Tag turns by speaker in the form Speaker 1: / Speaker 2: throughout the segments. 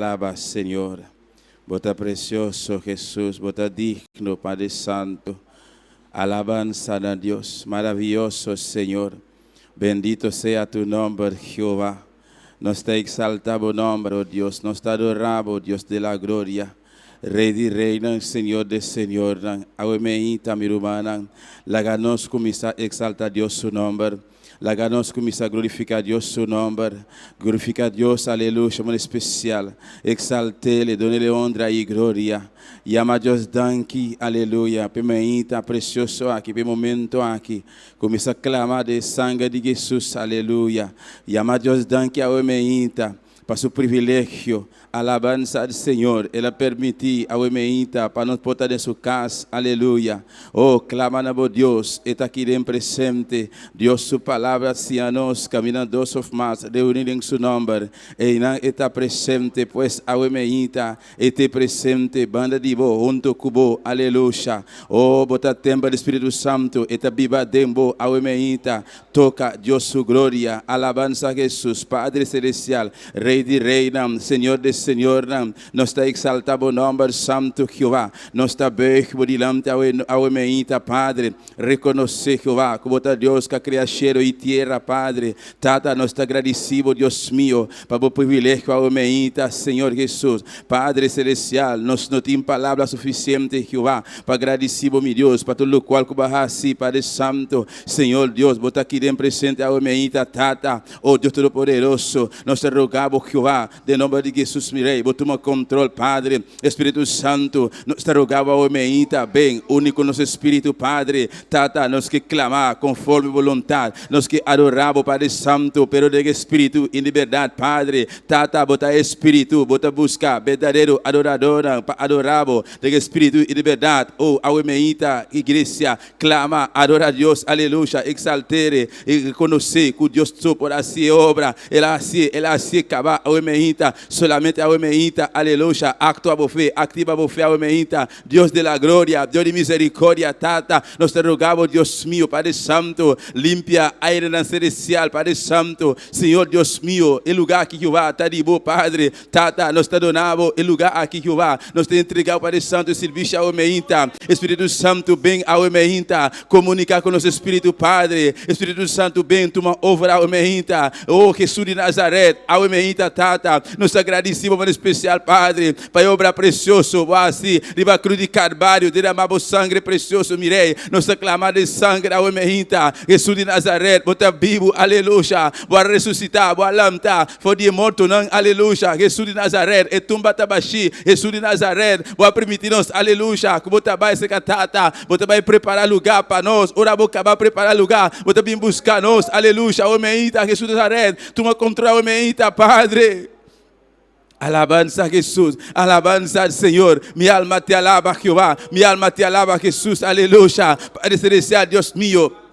Speaker 1: Alaba Señor. Bo ta precioso Jesus, bo ta digno Padre Santo. Alabanza na Dios, maraviyoso Señor. Bendito sea tu nomber Jehová. Nos ta exalta bo nomber, oh Dios, nos ta adora bo, Dios de la gloria. Rey di reynan, Señor de señornan. Awe meinta, mi rumannan, laga nos cuminsa exalta Dios su nomber. Laga nos cuminsa glorifica Dios su nomber. Glorifica Dios, aleluya, modo especial. Exaltele, donele honra y gloria. Yama Dios danki, aleluya, p'e mainta precioso aki, p'e momento aki. Cuminsa clama den sanger di Jesus, aleluya. Yama Dios danki awe mainta pa su privilegio. Alabansa al Señor, El a permiti awe mainta pa nos por ta den su cas, aleluya. Oh, clama na bo Dios, E ta aki den presente. Dios su palabra siña nos, camina dos of mas reuni den su nomber, eynan E ta presente. Pues awe mainta E te presente banda di bo, hunto cu bo. Aleluya! Oh, bo ta tempel di Spiritu Santo, E ta biba den bo awe mainta. Toca Dios su gloria. Alabansa Jesus, Padre Celestial, Rey di reynan, Señor di señornan. Nos ta exalta bo nomber santo, Jehová. Nos ta buig bo dilanti awe, awe mainta, Padre. Reconoce, Jehová, cu bo ta Dios cu a crea cielo y tierra, Padre. Tata, nos ta gradici bo, Dios mio, pa bo privilegio awe mainta, Señor Jesus. Padre Celestial, nos no tin palabra suficiente, Jehová, pa gradici bo, mi Dios, pa tur locual cu bo a haci, Padre Santo. Señor Dios, bo ta aki den presente awe mainta, Tata. Oh Dios Todopoderoso, nos ta roga bo, Jehová, den nomber di Jesus, mi Rey, bo tuma control, Padre. Espíritu Santo, nos ta roga bo awe mainta, ben, uni cu nos espíritu, Padre. Tata, nos ke clama conforme bo voluntad, nos ke adora bo, Padre Santo, pero den espíritu y den berdad, Padre. Tata, bo ta espíritu, bo ta busca berdadero adoradornan pa adora bo den espíritu y den berdad. Oh, awe mainta, iglesia, Clama, adora Dios, aleluya, exaltere y reconoce cu Dios so por haci e obra. El a hacié, El a hacié caba awe meinta, solamente awe meinta, aleluya. Actua bo fe, activa bo fe awe meinta. Dios de la gloria, Dios di misericordia, Tata, nos ta roga bo, Dios mio, Padre Santo, limpia airenan celestial, Padre Santo, Señor Dios mio, e lugar aki, Jehová, ta di bo, Padre. Tata, nos ta dona bo e lugá aki, Jehová. Nos ta entregá bo Padre Santu e sirbishi awe meinta. Espíritu Santu, ben awe meinta. Komuniká ku nos espíritu, Padre. Espíritu Santu, ben tuma over awe meinta. O Hesus di Nazaret, awe meinta, Tata, nos ta gradisí bo manera spesial, Padre, pa e obra presioso bo a hasi riba krus di Kalvario, deramá bo sangre presioso, mi Rei. Nos ta klama den sangre awe meinta. Hesus di Nazaret, bo ta bibu, aleluya. Bo a resusitá, bo a lanta for di e mortonan, aleluya. Hesus di Nazaret, e tumba ta bashí. Hesus di Nazaret, bo a primintí nos, aleluya, ku bo ta bai serka Tata, bo ta bai prepará lugá pa nos. Ora bo kaba prepará lugá, bo ta bin buska nos, aleluya. Awe meinta, Hesus di Nazaret, tuma kontrol awe meinta, Padre. Alabanza Jesús, alabanza al Señor. Mi alma te alaba, Jehová. Mi alma te alaba, Jesús. Aleluya. Padre Celestial, Dios mío.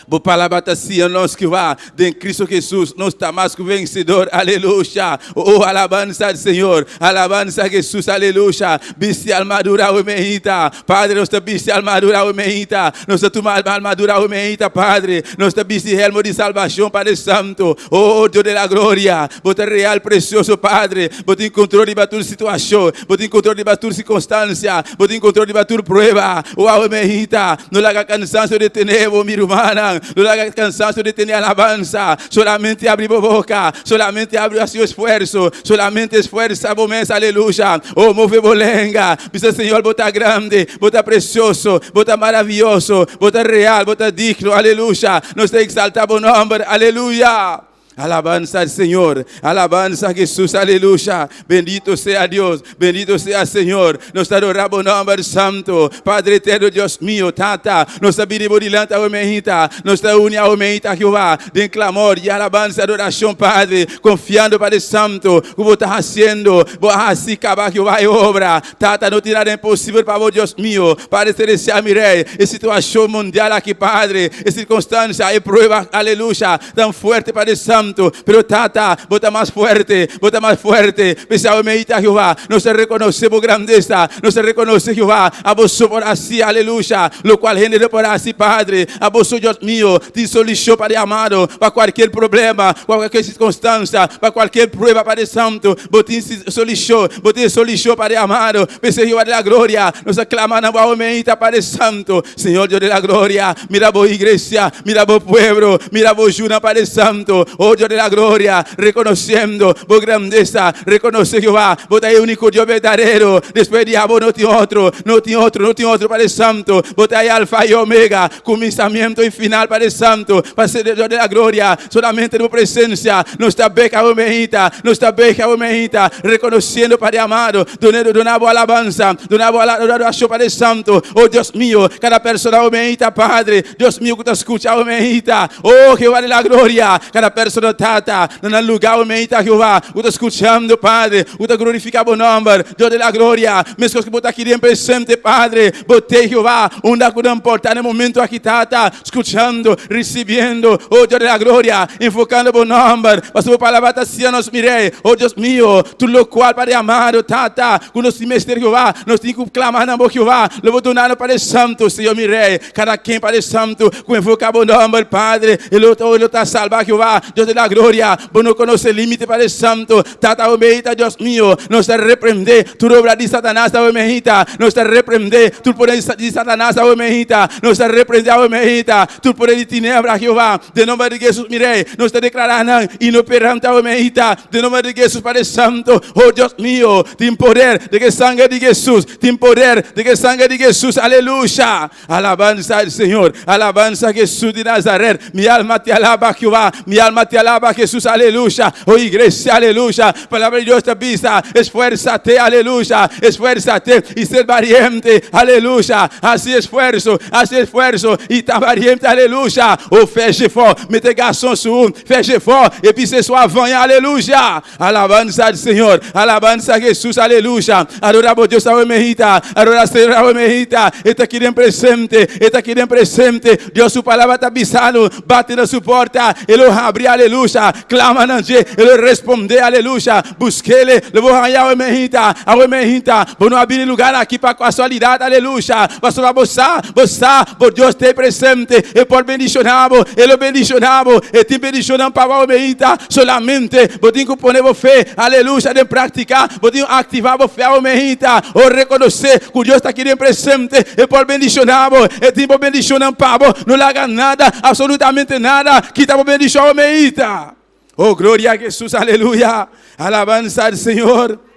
Speaker 1: Bo palabra ta siña nos, Jehová, den Cristo Jesús nos ta mas ku vencedor. Aleluya. Oh, alabanza al Señor. Alabanza Jesús. Aleluya. Bisti armadura awe meinta. Padre, nos ta bisti armadura awe meinta. Nos ta tuma armadura awe meinta, Padre. Nos ta bisti helmo di salvacion, Padre Santo. Oh, Dios de la gloria. Bo ta real, precioso Padre. Bo tin control riba tur situacion. Bo tin control riba tur circunstancia. Bo tin control riba tur prueba. O awe meinta, no laga cansancio detene bo, mi rumannan. No laga cansancio detene alabansa. Solamente abri bo boca. Solamente abri haci esfuerzo. Solamente esfuerza bo mes. Aleluya. Oh, move bo lenga. Bisa Señor, bo ta grande. Bo ta precioso. Bo ta maravilloso. Bo ta real. Bo ta digno. Aleluya. Nos ta exalta bo nomber. Aleluya. Alabanza al Señor, alabanza a Jesús, aleluya. Bendito sea Dios, bendito sea Señor. Nos ta adora bo nomber santo. Padre eterno, Dios mío, Tata, nos ta bini bo dilanti awe meinta. Nos ta uni awe meinta, Jehová, den clamor y alabanza, adoración, Padre, confiando, Padre Santo, cu bo ta haciendo, bo a haci caba, Jehová, e obra. Tata, no tin nada imposibel pa bo, Dios mío. Padre Celestial, mi Rey, e situacion mundial aki, Padre, e circunstancia, e prueba, aleluya, tan fuerte, Padre Santo. Santo, pero Tata, bo ta mas fuerte, bo ta mas fuerte. P'esei awe meita, Jehová, nos ta rekonosé bo grandesa, nos ta rekonosé, Jehová, abo so por hasi, aleluya, lokual hende no por hasi, Padre. Abo so, Dios mio, tin solushon, Padre amado, pa kualkier problema, pa kualkier sirkunstansia, pa kualkier prueba, Padre Santo. Bo tin solushon, bo tin solushon, Padre amado. P'esei, Jehová de la gloria, nos ta klama na bo awe meita, Padre Santo. Señor Dios de la gloria, mira bo iglesia, mira bo pueblo, mira bo yunan, Padre Santo. Oh Dios de la gloria, rekonosiendo bo grandesa, rekonosé, Jehová, bo ta e úniko Dios berdadero. Despues di abo no tin otro, no tin otro, no tin otro, Padre Santo. Bo ta e Alfa i Omega, kuminsamentu i final, Padre Santo. Pa ser Dios de la gloria, solamente den bo presensia nos ta bek awe meita, nos ta bek awe meita, rekonosiendo, Padre amado, duna bo alabansa, duna bo adorashon, Padre Santo. Oh Dios mio, kada persona awe meita, Padre, Dios mio, ku ta skucha awe meita, oh Jehová de la gloria, kada persona, Tata, na nan lugá awe meita, Jehová, ku ta skuchando, Padre, ku ta glorifiká bo nòmber, Dios de la gloria, meskos ku bo ta aki den presente, Padre, bo t'ei, Jehová, unda ku nan por ta na e momento aki, Tata, skuchando, risibiendo, oh Dios de la gloria, enfokando bo nòmber, pasobra bo palabra ta siña nos, mi Rei, oh Dios mio, tur lokual, Padre amado, Tata, ku nos tin mester, Jehová, nos tin ku klama na bo, Jehová, lo bo duna nos, Padre Santo, Señor mi Rei, kada ken, Padre Santo, ku enfoká bo nòmber, Padre, e lo ta salbá, Jehová, Dios de la gloria, bo no konosé límite, Padre Santo, Tata Omehita, Dios mio, nos ta reprendé tur obra di Satanas, Omehita, nos ta reprendé tur poder di Satanas, Omehita, nos ta reprendé, Omehita, tur poder di tinebra, Jehová, den nomber di Jesus, mi Rei, nos ta deklará nan inoperante, Omehita, den nomber di Jesus, Padre Santo, oh Dios mio, tin poder den e sanger di Jesus, tin poder den e sanger di Jesus, aleluya. Alabanza al Señor, alabanza a Jesús de Nazaret. Mi alma te alaba, Jehová. Mi alma te alaba, Jesús, aleluya. Oh iglesia, aleluya. Palabra di Dios ta bisa, esfuérzate, aleluya. Esfuérzate y ser valiente, aleluya. Hasi esfuerso, hasi esfuerso y ta valiente, aleluya. Oh, fè jefò, mete gason sou ou, fè jefò, epi se swa vanyan, aleluya. Alabanza al Señor, alabanza a Jesús, aleluya. Adora bo Dios awe mehita, adora Señor awe mehita. E ta aki den presente, e ta aki den presente. Dios su palabra ta bisa nos, bati na su porta, e lo habri, aleluya. Clama na dje, e lo responde, aleluya. Buskele, lo bo haña awe mehita, awe mehita. Bo no a bini lugar aki pa casualidad, aleluya. Pasobra bo sa, bo sa, bo Dios ta presente, e por bendiciona bo, e lo bendiciona bo, e tin bendicionnan pa bo awe mehita. Solamente bo tin ku pone bo fe, aleluya, den práktika. Bo tin ku aktivá bo fe awe mehita. O rekonosé ku Dios ta aki den presente. E por bendishoná bo. E tin bo bendishonnan pa bo. No laga nada, absolutamente nada, kita bo bendishon awe mehita. O gloria a Hesus, aleluya. Alabansa al Señor.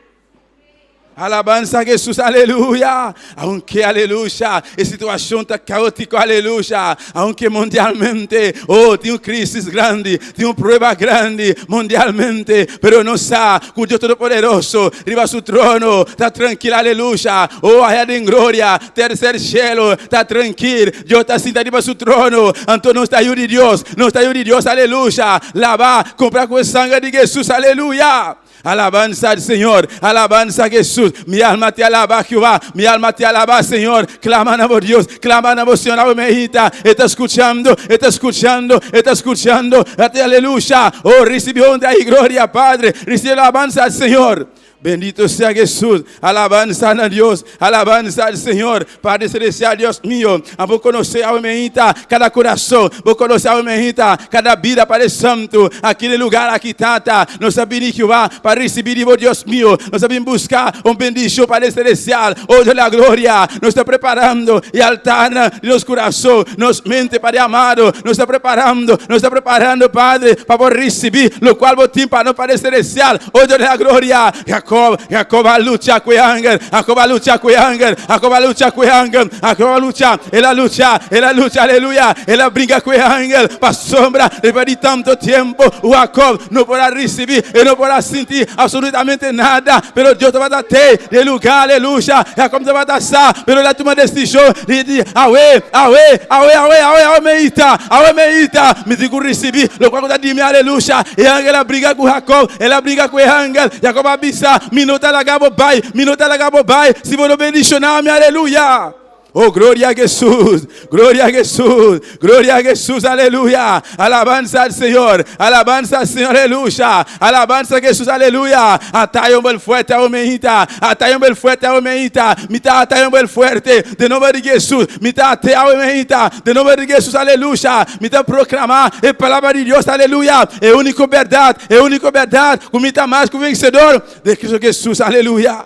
Speaker 1: Alabanza a Jesús, aleluya. Aunque, aleluya, e situacion ta caotico, aleluya. Aunque mundialmente, oh, tin un crisis grandi, tin un prueba grandi mundialmente, pero nos sa cu Dios Todopoderoso riba su trono ta trankil, aleluya. Oh, allá den gloria, tercer cielo, ta trankil. Dios ta sinta riba su trono. Anto nos ta yu di Dios, nos ta yu di Dios, aleluya. Laba, compra cu e sangre di Jesús, aleluya. Alabanza al Señor, alabanza a Jesús. Mi alma te alaba, Jehová. Mi alma te alaba, Señor. Clama na bo Dios, clama na bo Señor. Awe mehita, e ta skuchando, e ta skuchando, e ta skuchando. Aleluya. Oh, recibe honra y gloria, Padre. Recibe alabanza al Señor. Bendito sea Jesús. Alabanza na Dios. Alabanza al Señor. Padre Celestial, Dios mío. Bo konosé awe mehita kada kurason. Bo konosé awe mehita kada bida, Padre Santo. Aki den lugar aki, Tata. Nos a bini, Jehová, pa risibí di bo, Dios mío. Nos a bin buska un bendishon, Padre Celestial. Oh Dios de la gloria. Nos ta preparando e altar di nos kurason, nos mente, Padre amado. Nos ta preparando, nos ta preparando, Padre, pa por risibí lokual bo tin pa nos, Padre Celestial. Oh Dios de la gloria. Jacob, Jacob a lucha ku e angel, Jacob a lucha ku e angel, Jacob a lucha ku e angel, Jacob a lucha, el a lucha, el a lucha, aleluya, el a bringa ku e angel, pasobra despues di tanto tempo Jacob no por a risibí, e no por a sinti absolutamente nada, pero Dios tabata tei den lugar, aleluya, Jacob tabata sa, pero el a tuma desishon di di, awe, awe, awe, awe, awe, awe mi ita, awe mi ita, mi tin ku risibí lokual ku ta di mi, aleluya, e angel a bringa ku Jacob, el a bringa ku e angel. Jacob a bisa, Mi no ta laga bo bai, mi no ta laga bo bai, si bo no bendishoná mi. Aleluya! Oh, gloria a Jesús, gloria a Jesús, gloria a Jesús, aleluya. Alabanza al Señor, alabanza al Señor, aleluya. Alabanza a Jesús, aleluya. Ata un bel fuerte, omejita. Ata un bel fuerte, omejita. Mitad ata un bel fuerte. De nombre de Jesús. Mitad te omejita. De nombre de Jesús, aleluya. Mitad proclamar la palabra de Dios, aleluya. Es único verdad, es único verdad. Con mitad más que vencedor de Cristo Jesús, aleluya.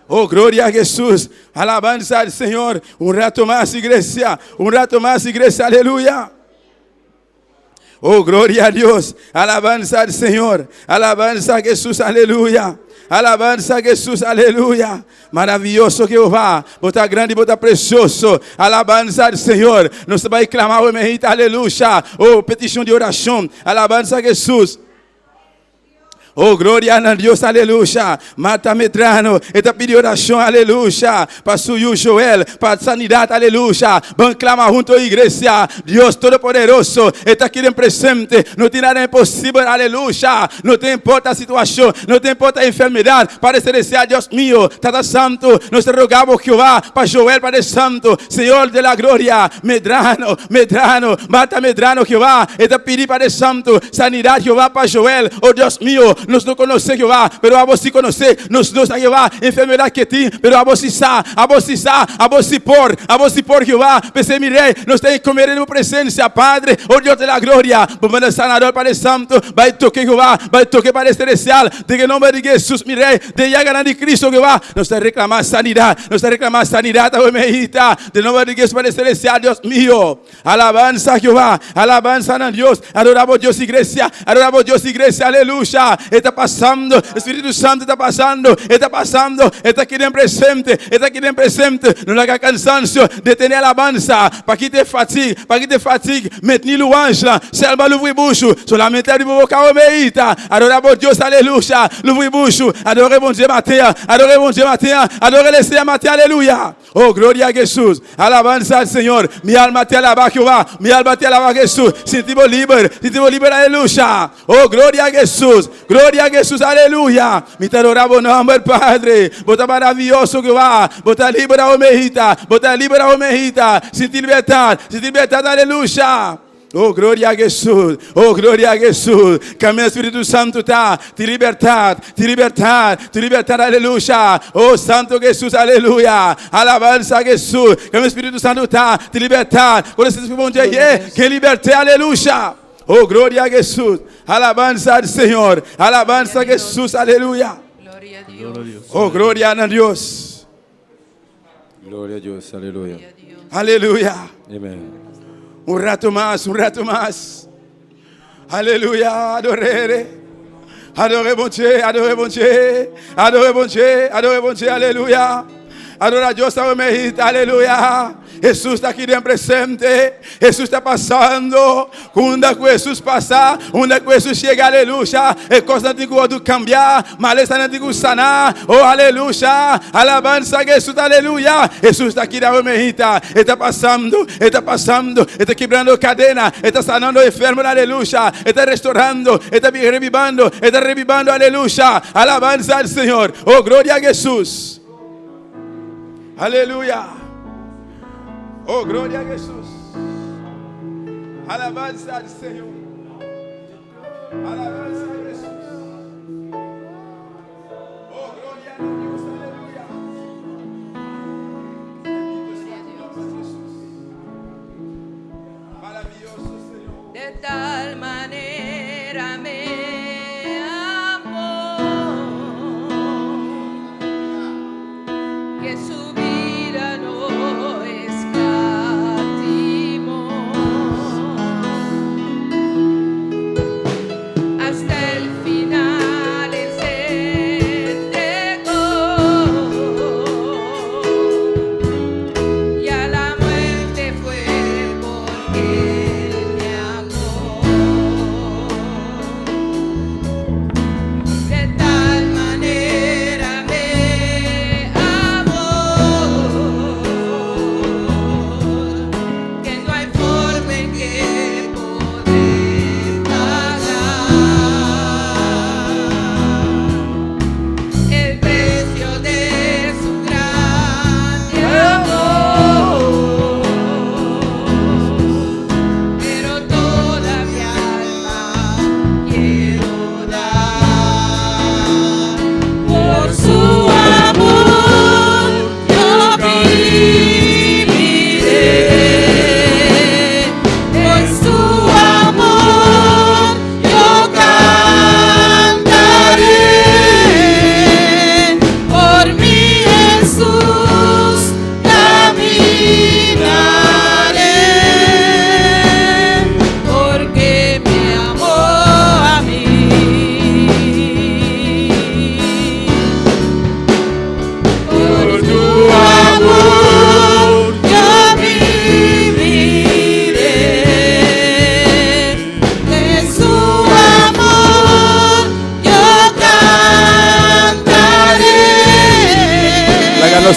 Speaker 1: Oh, gloria a Jesús. Alabanza al Señor. Un rato más, iglesia. Un rato más, iglesia. Aleluya. Oh, gloria a Dios. Alabanza al Señor. Alabanza a Jesús. Aleluya. Alabanza a Jesús. Aleluya. Maravilloso Jehová. Bo ta grandi, bo ta precioso. Alabanza al Señor. Nos ta bay clama, oh, aleluya. Oh, peticion di oracion. Alabanza a Jesús. Oh, gloria a Dios, aleluya. Marta Medrano, e ta pidi oracion, aleluya. Pa su Joel, pa sanidad, aleluya. Ban clama hunto, iglesia. Dios Todopoderoso ta aki presente. No tin nada imposibel, aleluya. No ta importa e situacion, no ta importa e enfermedad. Padre Celestial, Dios mío, Tata Santo, nos rogamos, Jehová, pa Joel, Padre Santo, Señor de la gloria, Medrano, Medrano, Marta Medrano, Jehová, e ta pidi, Padre Santo, sanidad, Jehová, pa Joel, oh Dios mío, nos no conoce Jehová, pero abo si conoce, nos no sa Jehová, enfermedad cu tin, pero abo si sa, abo si sa, abo si por Jehová, p'esey mi Rey, nos tin cu comer en presencia, Padre, oh Dios de la gloria, por sanador, Padre Santo, bay toca Jehová, bay toca Padre Celestial, den nomber di Jesús, mi Rey, den llaga di Cristo, Jehová, nos ta reclama sanidad, nos ta reclama sanidad, oh den nomber di Jesús, Padre Celestial, Dios mío, alabanza Jehová, alabanza a Dios, adoramos Dios, iglesia, adoramos Dios, iglesia, aleluya, ta pasando, Spirito Santo ta pasando, ta pasando, ta aki den presente, ta aki den presente, no laga cansancio detene alabanza, pa kita fatiga, pa kita fatiga, mete louange, selma louvri bouche, solamente abri boca omeita, adoramos Dios, aleluya, louvri bouche, adore bon Dieu matin, adore bon Dieu matin, adore le Seigneur matin, aleluya. Oh, gloria a Jesús, alabanza al Señor, mi alma te alaba Jehová, mi alma te alaba Jesús, sentimos libre, sentimos libre, aleluya. Oh, gloria a Jesús, gloria a Jesús, aleluya. Mi ta adoramos nomber, Padre, bo ta maraviyoso Jehová, bo ta libra omejita, bo ta libra omejita, sinti libertad, aleluya. Oh, gloria a Jesús. Oh, gloria a Jesús. Caminda Spirito Santo ta. Tin libertad, tin libertad, tin libertad, aleluya. Oh, Santo Jesús, aleluya. Alabanza a Jesús. Caminda Spirito Santo ta. Tin libertad. Cu Spirito bon dia, cu libertad, aleluya. Oh, gloria a Jesús. Alabanza al Señor. Alabanza a Jesús, aleluya.
Speaker 2: Gloria a Dios.
Speaker 1: Oh, gloria a Dios.
Speaker 3: Gloria a Dios, aleluya.
Speaker 2: Gloria a Dios.
Speaker 1: Aleluya.
Speaker 3: Amén.
Speaker 1: Un rato mas, un rato mas. Aleluya, adore. Adore bon Dios, adore bon Dios, adore bon Dios, adore bon Dios, aleluya. Adora a Dios, aleluya. Jesús ta aki den presente. Jesús ta pasando. Unda cu Jesús pasa, unda cu Jesús yega, aleluya. E cosnan tin cu cambia, malesanan tin cu sana. Oh, aleluya. Alabanza a Jesús, aleluya. Jesús ta aki na mejita. Ta pasando, ta pasando, ta kibrando cadena, ta sanando enfermo, aleluya. Ta restaurando, ta revivando, ta revivando, aleluya. Alabanza al Señor. Oh, gloria a Jesús. Aleluya. Oh, gloria a Jesús. Alabanza al Señor. Alabanza a Jesús. Oh, gloria a Dios. Aleluya. Bendito sea tu nombre, Jesús. Maravilloso, Señor.
Speaker 2: De tal manera me amó que su vida no escatimó hasta el final él se entregó y a la muerte fue porque él me amó. De tal manera me amó.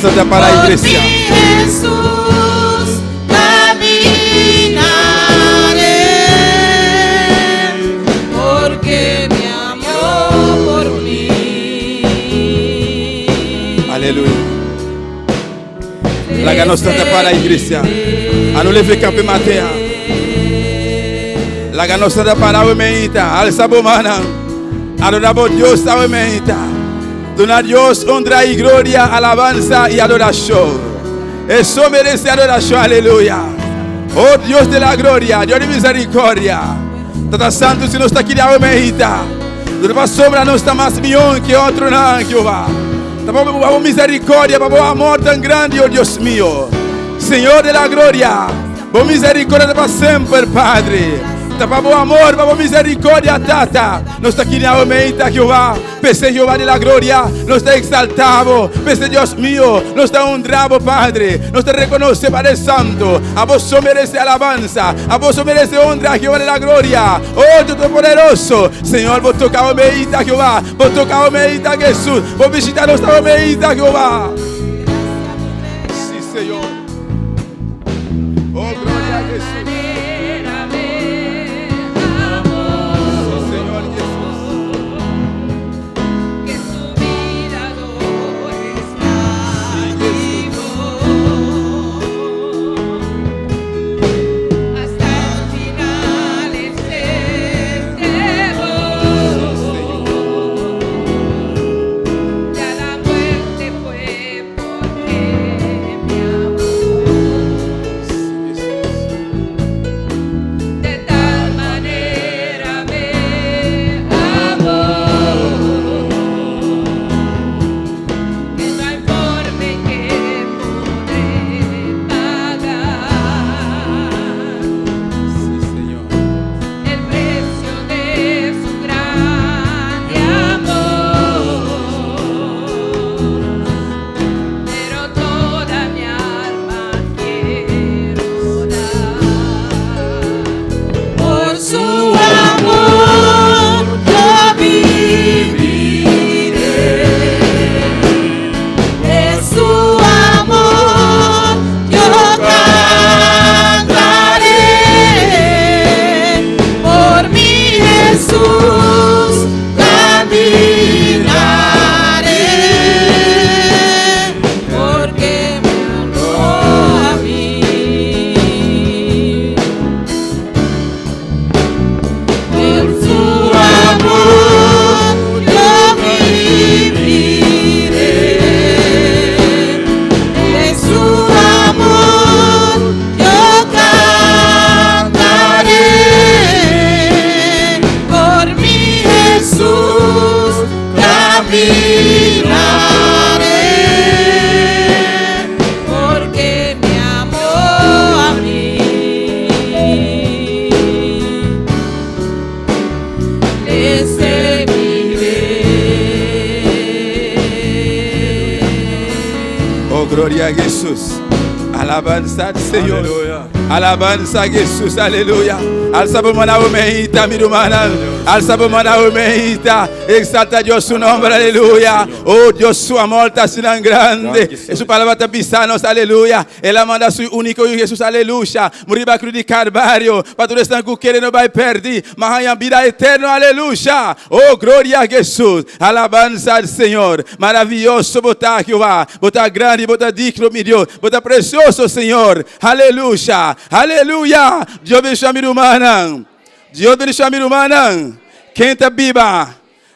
Speaker 1: nos ta para
Speaker 2: Por
Speaker 1: iglesia.
Speaker 2: mi Jesús caminaré, porque me amó por mí.
Speaker 1: Aleluya. Laga nos ta para iglesia. Annou leve kanpe maten an. Laga nos ta para meita. Alsa bo mannan. Adorá bo Dios awe meita. Duna Dios honra i gloria, alabansa i adorashon. E so meresé adorashon, aleluya. Oh Dios de la gloria, Dios di miserikòrdia. Tata Santu, si nos ta kiri awe meita, no ta pasobra nos ta mas mihó ke otronan, Jehová. Ta pa bo miserikòrdia, pa bo amor tan grandi, oh Dios mio. Señor de la gloria, bo miserikòrdia ta pa semper, Padre. Ta pa bo amor, pa bo miserikòrdia, Tata. Nos ta kiri awe meita, Jehová. P'esei Jehová di la gloria, nos ta exaltá bo. P'esei Dios mio, nos ta honrá bo, Padre. Nos ta rekonosé Padre Santo, abo so meresé alabansa, abo so meresé honra, Jehová di la gloria. Oh Dios Todopoderoso, Señor, bo toka bo meita, Jehová. Bo toka bo meita, Jesús. Bo bishita nos ta bo meita, Jehová. Sí, Señor. Oh, gloria a Jesús. Sí, Señor Jesús.
Speaker 2: Que su vida está
Speaker 1: Sí, Jesús.
Speaker 2: Hasta el final Él se entregó. Ya la muerte fue porque me amó.
Speaker 1: Sí, Jesús.
Speaker 2: De tal manera me amó que no hay forma en que podré pagar
Speaker 1: Sí, Señor.
Speaker 2: el precio de su grande amor. Pero toda mi alma quiero dar. Por su amor yo viviré. De su amor yo cantaré. Por mi Jesús caminaré. Porque me amó a mí. Por su amor yo viviré. De su amor yo cantaré. Por mi Jesús caminaré. Porque me amó a mí. Le serviré.
Speaker 1: Oh, gloria a Jesús. Alabansa al Señor.
Speaker 3: Aleluya.
Speaker 1: Alabansa a Jesús. Aleluya. Alsa bo man awe meita, mi rumannan. Alsa bo man awe meita. Exalta Dios su nombre. Aleluya. Oh, Dios, su amor ta asina grandi. Su palabra ta bisa nos. Aleluya. El a manda su úniko Yu Jesús. Aleluya. Muri riba krus di Kalvario. Pa tur esnan ku kere no bai pèrdí. Ma haña bida eterno. Aleluya. Oh, gloria a Jesús. Alabansa al Señor. Maravioso bo ta, Jehová. Bo ta grandi, bo ta digno, mi Dios. Bo ta presioso, Señor. Aleluya. Aleluya. Dios bendishoná mi rumannan. Dios bendishoná mi rumannan. Ken ta biba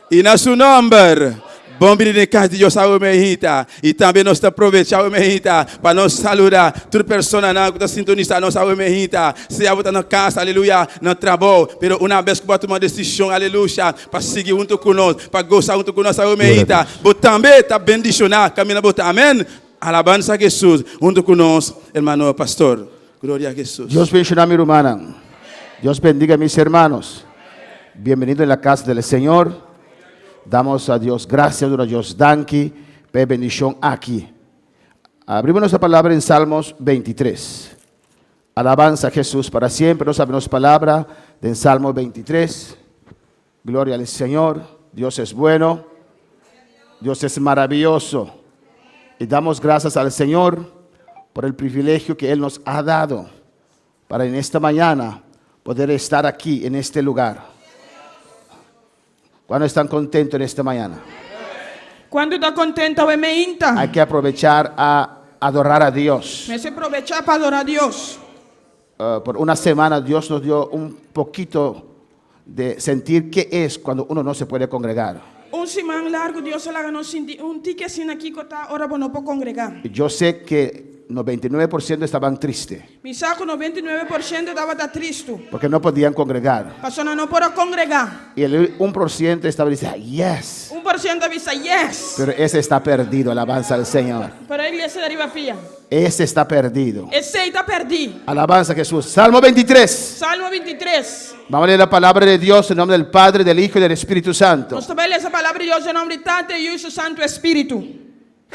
Speaker 1: i na su nòmber. Bon bini den kas di Dios awe meita. I tambe nos ta probechá awe meita pa nos saludá tur personanan ku ta sintonisá nos awe meita. Sea bo ta na kas, aleluya, na trabou, pero una bes ku bo a tuma desishon, aleluya, pa sigui huntu ku nos, pa gosa huntu ku nos awe meita, bo tambe ta bendishoná kaminda bo ta. Amèn. Alabansa a Hesus huntu ku nos, hermano pastor. Gloria a Hesus.
Speaker 4: Dios bendiciona mi rumannan. Dios bendiga mis hermanos. Bienvenido en la casa del Señor. Damos a Dios gracias, duna Dios danki pa e bendicion aki. Abrimos nuestra palabra en Salmos 23. Alabanza a Jesús para siempre. Nos abrimos palabra en Salmo 23. Gloria al Señor. Dios es bueno. Dios es maravilloso. Y damos gracias al Señor por el privilegio que Él nos ha dado para en esta mañana poder estar aquí en este lugar. ¿Cuándo están contentos en esta mañana?
Speaker 5: Kuantu ta kontentu awe mainta?
Speaker 4: Hay que aprovechar a adorar a Dios.
Speaker 5: Mester probechá pa adorá Dios.
Speaker 4: Por una semana Dios nos dio un poquito de sentir qué es cuando uno no se puede congregar.
Speaker 5: Un siman largu Dios a laga nos sinti un tiki asina kiko ta ora bo no por kongregá.
Speaker 4: Yo sé que 99% estaban tristes
Speaker 5: Mi sa ku 99% tabata tristu
Speaker 4: porque no podían congregar.
Speaker 5: pasobra nan no por a kongregá.
Speaker 4: Y el 1% estaba diciendo, yes.
Speaker 5: 1% a bisa, Yes!
Speaker 4: Pero ese está perdido, alabanza al Señor.
Speaker 5: Pero e iglesia ta riba pia.
Speaker 4: Ese está perdido.
Speaker 5: Esei ta pèrdí.
Speaker 4: Alabanza a Jesús. Salmo 23.
Speaker 5: Salmo 23.
Speaker 4: Vamos a leer la palabra de Dios en nombre del Padre, del Hijo y del Espíritu Santo.
Speaker 5: Nos ta bai lesa palabra di Dios den nòmber di Tata, Yu i su Santu Espíritu.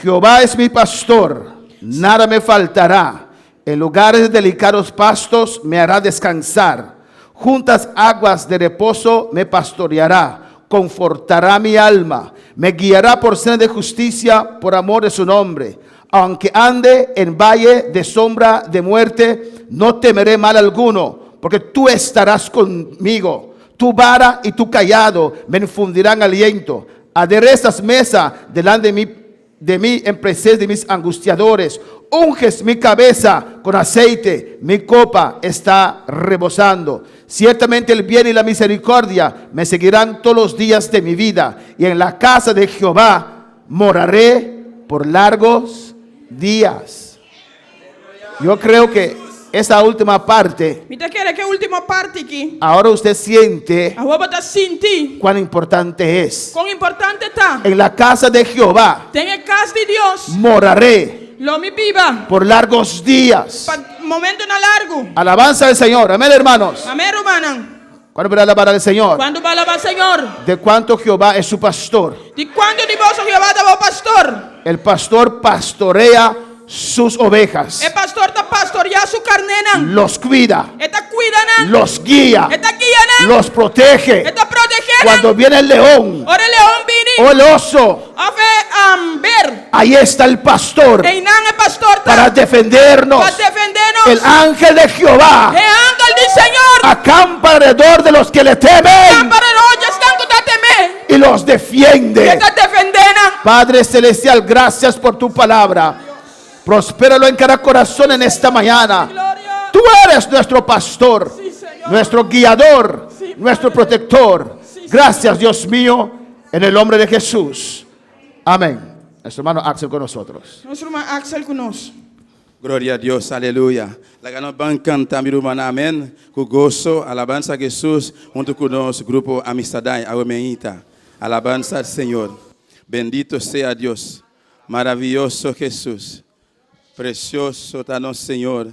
Speaker 4: Jehová es mi pastor, nada me faltará. En lugares de delicados pastos me hará descansar. Juntas aguas de reposo me pastoreará. Confortará mi alma. Me guiará por senda de justicia por amor de su nombre. Aunque ande en valle de sombra de muerte, no temeré mal alguno, porque tú estarás conmigo. Tu vara y tu cayado me infundirán aliento. Aderezas mesa delante de mí, de mí en presencia de mis angustiadores. Unges mi cabeza con aceite, mi copa está rebosando. Ciertamente el bien y la misericordia me seguirán todos los días de mi vida, y en la casa de Jehová moraré por largos días. Yo creo que esa última parte,
Speaker 5: Mi ta kere ku e último parti aki.
Speaker 4: ahora usted siente
Speaker 5: Awor bo ta sinti
Speaker 4: cuán importante es.
Speaker 5: kon importante ta.
Speaker 4: En la casa de Jehová
Speaker 5: Den e kas di Dios
Speaker 4: moraré
Speaker 5: lo mi biba
Speaker 4: por largos días.
Speaker 5: pa momentonan largu.
Speaker 4: Alabanza al Señor. Amén, hermanos.
Speaker 5: Amén, rumannan.
Speaker 4: ¿Cuándo van a alabar al Señor?
Speaker 5: Kuantu por alabá Señor?
Speaker 4: De cuánto Jehová es su pastor.
Speaker 5: Di kuantu di boso Jehová ta bo pastor?
Speaker 4: El pastor pastorea sus ovejas.
Speaker 5: E pastor ta pastoriá su karnénan.
Speaker 4: Los cuida.
Speaker 5: E ta kuida nan.
Speaker 4: Los guía.
Speaker 5: E ta guia nan.
Speaker 4: Los protege.
Speaker 5: E ta protegé nan.
Speaker 4: Cuando viene el león
Speaker 5: Ora e leon bini.
Speaker 4: o el oso,
Speaker 5: Òf e ber.
Speaker 4: ahí está el pastor
Speaker 5: Einan e pastor ta
Speaker 4: para defendernos.
Speaker 5: pa defendé nos.
Speaker 4: El ángel de Jehová
Speaker 5: E angel di Señor
Speaker 4: acampa alrededor de los que le temen
Speaker 5: kampa rònt di esnan ku ta tem'é
Speaker 4: y los defiende.
Speaker 5: I e ta defendé nan.
Speaker 4: Padre Celestial, gracias por tu palabra. Prospéralo en cada corazón en esta mañana. Tú eres nuestro pastor, nuestro guiador, nuestro protector. Gracias, Dios mío, en el nombre de Jesús. Amén. Nuestro hermano Axel con nosotros.
Speaker 5: Nos ruman Axel ku nos.
Speaker 1: Gloria a Dios, aleluya. Laga nos ban kanta mi ruman, amén. Ku goso, alabansa a Jesús, huntu ku nos grupo Amistadai, awe mainta. Alabansa al Señor. Bendito sea Dios. Maraviyoso Jesús. Precioso ta nos Señor.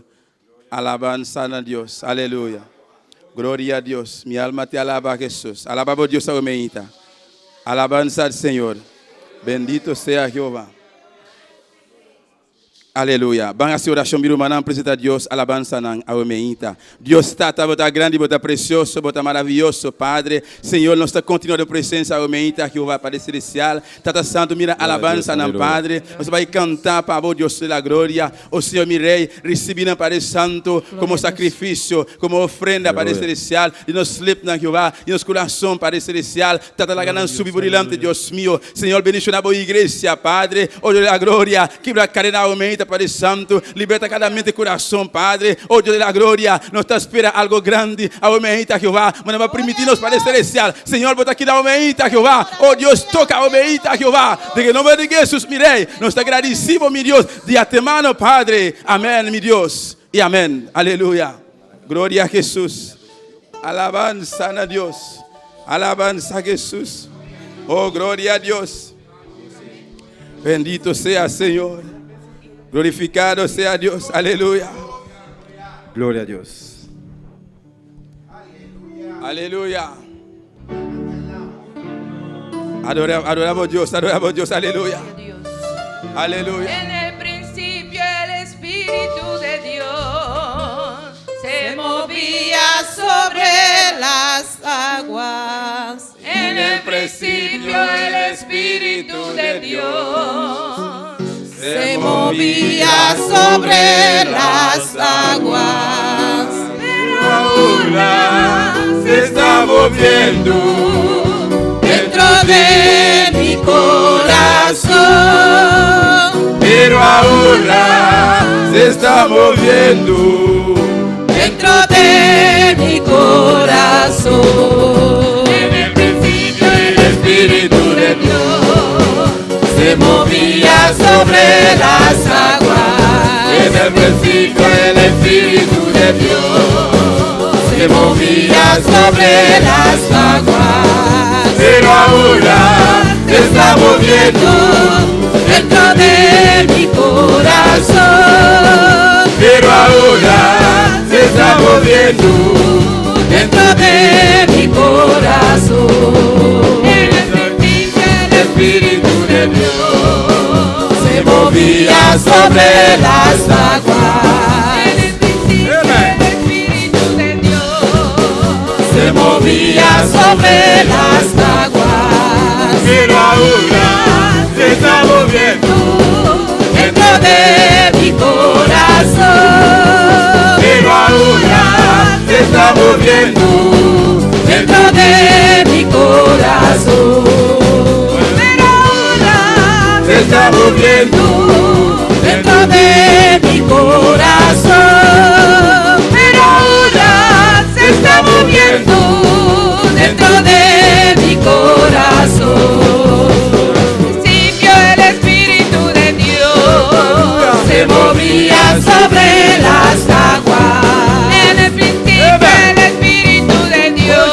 Speaker 1: Alabansa na Dios. Aleluya. Gloria a Dios. Mi alma te alaba, Jesús. Alaba bo Dios awe mainta. Alabansa al Señor. Bendito sea Jehová. Aleluya. Ban hasi orashon mi rumannan presenta Dios alabansanan awe meinta. Dios Tata bo ta grandi bo ta precioso bo ta maraviyoso Padre Señor nos ta continua den presencia awe meinta Jehová Padre Celestial Tata Santo mira alabansanan Padre nos ta bai canta pa bo Dios de la gloria O Señor mi Rey ricibi nan Padre Santo como sacrificio como ofrenda Padre Celestial di nos lipnan Jehová di nos curason Padre Celestial Tata laga nan subi bo dilanti Dios mio Señor bendiciona bo iglesia Padre O Dios de la gloria Kibra cadena aumenta Padre Santo Liberta cada mente y curason Padre O Dios de la gloria Nos ta spera algo grandi aumenta Jehová Bo no ba primiti nos Padre Celestial Señor bo ta keda aumenta Jehová O Dios toca aumenta Jehová Den e nomber di Jesus mi Rey Nos ta gradeci bo mi Dios di antemano Padre Amen mi Dios y amen Aleluya Gloria a Jesus Alabanza na Dios Alabanza a Jesus Oh gloria a Dios Bendito sea Señor Glorificado sea Dios Aleluya
Speaker 3: Gloria a Dios
Speaker 1: Aleluya Adora, adoramos Dios, adoramos Dios, aleluya. Aleluya.
Speaker 2: En el principio el Espíritu de Dios se movía sobre las aguas. En el principio el Espíritu de Dios. Se movía sobre las aguas. Pero
Speaker 1: Ahora se está moviendo
Speaker 2: dentro de mi corazón.
Speaker 1: Pero ahora se está moviendo
Speaker 2: Dentro de mi corazón.
Speaker 1: En el principio el Espíritu de Dios
Speaker 2: Se movía sobre las aguas.
Speaker 1: En el principio el Espíritu de Dios
Speaker 2: Se movía sobre las aguas.
Speaker 1: Pero ahora se está moviendo
Speaker 2: Dentro de mi corazón.
Speaker 1: Pero ahora se está moviendo
Speaker 2: Dentro de mi corazón. En el principio
Speaker 1: El Espíritu de Dios
Speaker 2: se movía sobre las aguas. En el principio el Espíritu de Dios
Speaker 1: se movía
Speaker 2: sobre las aguas.
Speaker 1: Pero ahora se está moviendo
Speaker 2: Dentro de mi corazón.
Speaker 1: Pero ahora se está moviendo
Speaker 2: Dentro de mi corazón. Pero ahora
Speaker 1: Se está moviendo
Speaker 2: dentro de mi corazón. Pero ahora se está moviendo dentro de mi corazón. Principio el Espíritu de Dios se movía sobre las aguas. En el principio el Espíritu de Dios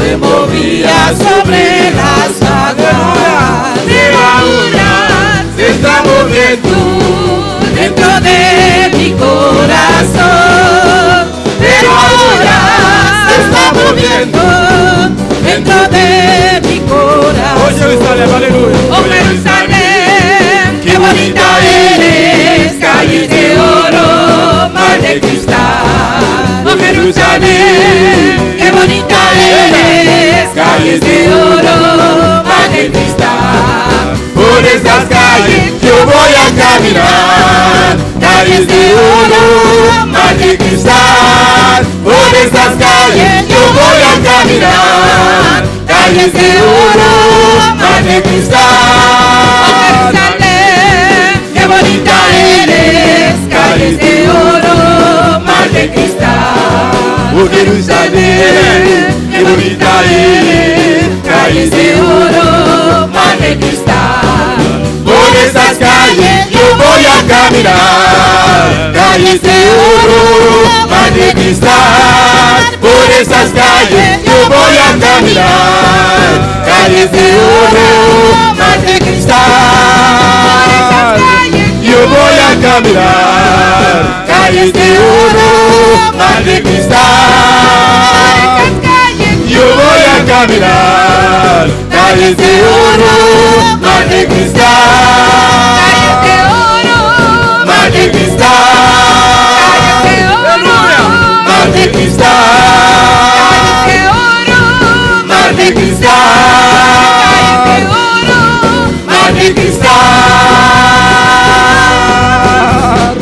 Speaker 2: se movía sobre las aguas.
Speaker 1: Pero ahora se está moviendo
Speaker 2: Dentro de mi corazón. Pero ahora
Speaker 1: se está moviendo
Speaker 2: dentro de mi corazón.
Speaker 3: Oh Jerusalén, aleluya.
Speaker 2: Oh Jerusalén, qué bonita eres, calles de oro, mar de cristal. Oh Jerusalén, qué bonita eres, calles de oro, mar de cristal.
Speaker 1: Por esas calles yo voy a caminar, calles de oro, mar de cristal. Por esas calles yo voy a caminar, calles de oro, mar de
Speaker 2: Oh
Speaker 1: cristal.
Speaker 2: Jerusalén, qué bonita eres, calles de oro, mar de cristal.
Speaker 1: Oh Jerusalén, qué bonita eres, calles de
Speaker 2: oro, mar de cristal.
Speaker 1: Por esas calles yo voy a caminar, calles de oro, mar de cristal. Por esas calles yo voy a caminar, calles de oro, mar de cristal. Yo voy a caminar, calles de oro, mar de cristal. Yo voy a caminar, calles de oro, mar de cristal.
Speaker 2: Calles de oro,
Speaker 1: Mar de cristal.
Speaker 2: Calles de oro,
Speaker 1: Mar de cristal.
Speaker 2: Calles de oro,
Speaker 1: Mar de cristal.
Speaker 2: Calles de oro,
Speaker 1: Mar de cristal.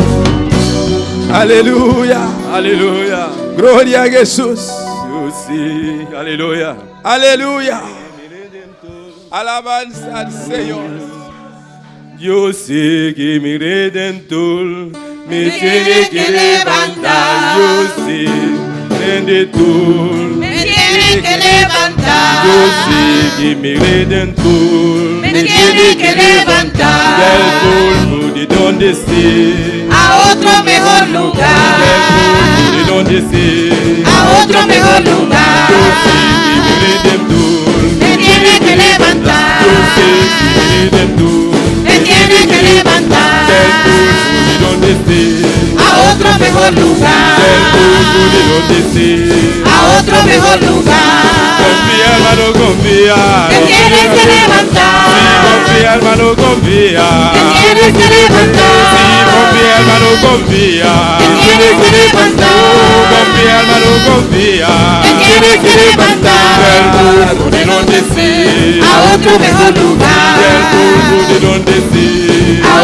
Speaker 1: Aleluya.
Speaker 3: Aleluya.
Speaker 1: Gloria a Jesús.
Speaker 3: Dios sí. Aleluya.
Speaker 1: Aleluya. Alabanza al Señor.
Speaker 3: Yo sé que mi redentor me tiene que levantar. Yo sé, redentor.
Speaker 2: Me tiene que levantar.
Speaker 3: Yo sé que mi redentor
Speaker 2: Me tiene que levantar.
Speaker 3: Del polvo de donde esté.
Speaker 2: A otro mejor
Speaker 3: Del polvo
Speaker 2: lugar.
Speaker 3: de donde esté.
Speaker 2: A otro mejor lugar.
Speaker 3: Yo sé que mi redentor
Speaker 2: Me tiene que levantar.
Speaker 3: Yo sé que mi redentor
Speaker 2: Me tiene que levantar.
Speaker 3: Del polvo de donde esté.
Speaker 2: A otro mejor lugar.
Speaker 3: Del polvo de donde esté.
Speaker 2: A otro mejor lugar.
Speaker 3: Confía, hermano, confía.
Speaker 2: Te tienes que levantar.
Speaker 3: Sí, confía, hermano, confía.
Speaker 2: Te tienes que levantar.
Speaker 3: Sí, confía, hermano, confía.
Speaker 2: Te tienes que levantar.
Speaker 3: Confía, hermano, confía.
Speaker 2: Te tienes que levantar.
Speaker 3: Del polvo de donde esté.
Speaker 2: A otro mejor lugar.
Speaker 3: Del polvo de donde esté.
Speaker 2: A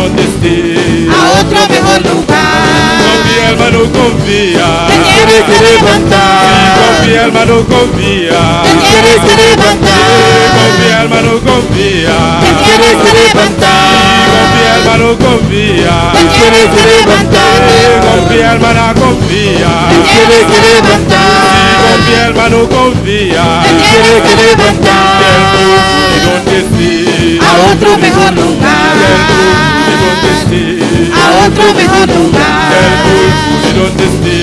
Speaker 3: donde esté.
Speaker 2: A otro mejor lugar.
Speaker 3: Confía, hermano, confía.
Speaker 2: Te tienes que levantar.
Speaker 3: Sí, confía, hermano, confía.
Speaker 2: Te tienes que levantar.
Speaker 3: Confía, hermano, confía.
Speaker 2: Te tienes que levantar.
Speaker 3: Confía, hermano, confía.
Speaker 2: Te tienes que levantar.
Speaker 3: Confía, hermana, confía.
Speaker 2: Te tienes que levantar.
Speaker 3: Confía, hermano, confía.
Speaker 2: Te tienes que levantar.
Speaker 3: Del polvo de donde esté.
Speaker 2: A otro mejor lugar.
Speaker 3: Del polvo de donde esté.
Speaker 2: A otro mejor lugar.
Speaker 3: Del polvo de donde esté.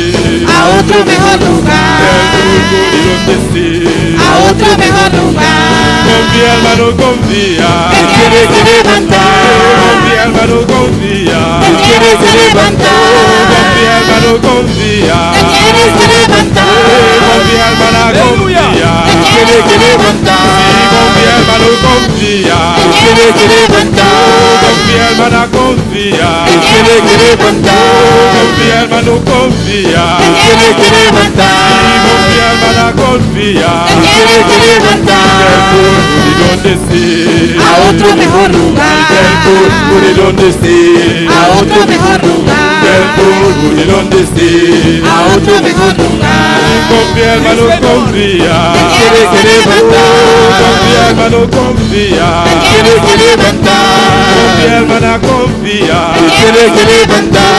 Speaker 2: A otro mejor lugar.
Speaker 3: Del polvo de donde esté.
Speaker 2: A otro mejor lugar.
Speaker 3: Confía, hermano, confía.
Speaker 2: Te tienes que levantar.
Speaker 3: Confía, hermano, confía.
Speaker 2: Te tienes que levantar.
Speaker 3: Confía, hermano, confía.
Speaker 2: Te tienes que levantar.
Speaker 3: Confía, hermana, confía.
Speaker 2: Te tienes que levantar.
Speaker 3: Sí, confía, hermano, confía.
Speaker 2: Te tienes que levantar.
Speaker 3: Confía, hermana, confía.
Speaker 2: Te tienes que levantar.
Speaker 3: Confía, hermano, confía.
Speaker 2: Te tienes que levantar.
Speaker 3: Sí, confía, hermana, confía.
Speaker 2: Te tienes que levantar.
Speaker 3: Del polvo de donde esté.
Speaker 2: A otro mejor lugar.
Speaker 3: Del polvo de donde esté.
Speaker 2: A otro mejor lugar.
Speaker 3: Del polvo de donde esté.
Speaker 2: A otro mejor lugar.
Speaker 3: Confía, hermano, confía.
Speaker 2: Te tienes que levantar.
Speaker 3: Confía, hermano, confía.
Speaker 2: Te tienes que levantar.
Speaker 3: Confía, hermana, confía.
Speaker 2: Te tienes que levantar.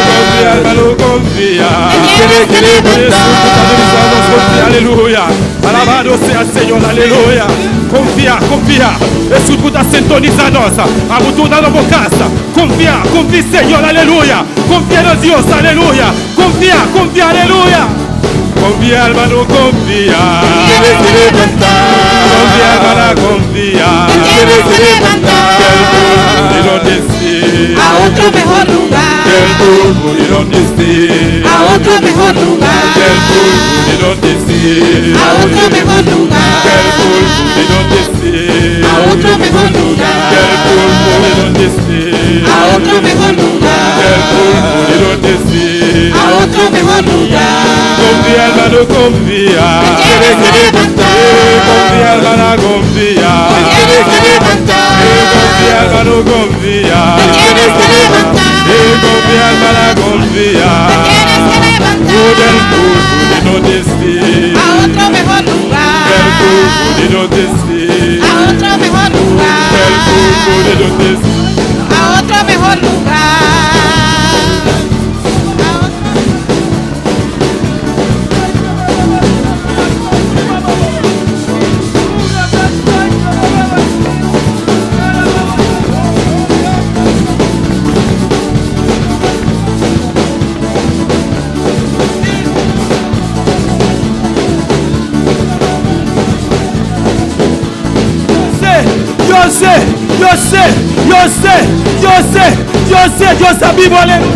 Speaker 3: Confía, hermano, confía.
Speaker 2: Te tienes que levantar.
Speaker 3: Confía, aleluya. Alabado sea el Señor, aleluya. Confía, confía. Jesús puta sintonizanos. Abutuna no casa. Confía, confía, Señor, aleluya. Confía en Dios, aleluya. Confía, confía, aleluya. Confía, hermano, confía.
Speaker 2: Tienes que levantar.
Speaker 3: Confía, hermana, confía.
Speaker 2: Te tienes que levantar.
Speaker 3: Del polvo de donde esté.
Speaker 2: A otro mejor lugar.
Speaker 3: Del polvo de donde esté.
Speaker 2: A otro mejor lugar.
Speaker 3: Del polvo de donde esté.
Speaker 2: A otro mejor lugar.
Speaker 3: Del polvo de donde esté.
Speaker 2: A otro mejor lugar.
Speaker 3: Del polvo de donde esté.
Speaker 2: A otro mejor lugar.
Speaker 3: Del polvo de donde esté.
Speaker 2: A otro mejor lugar.
Speaker 3: Confía, hermano, confía.
Speaker 2: Te tienes que levantar.
Speaker 3: Confía, hermana, confía.
Speaker 2: Te tienes que levantar.
Speaker 3: Confía, hermano, confía.
Speaker 2: Te tienes que levantar.
Speaker 3: Confía, hermana, confía.
Speaker 2: Te tienes que levantar.
Speaker 3: Del polvo de donde esté.
Speaker 2: A otro mejor lugar.
Speaker 3: Del polvo de donde esté.
Speaker 2: A otro mejor lugar.
Speaker 3: Del polvo de donde esté.
Speaker 2: A otro mejor lugar. A otro
Speaker 3: Yo sé, yo sé, yo sé, yo sé, yo sé, Dios está vivo, aleluya.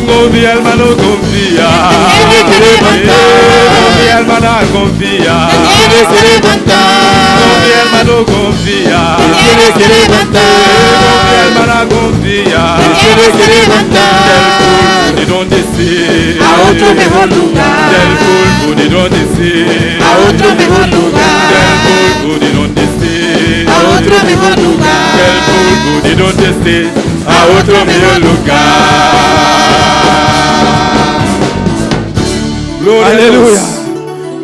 Speaker 3: Confía, hermano, confía.
Speaker 2: Tienes que levantar.
Speaker 3: Confía, hermana, confía.
Speaker 2: Te tienes que levantar.
Speaker 3: Confía, hermano, confía.
Speaker 2: Te tienes que levantar.
Speaker 3: Confía, hermana, confía.
Speaker 2: Te tienes que levantar.
Speaker 3: Del polvo de donde esté.
Speaker 2: A otro mejor lugar.
Speaker 3: Del polvo de donde esté.
Speaker 2: A otro mejor lugar.
Speaker 3: Del polvo de donde esté.
Speaker 2: A otro mejor lugar.
Speaker 3: Del polvo de donde esté. A otro mejor lugar. Gloria a
Speaker 1: Aleluya.
Speaker 3: Dios.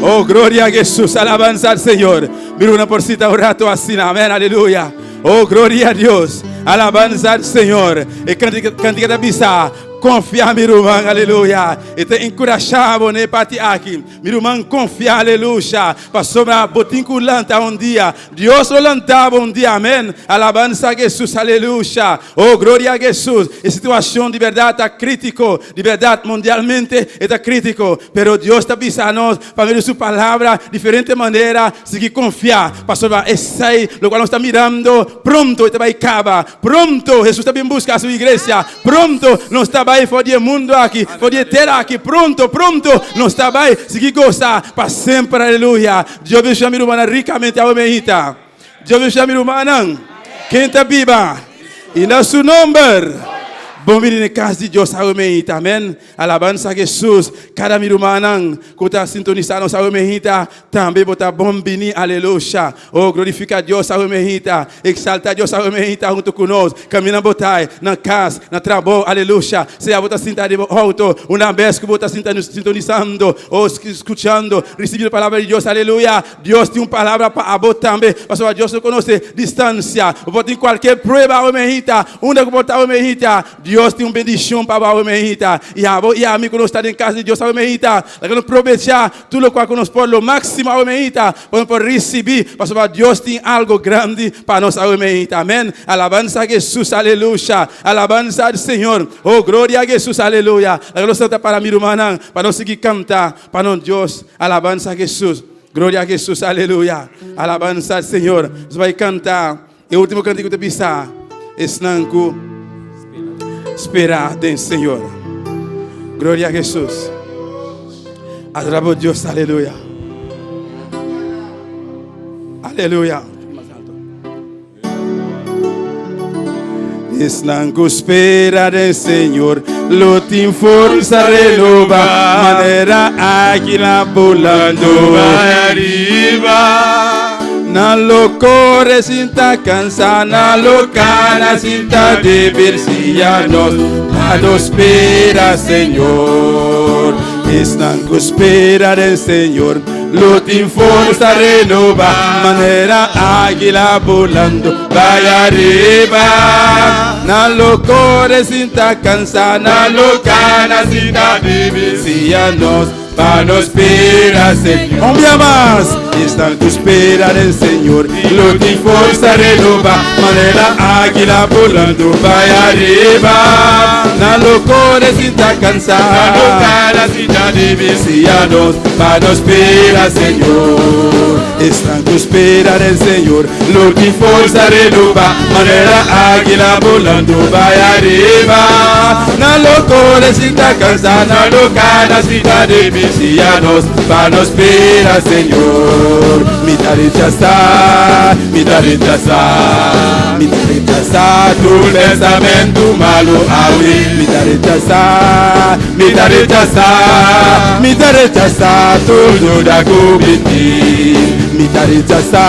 Speaker 1: Oh, gloria a Jesús. Alabanza al Señor. Mira una porcita un rato así. Amén. Aleluya. Oh, gloria a Dios. Alabanza al Señor. E kantika ta bisa. Konfia, mi ruman, aleluya. I ta enkurashá bo na e parti aki. Mi ruman, konfia, aleluya. Pasobra bo tin ku lanta un dia. Dios lo lanta bo un dia, amèn. Alabansa a Hesus, aleluya. Oh, gloria a Hesus. E situashon di bèrdat ta krítiko, di bèrdat mundialmente e ta krítiko. Pero Dios ta bisa nos pa medio di su Palabra diferente manera, sigui konfia, pasobra esei lokual nos ta mirando pronto e ta bai kaba. Pronto Hesus ta bin buska su iglesia. Pronto nos ta bai. bai for di e mundu aki, for di e tera aki, pronto, pronto nos ta bai sigui gosa pa semper, aleluya. Dios bendiciona mi rumannan ricamente awe mehita. Dios bendiciona mi rumannan. Ken ta biba y na su nomber. Bon bini den cas di Dios awe mehita. Amen. Alabansa a Jesus. Cada mi rumannan cu ta sintonisa nos awe mehita tambe bo ta bon bini. Aleluya. Oh, glorifica Dios awe mehita. Exalta Dios awe mehita hunto cu nos. Camina bo ta na cas, na trabou. Aleluya. Sea bo ta sinta den bo auto, una bes cu bo ta sinta sintonisando, oh, scuchando, ricibiendo palabra di Dios. Aleluya. Dios tin un palabra pa abo tambe. Pasobra Dios no conoce distancia. Bo por tin cualkier prueba awe mehita. Unda cu bo ta awe mehita, Dios tin un bendicion pa bo awe mehita. Y abo y ami cu nos ta den cas di Dios awe mehita, laga nos probecha tur locual cu nos por lo maximo awe mehita pa nos por ricibi, pasobra Dios tin algo grandi pa nos awe mehita. Amen. Alabansa a Jesus, aleluya. Alabansa al Señor. Oh, gloria a Jesus, aleluya. Laga nos ta para mi rumannan, pa nos sigui canta pa nos Dios. Alabansa a Jesus. Gloria a Jesus, aleluya. Alabansa al Señor. Nos bay canta e ultimo cantico ta bisa, Esnan cu spera den Señor. Gloria a Jesus. Adoramos Dios, aleluya. Aleluya. Esnan ku spera den Señor lo tin forsa renoba manera águila volando
Speaker 3: Bai ariba.
Speaker 1: Nan lo kore sin ta kansa, nan lo kana sin ta débil, si ya nos pa nos spera Señor. Esnan ku spera den Señor lo tin forsa renoba manera águila volando bai ariba. Nan lo kore sin ta kansa, nan lo kana sin ta débil, si ya nos pa nos spera Señor. Un bia mas, esnan ku spera den Señor lo tin forsa renoba manera águila volando bai ariba. Nan lo kore sin ta kansa,
Speaker 3: Nan lo kana sin ta débil,
Speaker 1: si ya nos pa nos spera Señor. Esnan ku spera den Señor lo tin forsa renoba manera águila volando bai ariba. Nan lo kore sin ta kansa, nan lo kana sin ta débil, si ya nos pa nos spera Señor. Mi ta rechasá, mi ta rechasá, mi ta rechasá tur pensamentu malu awe. Mi ta rechasá, mi ta rechasá, mi ta rechasá tur duda ku mi tin. Mi ta rechasá,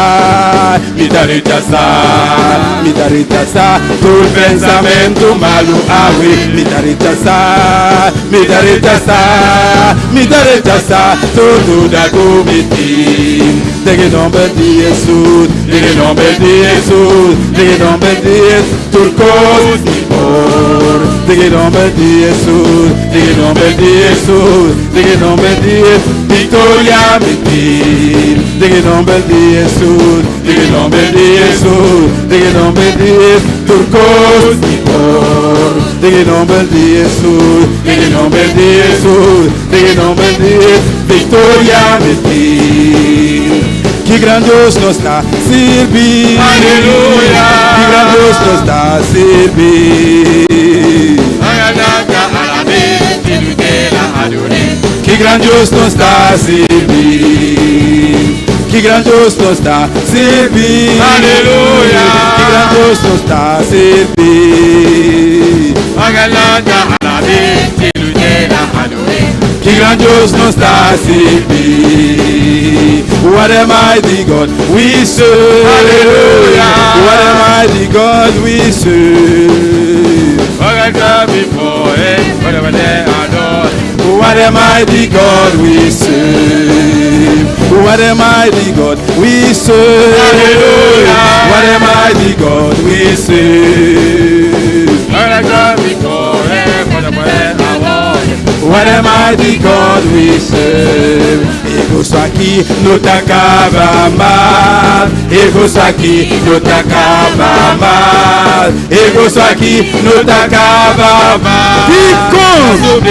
Speaker 1: mi ta rechasá, mi ta rechasá tur pensamentu malu awe. Mi ta rechasá, mi ta rechasá, mi ta rechasá tur duda ku mi tin. Den e nòmber di Hesus, den e nòmber di Hesus, den e nòmber di Hesus, tur kos mi por. Den e nòmber di Hesus, den e nòmber di Hesus, den e nòmber di Hesus, viktoria mi tin. Den e nòmber di Hesus, den e nòmber di Hesus, den e nòmber di Hesus, tur kos mi por. Den e nòmber di Hesus, den e nòmber di Hesus, den e nòmber di Hesus, viktoria mi tin. Ki gran Dios nos ta sirbi.
Speaker 3: Aleluya.
Speaker 1: Ki gran Dios nos ta sirbi. Ki gran Dios nos ta sirbi. Ki gran Dios nos ta sirbi.
Speaker 3: Aleluya.
Speaker 1: Ki gran Dios nos ta sirbi. Ki gran Dios nos ta sirbi. What a mighty God we serve.
Speaker 3: Hallelujah.
Speaker 1: What a mighty God we serve. What a mighty God we serve. What a mighty God we serve.
Speaker 3: Hallelujah.
Speaker 1: What a mighty God we serve. What a mighty God we serve. E goso aki no ta kaba mas. E goso aki no ta kaba mas. E goso aki no ta kaba mas. Dikon?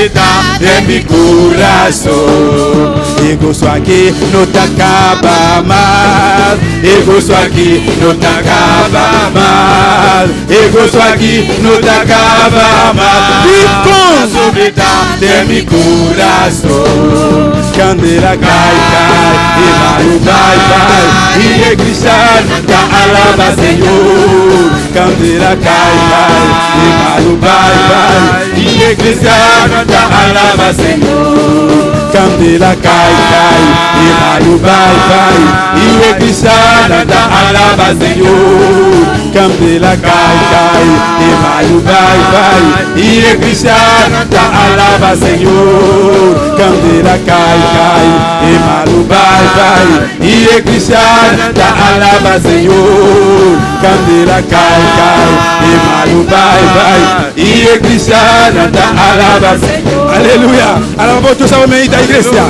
Speaker 1: Den mi kurason. E goso aki no ta kaba mas. E goso aki no ta kaba mas. E goso aki no ta kaba mas. Dikon ta den mi kurason. Kandela kai kai, i malu bai bai, i e kristian ta alabá Señor. Kandela kai kai, i malu bai bai, i e kristian ta alabá Señor. Kandela kai kai, i malu bai bai, i e kristian ta alabá Señor. Kandela kai kai, i malu bai bai, i e kristian ta alabá Señor. Kandela kai kai, i malu bai bai, i e kristian ta alabá Señor. Kandela kai kai, i malu bai bai, i e kristian ta alabá Señor. Aleluya. Alabá Dios awe iglesia.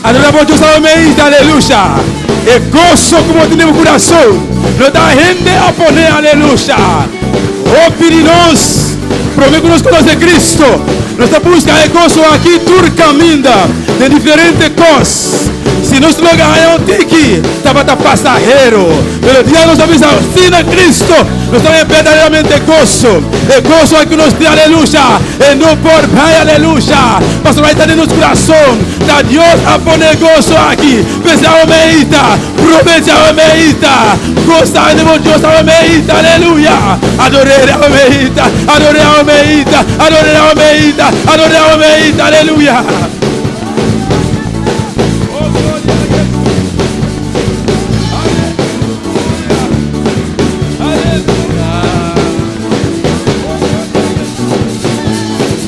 Speaker 1: Alabá Dios awe aleluya. E goso ku bo tin den kurason. No ta hende a pone, aleluya. Hopi di nos, promé ku nos konosé Kristu, nos ta buska e goso aki tur kaminda, den diferente kos. Si nos logra haña un tiki, tabata pasahero. Pero dia nos a bisa sí na Kristu, nos ta haña berdaderamente goso. E goso aki nos tin, aleluya, e no por bai, aleluya, pasobra e ta den nos kurason. Ta Dios a pone e goso aki. P'esei awe meita, probecha awe meita, gosa den bo Dios awe meita, aleluya. Ador'é awe meita, ador'é awe meita, ador'é awe meita, ador'é awe meita, aleluya. Oh, gloria a Jesús. Aleluya. Oh, gloria a Jesús.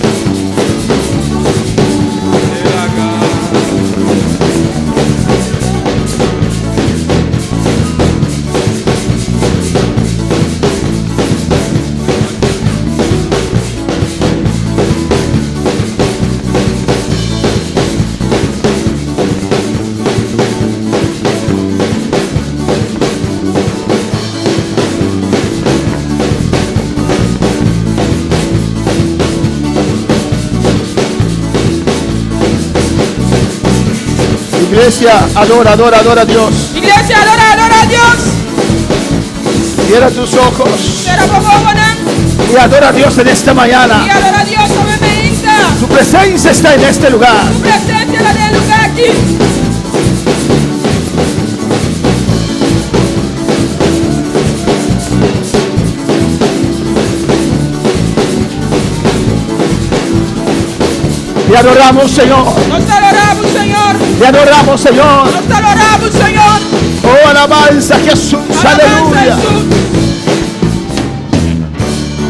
Speaker 4: Iglesia, adora, adora, adora a Dios.
Speaker 2: Iglesia, adora, adora a Dios.
Speaker 4: Cierra tus ojos
Speaker 2: Sera bo wowonan
Speaker 4: y adora a Dios en esta
Speaker 2: i
Speaker 4: mañana.
Speaker 2: adora Dios awe mainta.
Speaker 4: Su presencia está en este lugar.
Speaker 2: Su presensia ta den e lugá aki.
Speaker 4: Te adoramos, Señor.
Speaker 2: Nos ta adorá bo, Señor.
Speaker 4: Te adoramos, Señor.
Speaker 2: Nos ta adorá bo, Señor.
Speaker 4: Oh, alabanza, Jesús.
Speaker 2: Alabansa,
Speaker 4: Aleluya.
Speaker 2: Jesús.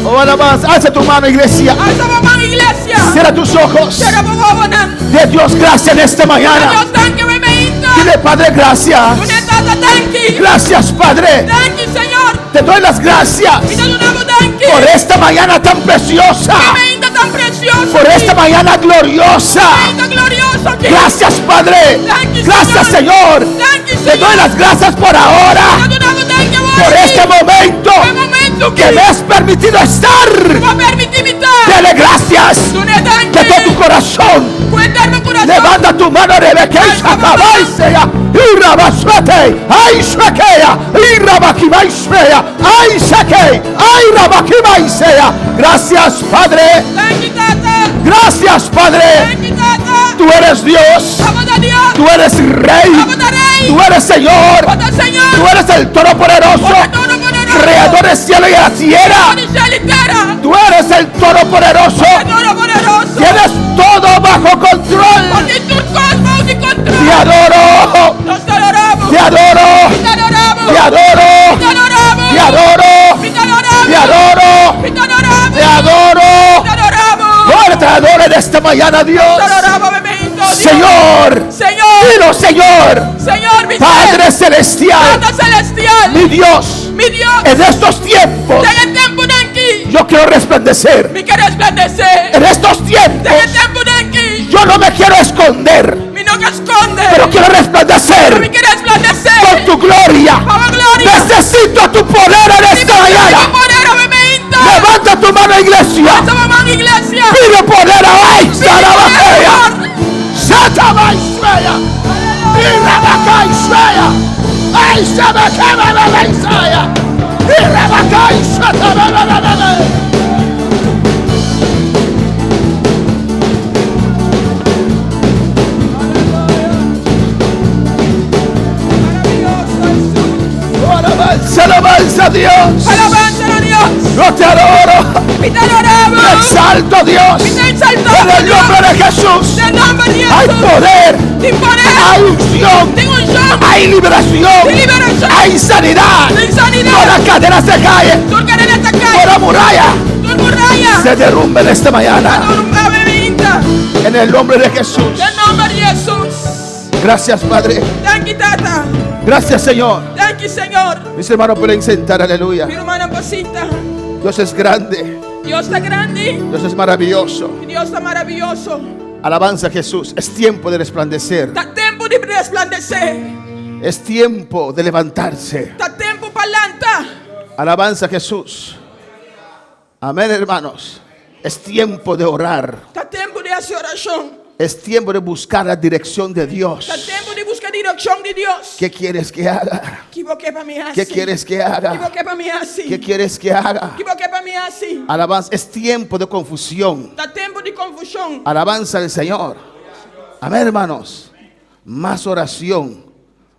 Speaker 4: Oh, alabanza. Alza tu mano, iglesia.
Speaker 2: Alsa bo man, iglesia.
Speaker 4: Cierra tus ojos.
Speaker 2: Sera bo wowonan.
Speaker 4: De Dios, gracias en esta mañana.
Speaker 2: Dios danki awe mainta.
Speaker 4: Dile, Padre, gracias.
Speaker 2: Dun'é Tata danki.
Speaker 4: Gracias, Padre.
Speaker 2: Danki, Señor.
Speaker 4: Te doy las gracias
Speaker 2: Mi ta duna bo danki.
Speaker 4: por esta mañana tan preciosa.
Speaker 2: Mainta tan presioso.
Speaker 4: Por esta mañana gloriosa.
Speaker 2: Mainta glorioso aki.
Speaker 4: Gracias, Padre.
Speaker 2: Thank you,
Speaker 4: Gracias,
Speaker 2: Señor.
Speaker 4: Señor.
Speaker 2: Thank you,
Speaker 4: Te doy
Speaker 2: Señor.
Speaker 4: las gracias por ahora.
Speaker 2: Mi ta duna bo danki
Speaker 4: Por este momento
Speaker 2: E momento
Speaker 4: que me has permitido estar.
Speaker 2: Bo a permití mi ta.
Speaker 4: Dele gracias
Speaker 2: Dun'é danki.
Speaker 4: de todo tu corazón.
Speaker 2: Ku henter bo kurason.
Speaker 4: Levanta tu mano, Rebeca, y sacabaisea, y rabasuete, ay, shakea, y rabaquibaisea, ay, saque, ay, rabaquibaisea. Gracias, Padre.
Speaker 2: Danki, Tata.
Speaker 4: Gracias, Padre.
Speaker 2: Danki, Tata.
Speaker 4: Tú eres Dios.
Speaker 2: Abo ta Dios.
Speaker 4: Tú eres Rey.
Speaker 2: Abo ta Rei.
Speaker 4: Tú eres Señor.
Speaker 2: Bo ta Señor.
Speaker 4: Tú eres el Todopoderoso,
Speaker 2: Bo ta Todopoderoso.
Speaker 4: Creador del cielo y de la tierra.
Speaker 2: Di shelu i tera.
Speaker 4: Tú eres el Todopoderoso.
Speaker 2: Todopoderoso.
Speaker 4: Tienes todo bajo control.
Speaker 2: Bo tin tur kos bou di kontròl.
Speaker 4: Te adoro.
Speaker 2: Nos ta adorá bo.
Speaker 4: Te adoro.
Speaker 2: Te adoramos.
Speaker 4: Te adoro.
Speaker 2: Te adoramos.
Speaker 4: Te adoro.
Speaker 2: Te adoramos.
Speaker 4: Te adoro.
Speaker 2: Te adoramos.
Speaker 4: Te adoro.
Speaker 2: Te adoramos.
Speaker 4: Ahora te adoro en esta mañana, Dios.
Speaker 2: Te adoramos, bendito Dios.
Speaker 4: Señor.
Speaker 2: Señor.
Speaker 4: Dilo, Señor.
Speaker 2: Señor, mi
Speaker 4: Padre celestial.
Speaker 2: Tata celestial.
Speaker 4: Mi Dios.
Speaker 2: Mi Dios.
Speaker 4: En estos tiempos.
Speaker 2: Den e tempunan aki.
Speaker 4: Yo quiero resplandecer.
Speaker 2: Mi ke resplandesé.
Speaker 4: En estos tiempos.
Speaker 2: Den e tempunan aki.
Speaker 4: Yo no me quiero esconder.
Speaker 2: Mi no ke skonde.
Speaker 4: Pero quiero
Speaker 2: Mi
Speaker 4: resplandecer
Speaker 2: ke resplandesé.
Speaker 4: con tu gloria.
Speaker 2: Pa bo gloria.
Speaker 4: Necesito tu poder en esta mañana.
Speaker 2: Poder awe mainta.
Speaker 4: Levanta tu mano, iglesia.
Speaker 2: Alsa bo man, iglesia.
Speaker 4: Pide poder ahí. Sarabajeya. Satabaisreya. Irabakaisaya. Aisabakabababaisaya. Irabakaisatabababababai.
Speaker 2: Maravilloso Jesús.
Speaker 4: Oh, alabanza, alabanza a Dios.
Speaker 2: Alabanza a Dios.
Speaker 4: Yo te adoro.
Speaker 2: Mi ta adorá Bo.
Speaker 4: Te exalto, Dios.
Speaker 2: Mi ta eksaltá
Speaker 4: En el
Speaker 2: Dios.
Speaker 4: nombre de Jesús.
Speaker 2: Den nòmber di
Speaker 4: Hay
Speaker 2: Jesús.
Speaker 4: poder.
Speaker 2: Tin poder.
Speaker 4: Hay unción.
Speaker 2: Tin unshon.
Speaker 4: Hay liberación.
Speaker 2: Tin liberashon.
Speaker 4: Hay sanidad.
Speaker 2: Tin sanidat.
Speaker 4: Toda cadena se cae.
Speaker 2: Tur kadena ta kai.
Speaker 4: Toda muralla
Speaker 2: Tur muraya.
Speaker 4: se derrumba en esta mañana.
Speaker 2: Awe mainta.
Speaker 4: En el nombre de Jesús.
Speaker 2: Den nòmber di Jesús.
Speaker 4: Gracias, Padre.
Speaker 2: Danki, Tata.
Speaker 4: Gracias, Señor.
Speaker 2: Danki, Señor.
Speaker 4: Mis hermanos pueden sentar, aleluya.
Speaker 2: Mi rumannan por sinta.
Speaker 4: Dios es grande.
Speaker 2: Dios ta grandi.
Speaker 4: Dios es maravilloso.
Speaker 2: Dios ta maravioso.
Speaker 4: Alabanza a Jesús. Es tiempo de resplandecer.
Speaker 2: Ta tempu di resplandesé.
Speaker 4: Es tiempo de levantarse.
Speaker 2: Ta tempu pa lanta.
Speaker 4: Alabanza a Jesús. Amén, hermanos. Es tiempo de orar.
Speaker 2: Ta tempu di hasi orashon.
Speaker 4: Es tiempo de buscar la dirección de Dios.
Speaker 2: Ta tempu di buska direkshon di Dios.
Speaker 4: ¿Qué quieres que haga?
Speaker 2: Ki bo ke pa mi hasi?
Speaker 4: ¿Qué quieres que
Speaker 2: Ki
Speaker 4: haga?
Speaker 2: bo ke pa mi hasi?
Speaker 4: ¿Qué quieres que haga?
Speaker 2: Ki bo ke pa mi hasi?
Speaker 4: Alabanza. Es tiempo de confusión.
Speaker 2: Ta tempu di konfushon.
Speaker 4: Alabanza al Señor. Amén, hermanos. Más oración,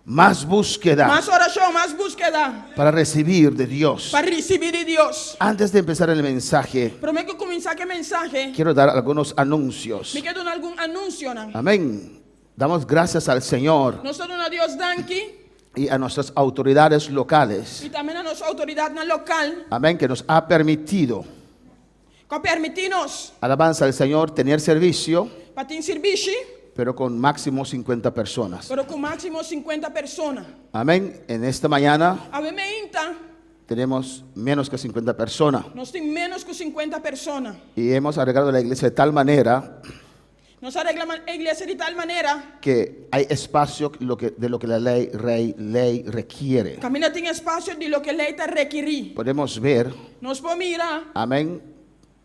Speaker 4: más búsqueda
Speaker 2: Mas orashon, mas búskeda
Speaker 4: para recibir de Dios.
Speaker 2: pa risibí di Dios.
Speaker 4: Antes de empezar el mensaje,
Speaker 2: Promé ku kuminsá ku e mensahe,
Speaker 4: quiero dar algunos anuncios.
Speaker 2: mi ke duna algun anunsionan.
Speaker 4: Amén. Damos gracias al Señor
Speaker 2: Nos ta duna Dios danki
Speaker 4: y a nuestras autoridades locales.
Speaker 2: i tambe na nos outoridatnan lokal
Speaker 4: Amén, que nos ha permitido,
Speaker 2: ku a permití nos
Speaker 4: alabanza al Señor, tener servicio,
Speaker 2: pa tin servisio,
Speaker 4: pero con máximo 50 personas.
Speaker 2: pero ku máksimo 50 persona.
Speaker 4: Amén. En esta mañana
Speaker 2: Awe mainta,
Speaker 4: tenemos menos que 50 personas
Speaker 2: nos tin ménos ku 50 persona.
Speaker 4: y hemos arreglado la iglesia de tal manera
Speaker 2: Nos a regla e iglesia di tal manera
Speaker 4: que hay espacio lo que, de lo que la ley, rey, ley requiere.
Speaker 2: Kaminda tin espasio di loke lei ta rekerí.
Speaker 4: Podemos ver,
Speaker 2: Nos por mira
Speaker 4: amén,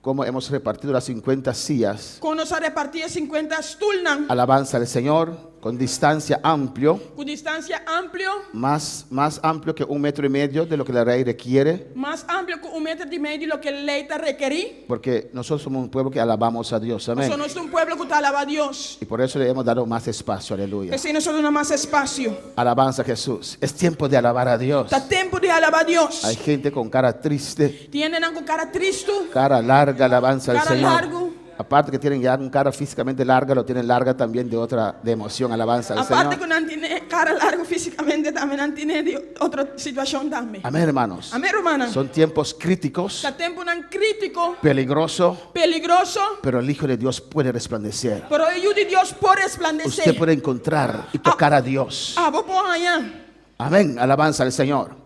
Speaker 4: cómo hemos repartido las 50 sillas.
Speaker 2: kon nos a repartí e 50 stulnan
Speaker 4: Alabanza al Señor, con distancia amplio,
Speaker 2: ku distansia amplio,
Speaker 4: más, más amplio que un metro y medio de lo que la ley requiere,
Speaker 2: mas amplio ku un meter i mei di loke lei ta rekerí.
Speaker 4: porque nosotros somos un pueblo que alabamos a Dios, amén.
Speaker 2: Pasobra nos ta un pueblo ku ta alabá Dios.
Speaker 4: Y por eso le hemos dado más espacio, aleluya.
Speaker 2: P'esei nos a duna mas espasio.
Speaker 4: Alabanza a Jesús. Es tiempo de alabar a Dios.
Speaker 2: Ta tempu di alabá Dios.
Speaker 4: Hay gente con cara triste,
Speaker 2: Tin hendenan ku kara tristu,
Speaker 4: cara larga, alabanza al
Speaker 2: Cara
Speaker 4: Señor.
Speaker 2: largu.
Speaker 4: Aparte que tienen ya un cara físicamente larga, lo tienen larga también de otra de emoción, alabanza al
Speaker 2: Aparte
Speaker 4: Señor.
Speaker 2: ku nan tin kara largu físikamente, tambe nan tin di otro situashon tambe.
Speaker 4: Amén, hermanos.
Speaker 2: Amèn, rumannan.
Speaker 4: Son tiempos críticos,
Speaker 2: Ta tempunan krítiko,
Speaker 4: peligroso,
Speaker 2: peligroso,
Speaker 4: pero el Hijo de Dios puede resplandecer.
Speaker 2: pero e Yu di Dios por resplandesé.
Speaker 4: Usted puede encontrar y tocar a Dios.
Speaker 2: Abo por haña.
Speaker 4: Amén, alabanza al Señor.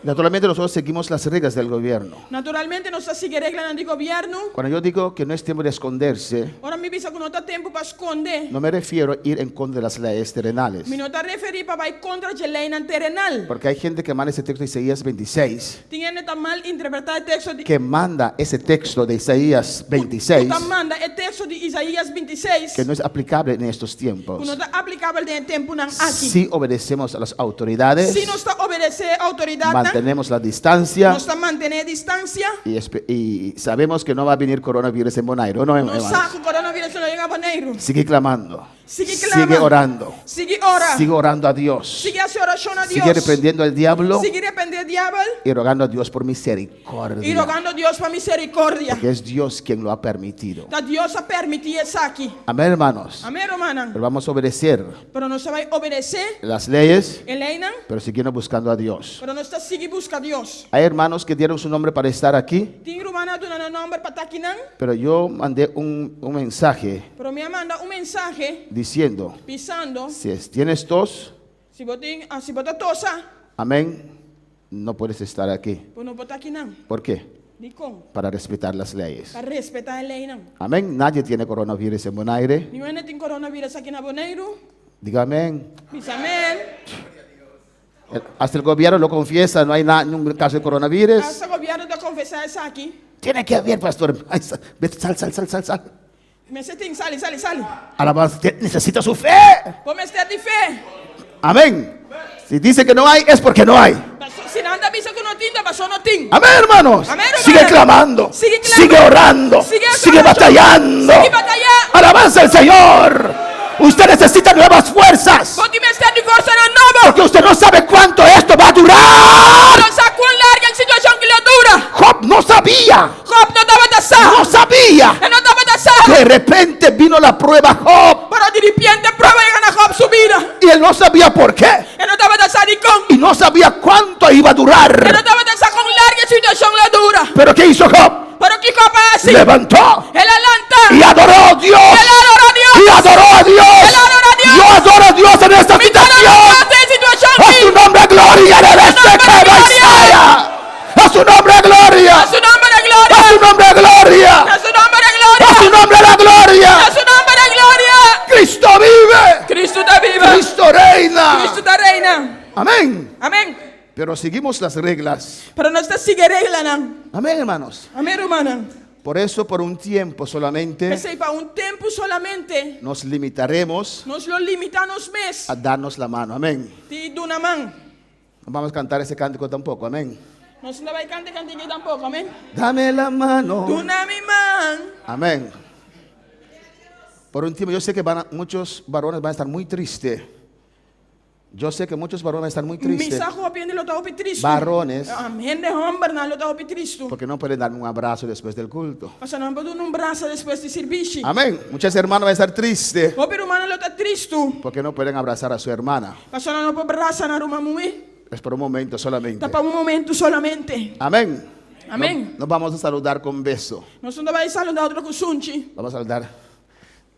Speaker 4: Naturalmente nosotros seguimos las reglas del gobierno.
Speaker 2: Naturalmente nos ta sigui reglanan di gobièrnu.
Speaker 4: Cuando yo digo que no es tiempo de esconderse,
Speaker 2: Ora mi bisa ku no ta tempu pa skonde.
Speaker 4: no me refiero a ir en contra de las leyes terrenales.
Speaker 2: Mi no ta referí pa bai kontra di leinan terenal.
Speaker 4: Porque hay gente que manda ese texto de Isaías 26,
Speaker 2: Tin hende ta mal interpretá e teksto di
Speaker 4: que manda ese texto de Isaías 26,
Speaker 2: Ta manda e teksto di Isaías 26.
Speaker 4: que no es aplicable en estos
Speaker 2: Ku
Speaker 4: tiempos.
Speaker 2: no ta aplikabel den e tempunan aki.
Speaker 4: Si obedecemos a las autoridades,
Speaker 2: Si nos ta obedesé outoridatnan,
Speaker 4: mantenemos la distancia
Speaker 2: nos ta mantené distansia.
Speaker 4: y, y sabemos que no va a venir coronavirus en Bonaire. ¿no,
Speaker 2: Nos
Speaker 4: hermanos?
Speaker 2: sa ku coronavirus no yega Boneiru.
Speaker 4: Sigue clamando.
Speaker 2: Sigui klama.
Speaker 4: Sigue orando.
Speaker 2: Sigui ora.
Speaker 4: Sigue orando a Dios.
Speaker 2: Sigui hasi orashon na Dios.
Speaker 4: Sigue reprendiendo al diablo
Speaker 2: Sigui reprendé diabel
Speaker 4: y rogando a Dios por
Speaker 2: i
Speaker 4: misericordia.
Speaker 2: rogando Dios pa miserikòrdia.
Speaker 4: Porque es Dios quien lo ha permitido.
Speaker 2: Ta Dios a permití esaki.
Speaker 4: Amén, hermanos.
Speaker 2: Amèn, rumannan.
Speaker 4: Pero vamos a obedecer
Speaker 2: Pero nos ta bai obedesé
Speaker 4: las leyes,
Speaker 2: e leinan,
Speaker 4: pero siguiendo buscando a Dios.
Speaker 2: pero nos ta sigui buska Dios.
Speaker 4: Hay hermanos que dieron su nombre para estar aquí,
Speaker 2: Tin ruman a duna nan nòmber pa ta akinan,
Speaker 4: pero yo mandé un, un mensaje
Speaker 2: pero mi a manda un mensahe
Speaker 4: diciendo,
Speaker 2: bisando,
Speaker 4: si tienes tos,
Speaker 2: si bo tin, ah, si bo ta tosa,
Speaker 4: amén, no puedes estar aquí.
Speaker 2: bo no por ta akinan.
Speaker 4: ¿Por qué?
Speaker 2: Dikon?
Speaker 4: Para respetar las leyes.
Speaker 2: Pa respetá e leinan.
Speaker 4: Amén. Nadie tiene coronavirus en Bonaire.
Speaker 2: Ningun hende tin coronavirus aki na Boneiru.
Speaker 4: Diga amén.
Speaker 2: Bisa amèn.
Speaker 4: Hasta el gobierno lo confiesa, no hay ningún caso de coronavirus.
Speaker 2: Hasta gobièrnu ta konfesá esaki.
Speaker 4: Tiene que haber, pastor. Ay, Sal, sal, sal, sal, sal.
Speaker 5: Mester tin, sali, sali, sali.
Speaker 4: Alabanza, necesita su fe.
Speaker 5: Bo mester di fe.
Speaker 4: Amén. Si dice que no hay, es porque no hay.
Speaker 5: Si nan ta bisa ku no tin, ta paso no tin.
Speaker 4: Amén, hermanos.
Speaker 5: Amén, hermano.
Speaker 4: Sigue clamando.
Speaker 5: Sigue clamando.
Speaker 4: Sigue orando.
Speaker 5: Sigue
Speaker 4: Sigue
Speaker 5: orando.
Speaker 4: batallando.
Speaker 5: Sigue batallando.
Speaker 4: Alabanza al Señor. Usted necesita nuevas fuerzas.
Speaker 5: Bo tin mester di forsanan nobo.
Speaker 4: Porque usted no sabe cuánto esto va a durar.
Speaker 5: No sa kon largu e situashon aki lo dura.
Speaker 4: Job no sabía.
Speaker 5: Job no tabata sa.
Speaker 4: No sabía.
Speaker 5: E no tabata sa.
Speaker 4: De repente vino la prueba a Job.
Speaker 5: Pero di ripiente prueba a yega na Job su bida.
Speaker 4: Y él no sabía por qué.
Speaker 5: E no tabata sa dikon.
Speaker 4: Y no sabía cuánto iba a
Speaker 5: E no
Speaker 4: durar.
Speaker 5: tabata sa kon largu e situashon lo dura.
Speaker 4: Pero ¿qué hizo Job?
Speaker 5: Pero kiko Job a hasi?
Speaker 4: Levantó
Speaker 5: El a lanta.
Speaker 4: y adoró a Dios.
Speaker 5: El a adorá Dios.
Speaker 4: Y adoró a Dios.
Speaker 5: El adoró a Dios.
Speaker 4: Yo adoro a Dios en esta
Speaker 5: Mi ta adorá
Speaker 4: situación.
Speaker 5: Dios den e situashon
Speaker 4: A
Speaker 5: aki.
Speaker 4: su nombre gloria.
Speaker 5: A su nombre gloria.
Speaker 4: A su nombre gloria.
Speaker 5: A su nombre gloria.
Speaker 4: A su nombre gloria.
Speaker 5: A su nombre gloria.
Speaker 4: A su nombre la gloria.
Speaker 5: A su nombre gloria.
Speaker 4: Cristo vive.
Speaker 5: Cristo ta biba.
Speaker 4: Cristo reina.
Speaker 5: Cristo ta reina.
Speaker 4: Amén.
Speaker 5: Amén.
Speaker 4: Pero seguimos las reglas.
Speaker 5: Pero nos ta sigui reglanan.
Speaker 4: Amén, hermanos.
Speaker 5: Amén, rumannan.
Speaker 4: Por eso, por un tiempo solamente,
Speaker 5: P'esei pa un tempu solamente,
Speaker 4: nos limitaremos
Speaker 5: nos lo limitá nos mes
Speaker 4: a darnos la mano. Amén.
Speaker 5: di duna man.
Speaker 4: No vamos a cantar ese cántico tampoco. Amén.
Speaker 5: Nos no ta bai kanta e kantika tampoko. Amèn.
Speaker 4: Dame la mano.
Speaker 5: Duna mi man.
Speaker 4: Amén. Por un tiempo, yo sé que muchos varones van a estar muy tristes. Yo sé que muchos varones van a estar muy
Speaker 5: Mi
Speaker 4: tristes
Speaker 5: sa ku hopi hende lo ta hopi tristu.
Speaker 4: Varones.
Speaker 5: Hende hòmbernan lo ta hopi tristu.
Speaker 4: Porque no pueden darme un abrazo después del culto.
Speaker 5: Pasobra nan no por duna un brasa despues di sirbishi.
Speaker 4: Amén. Muchas hermanas van a estar tristes
Speaker 5: Hopi rumannan lo ta tristu.
Speaker 4: porque no pueden abrazar a su hermana.
Speaker 5: Pasobra nan no por brasa nan ruman muhé.
Speaker 4: Es por un momento solamente.
Speaker 5: Ta pa un momento solamente.
Speaker 4: Amén.
Speaker 5: Amén.
Speaker 4: No, no vamos a saludar con beso.
Speaker 5: Nos no ta bai saludá otro ku sunchi.
Speaker 4: Vamos a saludar.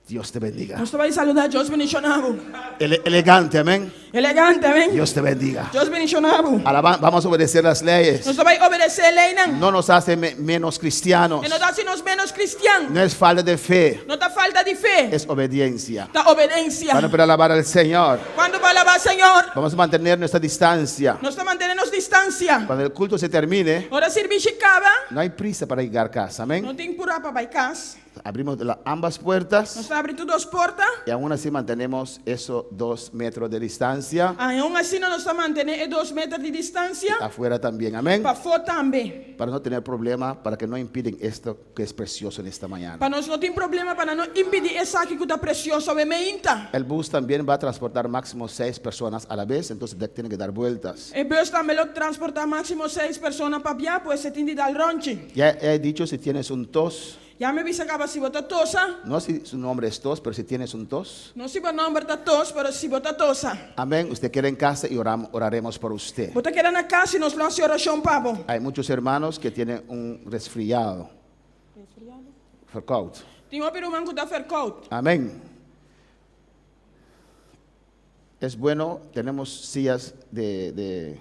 Speaker 4: Dios te bendiga.
Speaker 5: Nos ta bai saludá Dios bendishoná bo.
Speaker 4: Ele- elegante, amén.
Speaker 5: Elegante, amèn.
Speaker 4: Dios te bendiga.
Speaker 5: Dios bendishoná bo.
Speaker 4: Alaba- vamos a obedecer las leyes.
Speaker 5: Nos ta bai obedesé leinan.
Speaker 4: No nos hace me- menos cristianos.
Speaker 5: E no ta hasi nos ménos kristian.
Speaker 4: No es falta de fe,
Speaker 5: No ta falta di fe.
Speaker 4: es obediencia.
Speaker 5: Ta obedensia.
Speaker 4: Van a poder alabar al Señor.
Speaker 5: Kuantu por alabá Señor?
Speaker 4: Vamos a mantener nuestra distancia.
Speaker 5: Nos ta mantené nos distansia.
Speaker 4: Cuando el culto se termine,
Speaker 5: Ora sirbishi kaba,
Speaker 4: no hay prisa para llegar a casa. Amén.
Speaker 5: no tin purá pa bai kas.
Speaker 4: Abrimos la- ambas puertas
Speaker 5: Nos ta habri tur dos porta.
Speaker 4: y aún así mantenemos esos 2 metros de distancia.
Speaker 5: Aun asina nos ta mantené e dos meter di distansia.
Speaker 4: Afuera también. Amén.
Speaker 5: Pafó tambe.
Speaker 4: Para no tener problema, para que no impiden esto que es precioso en esta mañana.
Speaker 5: Pa nos no tin problema, pa nan no impidí esaki ku ta presioso awe meinta.
Speaker 4: El bus también va a transportar máximo 6 personas a la vez, entonces tienen que dar vueltas.
Speaker 5: E bus tambe lo transportá máksimo seis persona pa bia, pues e tin di dal ròntji.
Speaker 4: Ya he dicho, si tienes un tos,
Speaker 5: Ya mi a bisa kaba si bo ta tosa.
Speaker 4: no si su nombre es tos, pero si tienes un tos.
Speaker 5: No si bo nòmber ta tos, pero si bo ta tosa.
Speaker 4: Amén. Usted queda en casa y oramos, oraremos por usted.
Speaker 5: Bo ta keda na kas i nos lo hasi orashon pa bo.
Speaker 4: Hay muchos hermanos que tienen un resfriado. Verkoud.
Speaker 5: Tin hopi ruman ku ta verkoud.
Speaker 4: Amén. Es bueno, tenemos sillas de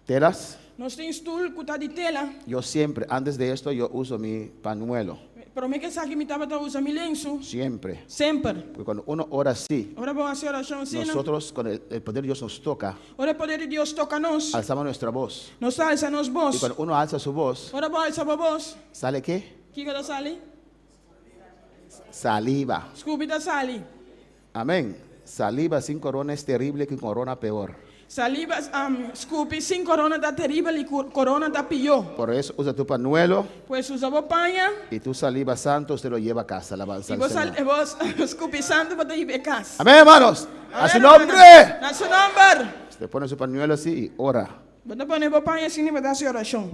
Speaker 4: telas.
Speaker 5: Nos tin stul ku ta di tela.
Speaker 4: Yo siempre, antes de esto, yo uso mi pañuelo.
Speaker 5: Promé ku esaki mi tabata usa mi lensu.
Speaker 4: Siempre.
Speaker 5: Semper.
Speaker 4: Porque cuando uno ora así,
Speaker 5: Ora bo hasi orashon asina.
Speaker 4: nosotros con el poder de Dios nos toca,
Speaker 5: Ora e poder di Dios toka nos.
Speaker 4: alzamos nuestra voz.
Speaker 5: Nos ta alsa nos
Speaker 4: Y
Speaker 5: bos.
Speaker 4: cuando uno alza su voz,
Speaker 5: Ora bo alsa bo bos.
Speaker 4: ¿sale qué?
Speaker 5: Kiko ta sali?
Speaker 4: Saliva.
Speaker 5: Skupi ta sali.
Speaker 4: Amén. Saliva sin corona es terrible que corona peor.
Speaker 5: Saliva, skupi sin korona ta teribel i ku korona ta pió.
Speaker 4: Por eso usa tu pañuelo
Speaker 5: Pues usa bo paña
Speaker 4: y tu saliva santo usted lo lleva a casa. Alabanza
Speaker 5: i
Speaker 4: al
Speaker 5: bo sal,
Speaker 4: Señor.
Speaker 5: bo skupi santu bo ta hib'é kas.
Speaker 4: Amén, hermanos. A su
Speaker 5: Amén,
Speaker 4: nombre.
Speaker 5: hermano. Na su nòmber.
Speaker 4: Usted pone su pañuelo así y ora.
Speaker 5: Bo ta pone bo paña asina i bo ta hasi orashon.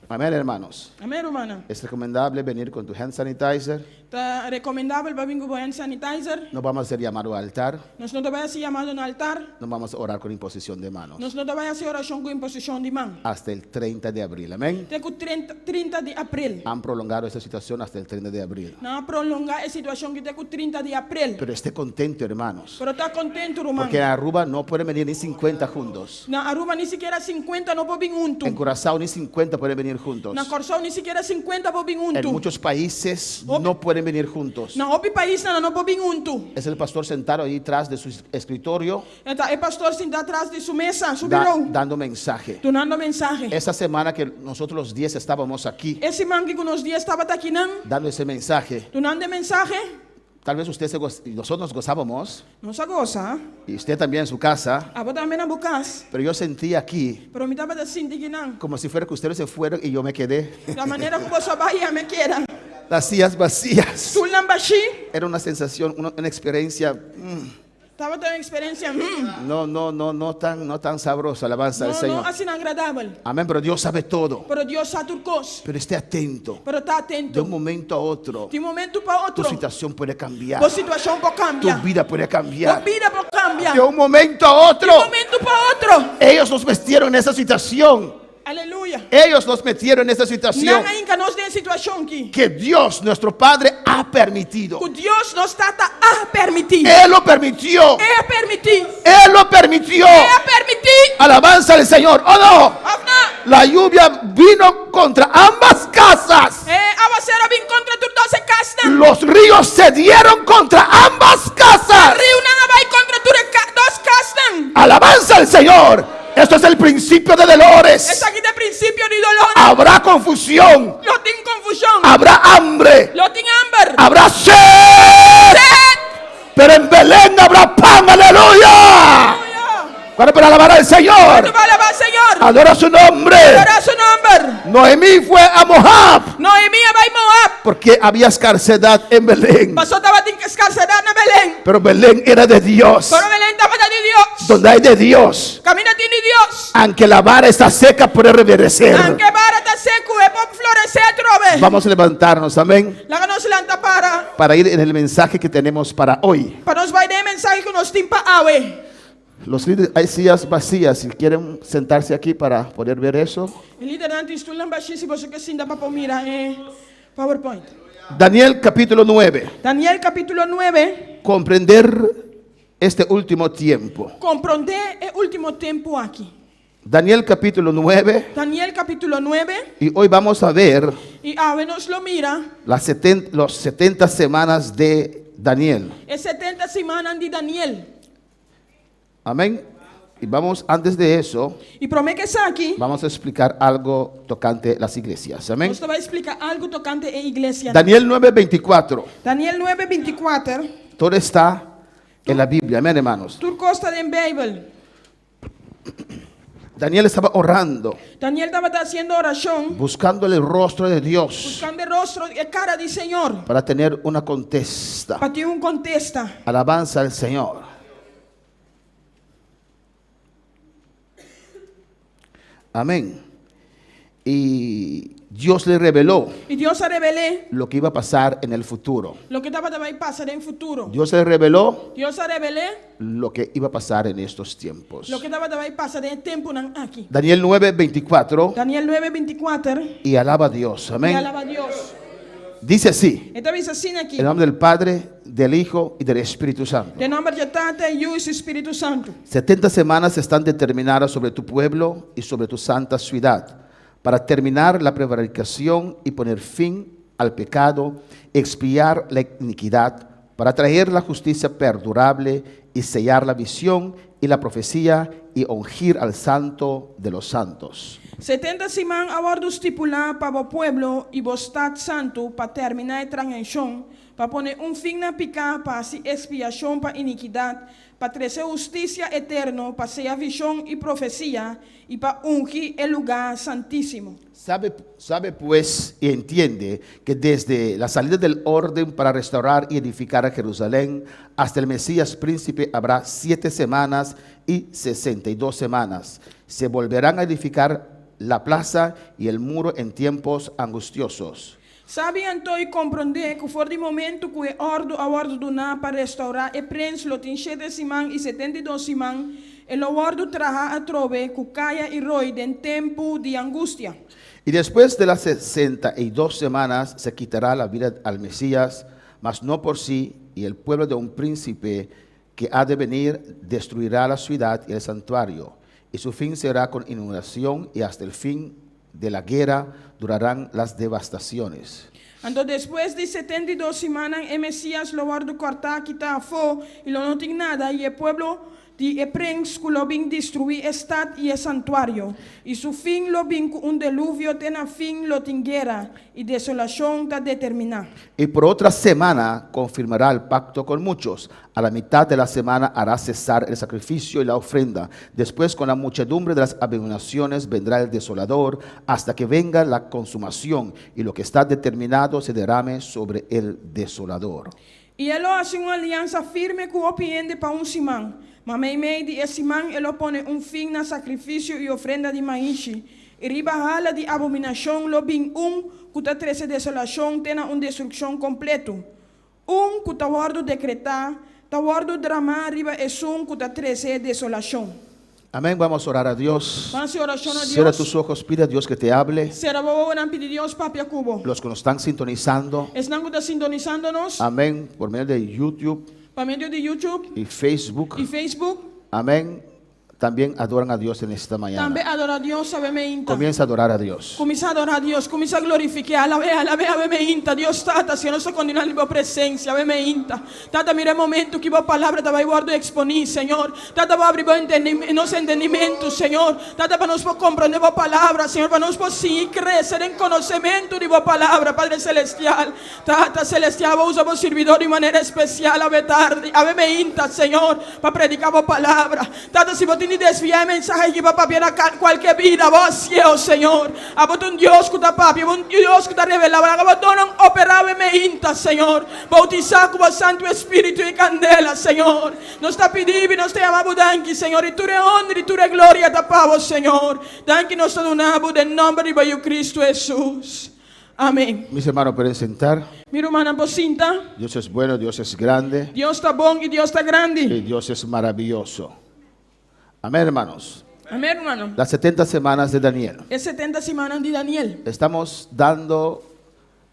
Speaker 4: Amén, hermanos.
Speaker 5: Amén, rumannan.
Speaker 4: Es recomendable venir con tu hand sanitizer.
Speaker 5: Ta rekomendabel pa bin ku bo hand sanitizer.
Speaker 4: No vamos a hacer llamado al altar.
Speaker 5: Nos no ta bai hasi yamado na altar.
Speaker 4: No vamos a orar con imposición de manos.
Speaker 5: Nos no ta bai hasi orashon ku imposishon di man.
Speaker 4: Hasta el 30 de abril. Amén.
Speaker 5: Te ku 30, 30 di aprel.
Speaker 4: Han prolongado esta situación hasta el 30 de abril.
Speaker 5: Nan a prolongá e situashon aki te ku 30 di aprel.
Speaker 4: Pero esté contento, hermanos.
Speaker 5: Pero ta kontentu, ruman.
Speaker 4: Porque en Aruba no pueden venir ni 50 juntos.
Speaker 5: Na Aruba ni sikiera 50 no por bin huntu.
Speaker 4: En Curazao ni 50 pueden venir venir juntos.
Speaker 5: Na Kòrsou ni sikiera 50 por bin
Speaker 4: En
Speaker 5: huntu.
Speaker 4: muchos países no pueden venir juntos.
Speaker 5: Na hopi pais nan no por bin huntu.
Speaker 4: Es el pastor sentado ahí tras de su escritorio
Speaker 5: Ta e pastor sintá tras di su mesa, su büró,
Speaker 4: dando mensaje.
Speaker 5: Dunando mensahe.
Speaker 4: Esta semana que nosotros los 10 estábamos aquí
Speaker 5: E siman ku nos 10 tabata akinan,
Speaker 4: dando ese mensaje,
Speaker 5: dunando mensahe.
Speaker 4: Tal vez usted se goz- y nosotros nos gozábamos,
Speaker 5: Nos a gosa.
Speaker 4: Y usted también en su casa,
Speaker 5: Abo tambe na bo kas.
Speaker 4: Pero yo sentí aquí
Speaker 5: Pero mi tabata sinti akinan.
Speaker 4: Como si fuera que ustedes se fueron y yo me quedé.
Speaker 5: Ta manera ku boso a bai i ami a keda.
Speaker 4: Las sillas vacías.
Speaker 5: Stulnan bashí.
Speaker 4: Era una sensación, una experiencia
Speaker 5: Tabata un eksperensia.
Speaker 4: No, no, no, no tan, no tan sabrosa, alabanza al
Speaker 5: No, no
Speaker 4: Señor.
Speaker 5: asina agradabel.
Speaker 4: Amén, pero Dios sabe todo.
Speaker 5: Pero Dios sa tur kos.
Speaker 4: Pero esté atento.
Speaker 5: Pero ta
Speaker 4: De
Speaker 5: atento.
Speaker 4: un momento a otro,
Speaker 5: Di un momento pa
Speaker 4: tu
Speaker 5: otro.
Speaker 4: situación puede cambiar.
Speaker 5: Bo situashon por
Speaker 4: Tu
Speaker 5: kambia.
Speaker 4: vida puede
Speaker 5: Bo
Speaker 4: cambiar.
Speaker 5: bida por kambia.
Speaker 4: De un momento a otro.
Speaker 5: Di un momento pa otro.
Speaker 4: Ellos nos metieron en esa situación.
Speaker 5: Aleluya.
Speaker 4: Ellos nos metieron en esa situación
Speaker 5: Nan a hinka nos den e situashon aki.
Speaker 4: Que Dios, nuestro Padre, ha permitido.
Speaker 5: Ku Dios nos Tata a permití.
Speaker 4: Él lo permitió.
Speaker 5: El a permití.
Speaker 4: Él lo permitió.
Speaker 5: El a permití.
Speaker 4: Alabanza al Señor. ¿O no?
Speaker 5: Òf no?
Speaker 4: La lluvia vino contra ambas casas.
Speaker 5: E áwaseru a bin kontra tur dos e kasnan.
Speaker 4: Los ríos se dieron contra ambas casas.
Speaker 5: Riunan a bai kontra tur e dos kasnan.
Speaker 4: Alabanza al Señor. Esto es el principio de dolores.
Speaker 5: Esaki ta e prinsipio di doló.
Speaker 4: Habrá confusión.
Speaker 5: Lo tin konfushon.
Speaker 4: Habrá hambre.
Speaker 5: Lo tin hamber.
Speaker 4: Habrá sed.
Speaker 5: Set.
Speaker 4: Pero en Belén habrá pan. Aleluya.
Speaker 5: Aleluya.
Speaker 4: Para para alabar al Señor.
Speaker 5: Bai alabá Señor.
Speaker 4: Adora su nombre.
Speaker 5: Adorá su nòmber.
Speaker 4: Noemí fue a Moab
Speaker 5: Noemí a bai Moab.
Speaker 4: Porque había escasedad en Belén.
Speaker 5: Pasó tabatin escarcedad na Belén.
Speaker 4: Pero Belén era de Dios.
Speaker 5: Pero Belén tabata di Dios.
Speaker 4: Donde hay de Dios,
Speaker 5: Kaminda tin di Dios.
Speaker 4: Aunque la vara está seca, puede reverdecer.
Speaker 5: Aunke bara ta seku, e por floresé atrobe.
Speaker 4: Vamos a levantarnos, amén,
Speaker 5: Laga nos lanta para.
Speaker 4: Para ir en el mensaje que tenemos para hoy.
Speaker 5: Pa nos bai den e mensahe ku nos tin pa awe.
Speaker 4: Los líderes, hay sillas vacías, si quieren sentarse aquí para poder ver eso.
Speaker 5: E lidernan tin stulnan bashí si boso ke sinta pa por mira e PowerPoint.
Speaker 4: Daniel capítulo 9.
Speaker 5: Daniel kapítulo 9.
Speaker 4: Comprender este último tiempo.
Speaker 5: Komprondé e último tempu aki.
Speaker 4: Daniel capítulo 9.
Speaker 5: Daniel kapítulo 9.
Speaker 4: Y hoy vamos a ver
Speaker 5: I awe nos lo mira.
Speaker 4: Las 70, los 70 semanas de Daniel.
Speaker 5: E 70 simannan di Daniel.
Speaker 4: Amén. Y vamos, antes de eso,
Speaker 5: I promé ku esaki,
Speaker 4: vamos a explicar algo tocante las iglesias. Amén.
Speaker 5: nos ta bai splika algu tokante e iglesia.
Speaker 4: Daniel 9:24.
Speaker 5: Daniel 9, 24.
Speaker 4: Todo está en la Biblia. Amén, hermanos.
Speaker 5: Tur kos ta den Beibel.
Speaker 4: Daniel estaba orando,
Speaker 5: Daniel tabata hasiendo orashon,
Speaker 4: buscando el rostro de Dios
Speaker 5: buskando e rostro, e kara di Señor,
Speaker 4: para tener una contesta.
Speaker 5: pa tin un kontesta.
Speaker 4: Alabanza al Señor. Amén. Y Dios le reveló
Speaker 5: I Dios a revel'é
Speaker 4: lo que iba a pasar en el futuro.
Speaker 5: loke tabata bai pasa den futuro.
Speaker 4: Dios le reveló
Speaker 5: Dios a revel'é
Speaker 4: lo que iba a pasar en estos tiempos.
Speaker 5: loke tabata bai pasa den e tempunan aki.
Speaker 4: Daniel 9, 24
Speaker 5: Daniel 9, 24.
Speaker 4: y alaba a Dios.
Speaker 5: I
Speaker 4: Amén.
Speaker 5: alabá Dios.
Speaker 4: Dice así,
Speaker 5: E ta bisa asina aki.
Speaker 4: en nombre del Padre, del Hijo y del Espíritu Santo.
Speaker 5: Den nòmber di Tata, Yu i Spiritu Santu.
Speaker 4: 70 semanas están determinadas sobre tu pueblo y sobre tu santa ciudad, para terminar la prevaricación y poner fin al pecado, expiar la iniquidad, para traer la justicia perdurable y sellar la visión y la profecía y ungir al santo de los santos.
Speaker 5: 70 siman a wòrdu stipulá pa bo pueblo i bo stat santu pa terminá e transgreshon, pa pone un fin na piká, pa hasi ekspiashon pa inikidat, pa trese hustisia eterno, pa seya vishon i profesia, i pa ungi e lugá santísimo.
Speaker 4: Sabe, sabe pues y entiende que desde la salida del orden para restaurar y edificar a Jerusalén hasta el Mesías príncipe habrá siete semanas y 62 semanas. Se volverán a edificar la plaza y el muro en tiempos angustiosos.
Speaker 5: Sabi anto i komprondé ku for di momentu ku e òrdu a wòrdu duná pa restourá e prens lo tin shete siman i 72 siman, e lo wòrdu trahá atrobe ku kaya i roi den tempu di angustia.
Speaker 4: Y después de las 62 semanas se quitará la vida al Mesías, mas no por sí, y el pueblo de un príncipe que ha de venir destruirá la ciudad y el santuario, y su fin será con inundación y hasta el fin. de la guerra durarán las devastaciones.
Speaker 5: Anto despues di 72 simannan e Mesias lo wòrdu kòrtá kitá afó i lo no tin nada, i e pueblo di e prens ku lo bin destruí e stat i e santuario, i su fin lo bin ku un deluvio te na fin lo tin guera, i desolashon ta determiná.
Speaker 4: Y por otra semana confirmará el pacto con muchos. A la mitad de la semana hará cesar el sacrificio y la ofrenda. Después con la muchedumbre de las abominaciones vendrá el desolador hasta que venga la consumación y lo que está determinado se derrame sobre el desolador.
Speaker 5: I e lo hasi un aliansa firme ku hopi hende pa un siman, ma meimei di e siman e lo pone un fin na sakrifisio i ofrenda di maishi, i riba hala di abominashon lo bin un ku ta trese desolashon te na un destrukshon kompletu. Un ku ta wòrdu dekretá ta wòrdu dramá riba esun ku ta trese desolashon.
Speaker 4: Amén, vamos a orar a Dios.
Speaker 5: Ban hasi orashon na
Speaker 4: Cierra
Speaker 5: Dios.
Speaker 4: tus ojos, pide a Dios que te hable.
Speaker 5: Sera bo wowonan, pidi Dios papia ku bo.
Speaker 4: Los que nos están sintonizando,
Speaker 5: Esnan ku ta sintonisando nos
Speaker 4: amén, por medio de YouTube
Speaker 5: pa medio di YouTube
Speaker 4: y Facebook,
Speaker 5: i Facebook,
Speaker 4: amén, también adoran a Dios en esta mañana.
Speaker 5: tambe adorá Dios awe meinta.
Speaker 4: Comienza a adorar a Dios.
Speaker 5: Kuminsá adorá Dios, kuminsá glorifik'é, alab'é, alab'é awe meinta. Dios Tata, si nos ta kontinuá den bo presensia awe meinta. Tata, mira e momento ki bo palabra ta bai wòrdu eksponí, Señor. Tata, bo abri bo nos entendimentu, Señor. Tata, pa nos por komprondé bo palabra, Señor, pa nos por sigui krese den konosementu di bo palabra, Padre Selestial. Tata Selestial, bo usa bo sirbidor di manera espesial awe tardi, awe meinta, Señor, pa prediká bo palabra. Tata, si bo tin di desviá e mensahe aki pa papia na kualke bida, bo hasié, o Señor. Abo ta un Dios ku ta papia, bo un Dios ku ta revelá. Bo laga bo donnan operá awe meinta, Señor. Boutisá ku bo Santu Espíritu i kandela, Señor. Nos ta pidi bo i nos ta yama bo danki, Señor, i tur e honra i tur e gloria ta pa bo, Señor. Danki nos ta duna bo den nòmber di bo Yu Kristu Hesus. Amén.
Speaker 4: Mis hermanos pueden sentar.
Speaker 5: Mi rumannan por sinta.
Speaker 4: Dios es bueno, Dios es grande.
Speaker 5: Dios ta bon i Dios ta grandi.
Speaker 4: Y Dios es maravilloso. Amén, hermanos.
Speaker 5: Amén, rumannan.
Speaker 4: Las 70 semanas de Daniel.
Speaker 5: E 70 simannan di Daniel.
Speaker 4: Estamos dando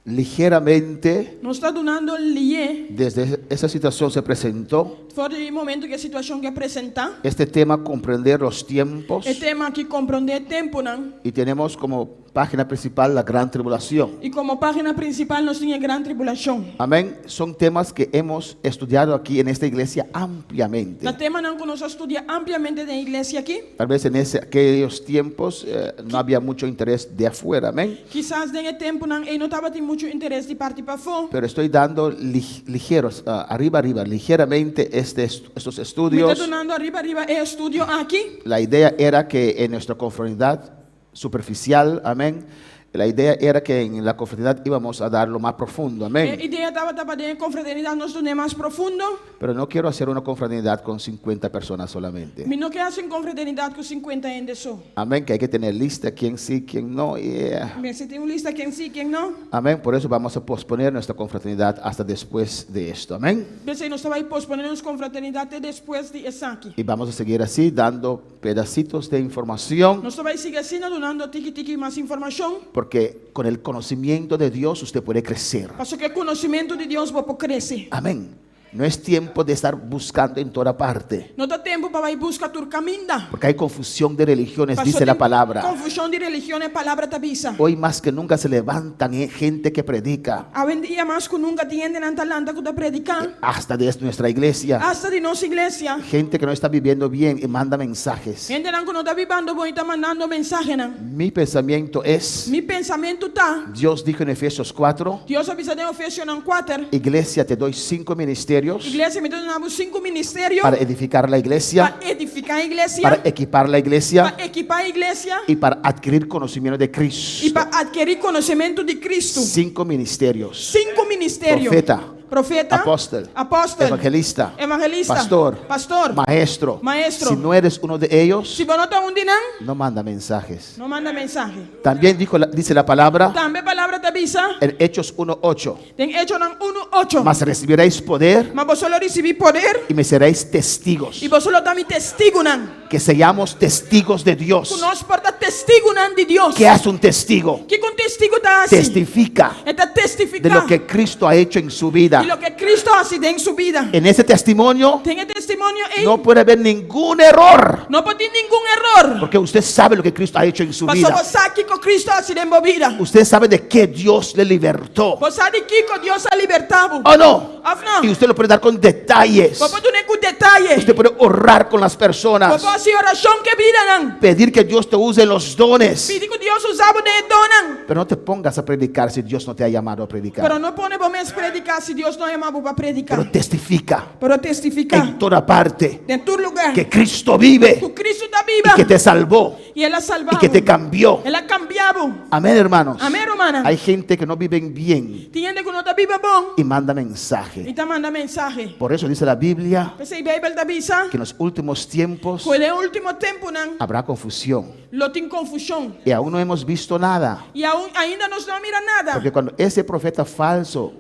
Speaker 4: ligeramente.
Speaker 5: Nos ta dunando lié.
Speaker 4: Desde esa situación se presentó.
Speaker 5: For di e momento ku e situashon ke a presentá.
Speaker 4: Este tema comprender los tiempos.
Speaker 5: E tema aki komprondé e tempunan.
Speaker 4: Y tenemos como Página principal, la gran tribulación.
Speaker 5: I komo página prinsipal nos tin e gran tribulashon.
Speaker 4: Amén. Son temas que hemos estudiado aquí en esta iglesia ampliamente.
Speaker 5: Ta temanan ku nos a studia ampliamente den e iglesia aki.
Speaker 4: Tal vez en ese, aquellos tiempos no había mucho interés de afuera. Amén.
Speaker 5: Kisas den e tempunan ei no tabatin muchu interes di parti pafó.
Speaker 4: Pero estoy dando ligeros, ariba ariba, ligeramente este, estos
Speaker 5: Mi ta
Speaker 4: estudios.
Speaker 5: dunando ariba ariba e estudio aki.
Speaker 4: La idea era que en nuestra conformidad Superficial, amén. La idea era que en la confraternidad íbamos a dar lo más profundo, amén.
Speaker 5: E idea tabata pa den e confraternidad nos dun'é mas profundo.
Speaker 4: Pero no quiero hacer una confraternidad con 50 personas solamente.
Speaker 5: Mi no ke hasi un confraternidad cu 50 hende so.
Speaker 4: Amén, que hay que tener lista quién sí, quién no. Yeah.
Speaker 5: Mester tin un lista ken sí, ken no.
Speaker 4: Amén, por eso vamos a posponer nuestra confraternidad hasta después de esto, amén.
Speaker 5: P'esei nos ta bai posponé nos confraternidad te despues di esaki.
Speaker 4: Y vamos a seguir así dando Pedacitos de información.
Speaker 5: Nos ta bai sigui asina dunando tiki tiki mas informashon.
Speaker 4: Porque con el conocimiento de Dios usted puede crecer.
Speaker 5: Pasobra ku e konosementu di Dios bo por krese.
Speaker 4: Amén. No es tiempo de estar buscando en toda parte.
Speaker 5: No ta tempu pa bai buska tur kaminda.
Speaker 4: Porque hay confusión de religiones,
Speaker 5: Pasobra
Speaker 4: dice la
Speaker 5: tin
Speaker 4: palabra.
Speaker 5: konfushon di religion, e palabra ta bisa.
Speaker 4: Hoy más que nunca se levantan gente que predica.
Speaker 5: Awendia mas ku nunka tin hendenan ta lanta ku ta prediká.
Speaker 4: Hasta de nuestra iglesia.
Speaker 5: Hasta di nos iglesia.
Speaker 4: Gente que no está viviendo bien y manda mensajes.
Speaker 5: Hendenan ku no ta bibando bon i ta mandando mensahenan.
Speaker 4: Mi pensamiento es.
Speaker 5: Mi pensamentu ta.
Speaker 4: Dios dijo en Efesios 4.
Speaker 5: Dios a bisa den Efesionan kuater.
Speaker 4: Iglesia te doy cinco ministerios.
Speaker 5: Iglesia mi ta duna bo sinku ministerio.
Speaker 4: Para edificar la iglesia.
Speaker 5: Pa edifiká e iglesia.
Speaker 4: Para equipar la iglesia.
Speaker 5: Pa ekipá e iglesia.
Speaker 4: Y para adquirir conocimiento de Cristo.
Speaker 5: I pa adkerí konosementu di Kristu.
Speaker 4: Cinco ministerios.
Speaker 5: Sinku ministerio.
Speaker 4: Profeta.
Speaker 5: Profeta.
Speaker 4: Apóstol.
Speaker 5: Apóstol.
Speaker 4: Evangelista.
Speaker 5: Evangelista.
Speaker 4: Pastor.
Speaker 5: Pastor.
Speaker 4: Maestro.
Speaker 5: Maestro.
Speaker 4: Si no eres uno de ellos.
Speaker 5: Si bo no ta un di nan.
Speaker 4: No manda mensajes.
Speaker 5: No manda mensahe.
Speaker 4: También dijo la, dice la palabra.
Speaker 5: Tambe palabra ta bisa.
Speaker 4: En Hechos 1:8.
Speaker 5: Den Echonan 1:8.
Speaker 4: Mas recibiréis poder.
Speaker 5: Ma boso lo risibí poder.
Speaker 4: Y me seréis testigos.
Speaker 5: I boso lo ta mi testigunan.
Speaker 4: Que seamos testigos de Dios.
Speaker 5: Ku nos por ta testigunan di Dios.
Speaker 4: ¿Qué hace un testigo?
Speaker 5: Kiko un testigu ta hasi?
Speaker 4: Testifica.
Speaker 5: E ta testifiká.
Speaker 4: De lo que Cristo ha hecho en su vida.
Speaker 5: Di loke Cristo a hasi den su bida.
Speaker 4: En ese testimonio.
Speaker 5: Den e testimonio ei.
Speaker 4: No puede haber ningún error.
Speaker 5: No por tin ningun eror.
Speaker 4: Porque usted sabe lo que Cristo ha hecho en su
Speaker 5: Paso
Speaker 4: vida.
Speaker 5: bo sa kiko Kristo a hasi den bo bida.
Speaker 4: Usted sabe de qué Dios le libertó.
Speaker 5: Bo sa di kiko Dios a libertá bo.
Speaker 4: ¿O no?
Speaker 5: Òf no?
Speaker 4: Y usted lo puede dar con detalles.
Speaker 5: Bo por dun'é ku detaye.
Speaker 4: Usted puede orar con las
Speaker 5: Bo
Speaker 4: personas.
Speaker 5: por hasi orashon ku e bidanan.
Speaker 4: Pedir que Dios te use en los dones.
Speaker 5: Pidi ku Dios usa bo den e donnan.
Speaker 4: Pero no te pongas a predicar si Dios no te ha llamado a predicar.
Speaker 5: Pero no pone bo mes prediká si Dios no a yama bo pa prediká.
Speaker 4: Pero testifica
Speaker 5: Pero testifiká
Speaker 4: en toda parte
Speaker 5: den tur lugá
Speaker 4: que Cristo vive
Speaker 5: ku Kristu ta biba
Speaker 4: y que te salvó
Speaker 5: i El a salba
Speaker 4: y que te cambió.
Speaker 5: El a kambia bo.
Speaker 4: Amén, hermanos.
Speaker 5: Amèn, rumannan.
Speaker 4: Hay gente que no viven bien
Speaker 5: Tin hende ku no ta biba bon
Speaker 4: y manda mensaje.
Speaker 5: i ta manda mensahe.
Speaker 4: Por eso dice la Biblia
Speaker 5: P'esei Beibel ta bisa
Speaker 4: que en los últimos tiempos
Speaker 5: ku den último tempunan
Speaker 4: habrá confusión.
Speaker 5: lo tin konfushon.
Speaker 4: Y aún no hemos visto nada.
Speaker 5: I aun, ainda nos no a mira nada.
Speaker 4: Porque cuando ese profeta falso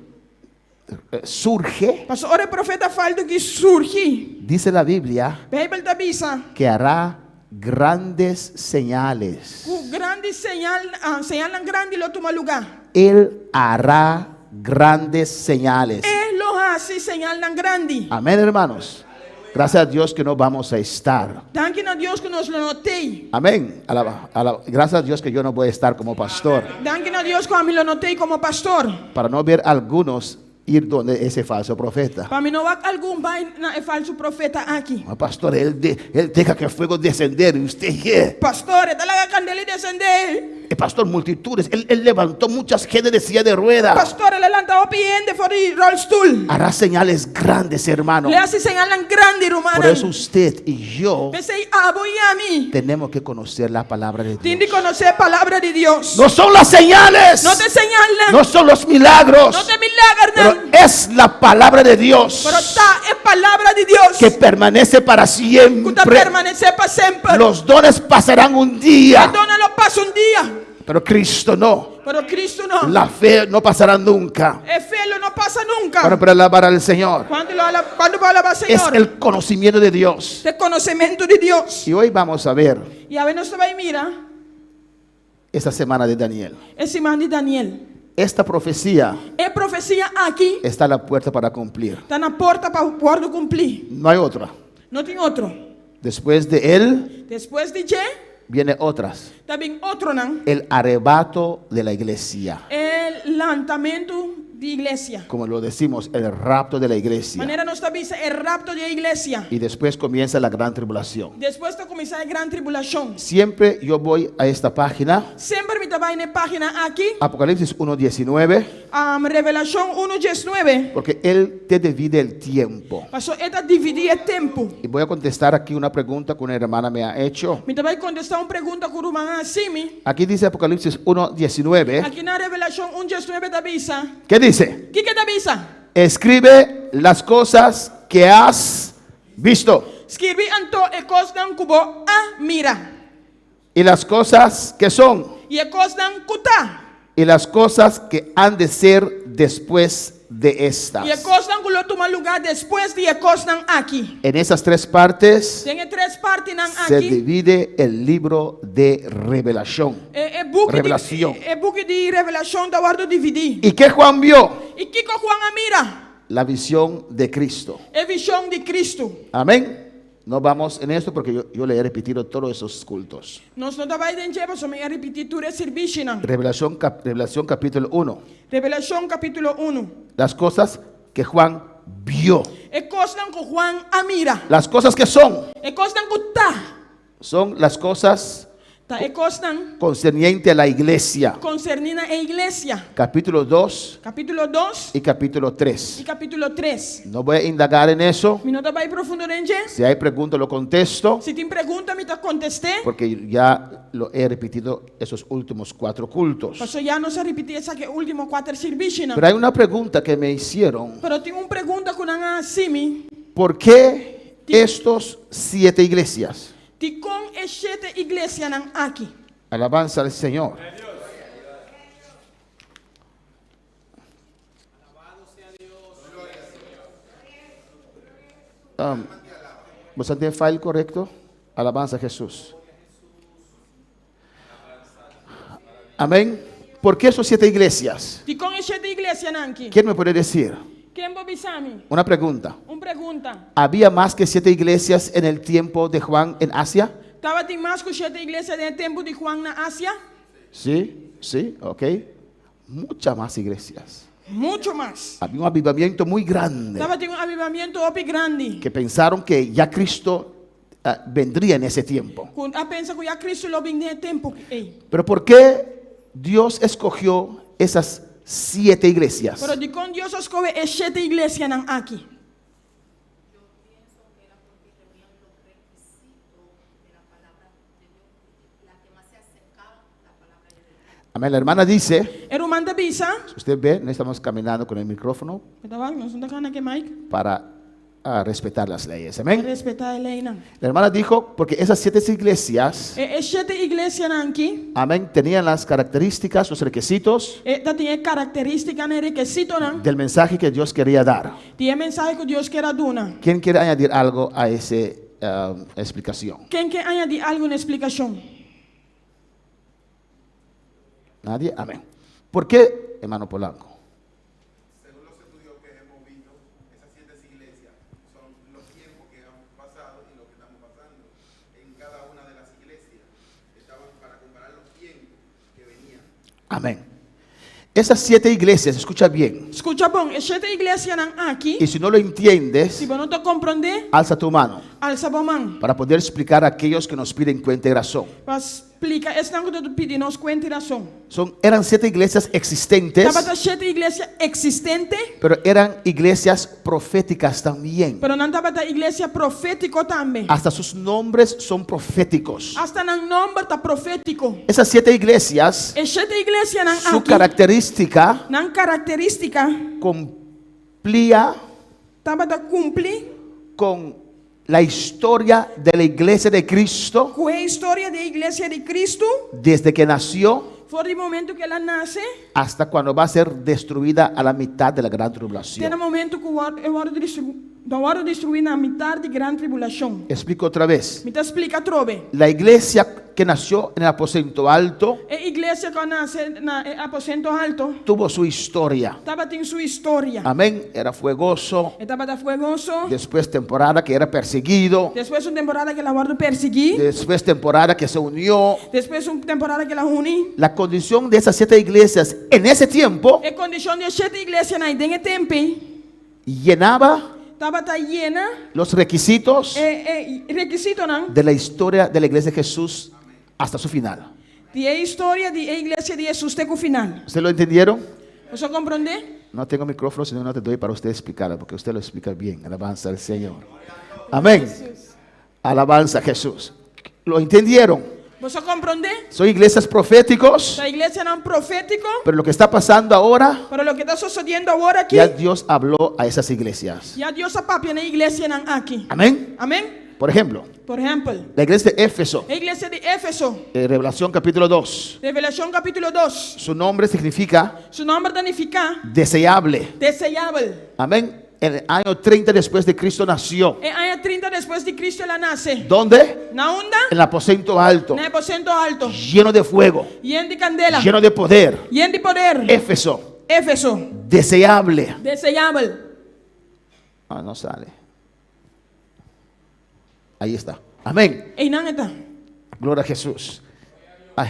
Speaker 4: eh, surge,
Speaker 5: Paso ora e profeta falsu aki surgi,
Speaker 4: dice la Biblia
Speaker 5: Beibel ta bisa
Speaker 4: que hará grandes señales.
Speaker 5: ku grandi señal, ah, señalnan grandi lo tuma lugá.
Speaker 4: Él hará grandes señales.
Speaker 5: E lo hasi señalnan grandi.
Speaker 4: Amén, hermanos. Gracias a Dios que no vamos a estar.
Speaker 5: Danki na Dios ku nos lo no t'ei.
Speaker 4: Amén. Alaba, alaba. Gracias a Dios que yo no voy a estar como pastor.
Speaker 5: Danki na Dios ku ami lo no t'ei komo pastor.
Speaker 4: Para no ver algunos ir donde ese falso profeta.
Speaker 5: Pa mi no wak algun bai na e falsu profeta aki.
Speaker 4: Ah, pastor, él, de- él deja que fuego descender. ¿Y usted qué?
Speaker 5: Pastor, e ta laga kandela desendé.
Speaker 4: El pastor, multitudes. Él, él levantó muchas gente de silla de ruedas.
Speaker 5: Pastor, el a lanta hopi hende for di rolstoel.
Speaker 4: Hará señales grandes, hermano.
Speaker 5: Lo e hasi señalnan grandi,
Speaker 4: Por eso
Speaker 5: rumannan.
Speaker 4: usted y yo
Speaker 5: P'esei abo i ami.
Speaker 4: tenemos que conocer la palabra de
Speaker 5: Tin di
Speaker 4: Dios.
Speaker 5: konosé palabra di Dios.
Speaker 4: No son las señales.
Speaker 5: No ta e señalnan.
Speaker 4: No son los milagros.
Speaker 5: No ta e milagernan.
Speaker 4: Pero es la palabra de Dios
Speaker 5: Pero ta e palabra di Dios.
Speaker 4: que permanece para
Speaker 5: Ku ta
Speaker 4: siempre.
Speaker 5: permanesé pa semper.
Speaker 4: Los dones pasarán un día,
Speaker 5: Donnan lo pasa un dia.
Speaker 4: pero Cristo no.
Speaker 5: Pero Cristo no.
Speaker 4: La fe no pasará nunca.
Speaker 5: E fe lo no pasa nunka.
Speaker 4: Bueno, para alabar al Señor.
Speaker 5: Kuantu lo alab kuantu por alabá
Speaker 4: Es
Speaker 5: Señor?
Speaker 4: el conocimiento de Dios.
Speaker 5: E konosementu di Dios.
Speaker 4: Y hoy vamos a ver
Speaker 5: I awe nos ta bai mira
Speaker 4: esta semana de Daniel.
Speaker 5: e siman di Daniel.
Speaker 4: Esta profecía
Speaker 5: E profesia aki
Speaker 4: está a la puerta para cumplir.
Speaker 5: ta na porta pa wòrdu kumplí.
Speaker 4: No hay otra.
Speaker 5: No tin otro.
Speaker 4: Después de él
Speaker 5: Despues di dje,
Speaker 4: viene otras.
Speaker 5: ta bin otronan.
Speaker 4: El arrebato de la iglesia.
Speaker 5: E lantamentu di iglesia.
Speaker 4: Como lo decimos, el rapto de la iglesia.
Speaker 5: Manera nos ta bisa e rapto di iglesia.
Speaker 4: Y después comienza la gran tribulación.
Speaker 5: Despues ta kuminsá e gran tribulashon.
Speaker 4: Siempre yo voy a esta página,
Speaker 5: Semper mi ta bai na e página aki,
Speaker 4: Apocalipsis 1.19,
Speaker 5: um, Revelashon 1.19.
Speaker 4: porque él te divide el tiempo.
Speaker 5: Paso e ta dividí e tempu.
Speaker 4: Y voy a contestar aquí una pregunta que una hermana me ha hecho.
Speaker 5: Mi ta bai kontestá un pregunta ku ruman a hasi mi.
Speaker 4: Aquí dice Apocalipsis 1.19.
Speaker 5: Aki na Revelashon 1.19 ta bisa.
Speaker 4: ¿Qué dice?
Speaker 5: Kiko e ta bisa?
Speaker 4: Escribe las cosas que has visto
Speaker 5: Skirbi anto e kosnan ku bo a mira.
Speaker 4: y las cosas que son
Speaker 5: I e kosnan ku ta.
Speaker 4: y las cosas que han de ser después de estas.
Speaker 5: I e kosnan ku lo tuma lugá despues di e kosnan aki.
Speaker 4: En esas tres partes
Speaker 5: Den e tres partinan
Speaker 4: se
Speaker 5: aki.
Speaker 4: divide el libro de revelación.
Speaker 5: E, e buki
Speaker 4: Revelashon.
Speaker 5: di, e buki di Revelashon ta wòrdu dividí.
Speaker 4: ¿Y qué Juan vio?
Speaker 5: I kiko Juan a mira?
Speaker 4: La visión de Cristo.
Speaker 5: E vishon di Cristo.
Speaker 4: Amén. No vamos en esto porque yo, yo le he repetido todos esos cultos.
Speaker 5: Nos no ta bai den dje, pasobra mi a ripití tur e servishinan.
Speaker 4: Revelación, cap- Revelación capítulo 1.
Speaker 5: Revelashon kapítulo 1.
Speaker 4: Las cosas que Juan vio.
Speaker 5: E kosnan ku Juan a mira.
Speaker 4: Las cosas que son.
Speaker 5: E kosnan ku ta.
Speaker 4: Son las cosas
Speaker 5: Ta e kosnan
Speaker 4: concernientes a la iglesia.
Speaker 5: konserní na e iglesia.
Speaker 4: Capítulo 2
Speaker 5: Kapítulo 2
Speaker 4: y capítulo
Speaker 5: i
Speaker 4: 3.
Speaker 5: kapítulo 3.
Speaker 4: No voy a indagar en eso.
Speaker 5: Mi no ta bai profundo den dje.
Speaker 4: Si hay preguntas lo contesto.
Speaker 5: Si tin pregunta, mi ta kontest'é.
Speaker 4: Porque ya lo he repetido esos últimos cuatro cultos.
Speaker 5: Paso ya nos a ripití esaki e último kuater servishinan.
Speaker 4: Pero hay una pregunta que me hicieron.
Speaker 5: Pero tin un pregunta ku nan a hasi mi.
Speaker 4: ¿Por qué estos siete iglesias?
Speaker 5: Dikon e shete iglesianan aki?
Speaker 4: Alabanza al Señor. Um, ¿Vos tiene file correcto? Alabanza a Jesús. Amén. ¿Por qué esos siete iglesias?
Speaker 5: Dikon e shete iglesianan aki?
Speaker 4: ¿Quién me puede decir?
Speaker 5: Ken por bisa mi?
Speaker 4: Una pregunta.
Speaker 5: Un pregunta.
Speaker 4: ¿Había más que siete iglesias en el tiempo de Juan en Asia?
Speaker 5: Tabatin mas ku shete iglesia den e tempu di Juan na Asia?
Speaker 4: Sí, sí, ok. Muchas más iglesias.
Speaker 5: Muchu mas.
Speaker 4: Había un avivamiento muy grande.
Speaker 5: Tabatin un avivamiento hopi grandi.
Speaker 4: Que pensaron que ya Cristo vendría en ese tiempo.
Speaker 5: Ku a pensa ku ya Cristo lo bin den e tempu ei.
Speaker 4: Pero ¿por qué Dios escogió esas siete iglesias?
Speaker 5: Pero dikon Dios a skohe e shete iglesianan aki?
Speaker 4: Amén. La hermana dice,
Speaker 5: E ruman ta bisa.
Speaker 4: Si usted ve, no estamos caminando con el micrófono
Speaker 5: Bo ta wak, nos no ta kana ku e mic.
Speaker 4: para ah, respetar las leyes.
Speaker 5: Pa
Speaker 4: Amén.
Speaker 5: respetá e leinan.
Speaker 4: La hermana dijo, porque esas siete iglesias,
Speaker 5: E e shete iglesianan aki,
Speaker 4: amén, tenían las características, los requisitos
Speaker 5: e ta tin e karakterístikanan, e rekesitonan
Speaker 4: del mensaje que Dios quería dar.
Speaker 5: di e mensahe ku Dios kier a duna.
Speaker 4: ¿Quién quiere añadir algo a esa explicación?
Speaker 5: Ken ke añadí algu na e splikashon?
Speaker 4: Nadie? Amén. ¿Por qué, hermano Polanco?
Speaker 6: Según los estudios que hemos visto, esas siete iglesias son los tiempos que han pasado y lo que estamos pasando. En cada una de las iglesias estaban para comparar los tiempos que venían.
Speaker 4: Amén. Esas siete iglesias, escucha bien.
Speaker 5: Skucha bon, e shete iglesianan aki,
Speaker 4: Y si no lo entiendes,
Speaker 5: si bo no ta komprondé,
Speaker 4: alza tu mano
Speaker 5: alsa bo man
Speaker 4: para poder explicar a aquellos que nos piden cuenta y razón.
Speaker 5: pa splika esnan ku ta pidi nos kuenta i rason.
Speaker 4: Eran siete iglesias existentes,
Speaker 5: Tabata shete iglesia eksistente,
Speaker 4: pero eran iglesias proféticas también.
Speaker 5: pero nan tabata iglesia profétiko tambe.
Speaker 4: Hasta sus nombres son proféticos.
Speaker 5: Asta nan nòmber ta profétiko.
Speaker 4: Esas siete iglesias,
Speaker 5: E shete iglesianan
Speaker 4: su
Speaker 5: aki,
Speaker 4: característica
Speaker 5: nan karakterístika
Speaker 4: cumplía
Speaker 5: tabata kumpli
Speaker 4: con la historia de la iglesia de Cristo
Speaker 5: ku e historia di e iglesia di Kristu
Speaker 4: desde que nació
Speaker 5: for di momentu ku el a nase
Speaker 4: hasta cuando va a ser destruida a la mitad de la gran
Speaker 5: te
Speaker 4: tribulación.
Speaker 5: na momentu ku e wòrdu lo wòrdu destruí na mitar di gran tribulashon.
Speaker 4: Explico otra vez.
Speaker 5: Mi ta splika atrobe.
Speaker 4: La iglesia que nació en el aposento alto
Speaker 5: E iglesia ku a nase na e aposento alto
Speaker 4: tuvo su historia.
Speaker 5: tabatin su historia.
Speaker 4: Amén. Era fuegoso.
Speaker 5: E tabata fuegoso.
Speaker 4: Después temporada que era perseguido.
Speaker 5: Despues un temporada ku el a wòrdu persiguí.
Speaker 4: Después temporada que se unió.
Speaker 5: Despues un temporada ku el a uni.
Speaker 4: La condición de esas siete iglesias en ese tiempo
Speaker 5: E kondishon di e shete iglesianan ei den e tempu ei
Speaker 4: llenaba
Speaker 5: tabata yena
Speaker 4: los requisitos
Speaker 5: e e rekisitonan
Speaker 4: de la historia de la iglesia de Jesús hasta su final.
Speaker 5: di e historia di e iglesia di Hesus te ku final.
Speaker 4: ¿Ustedes lo entendieron?
Speaker 5: Boso a komprondé?
Speaker 4: No tengo micrófono, sino no te doy para usted explicarlo, porque usted lo explica bien. Alabanza al Señor. Amén. Alabanza a Jesús. ¿Lo entendieron?
Speaker 5: Boso a komprondé?
Speaker 4: Son iglesias proféticos,
Speaker 5: Ta iglesianan profétiko,
Speaker 4: pero lo que está pasando ahora,
Speaker 5: pero loke ta sosodiendo awor aki,
Speaker 4: ya Dios habló a esas iglesias.
Speaker 5: ya Dios a papia na e iglesianan aki.
Speaker 4: Amén.
Speaker 5: Amén.
Speaker 4: Por ejemplo,
Speaker 5: Por ehèmpel,
Speaker 4: la iglesia de Éfeso,
Speaker 5: e iglesia di Éfeso,
Speaker 4: Revelación capítulo 2,
Speaker 5: Revelashon kapítulo dos,
Speaker 4: su nombre significa
Speaker 5: su nòmber ta nifiká
Speaker 4: deseable.
Speaker 5: deseabel.
Speaker 4: Amén. En el año 30 después de Cristo nació.
Speaker 5: E aña 30 despues di Cristo el a nase.
Speaker 4: ¿Dónde?
Speaker 5: Na unda?
Speaker 4: En el aposento alto,
Speaker 5: Na e aposento alto.
Speaker 4: lleno de fuego,
Speaker 5: Yen di kandela.
Speaker 4: lleno de poder.
Speaker 5: Yen di poder.
Speaker 4: Éfeso,
Speaker 5: Éfeso.
Speaker 4: deseable.
Speaker 5: Deseabel.
Speaker 4: Ah, no sale. Ahí está. Amén.
Speaker 5: Einan e ta.
Speaker 4: Gloria a Jesús. Ay,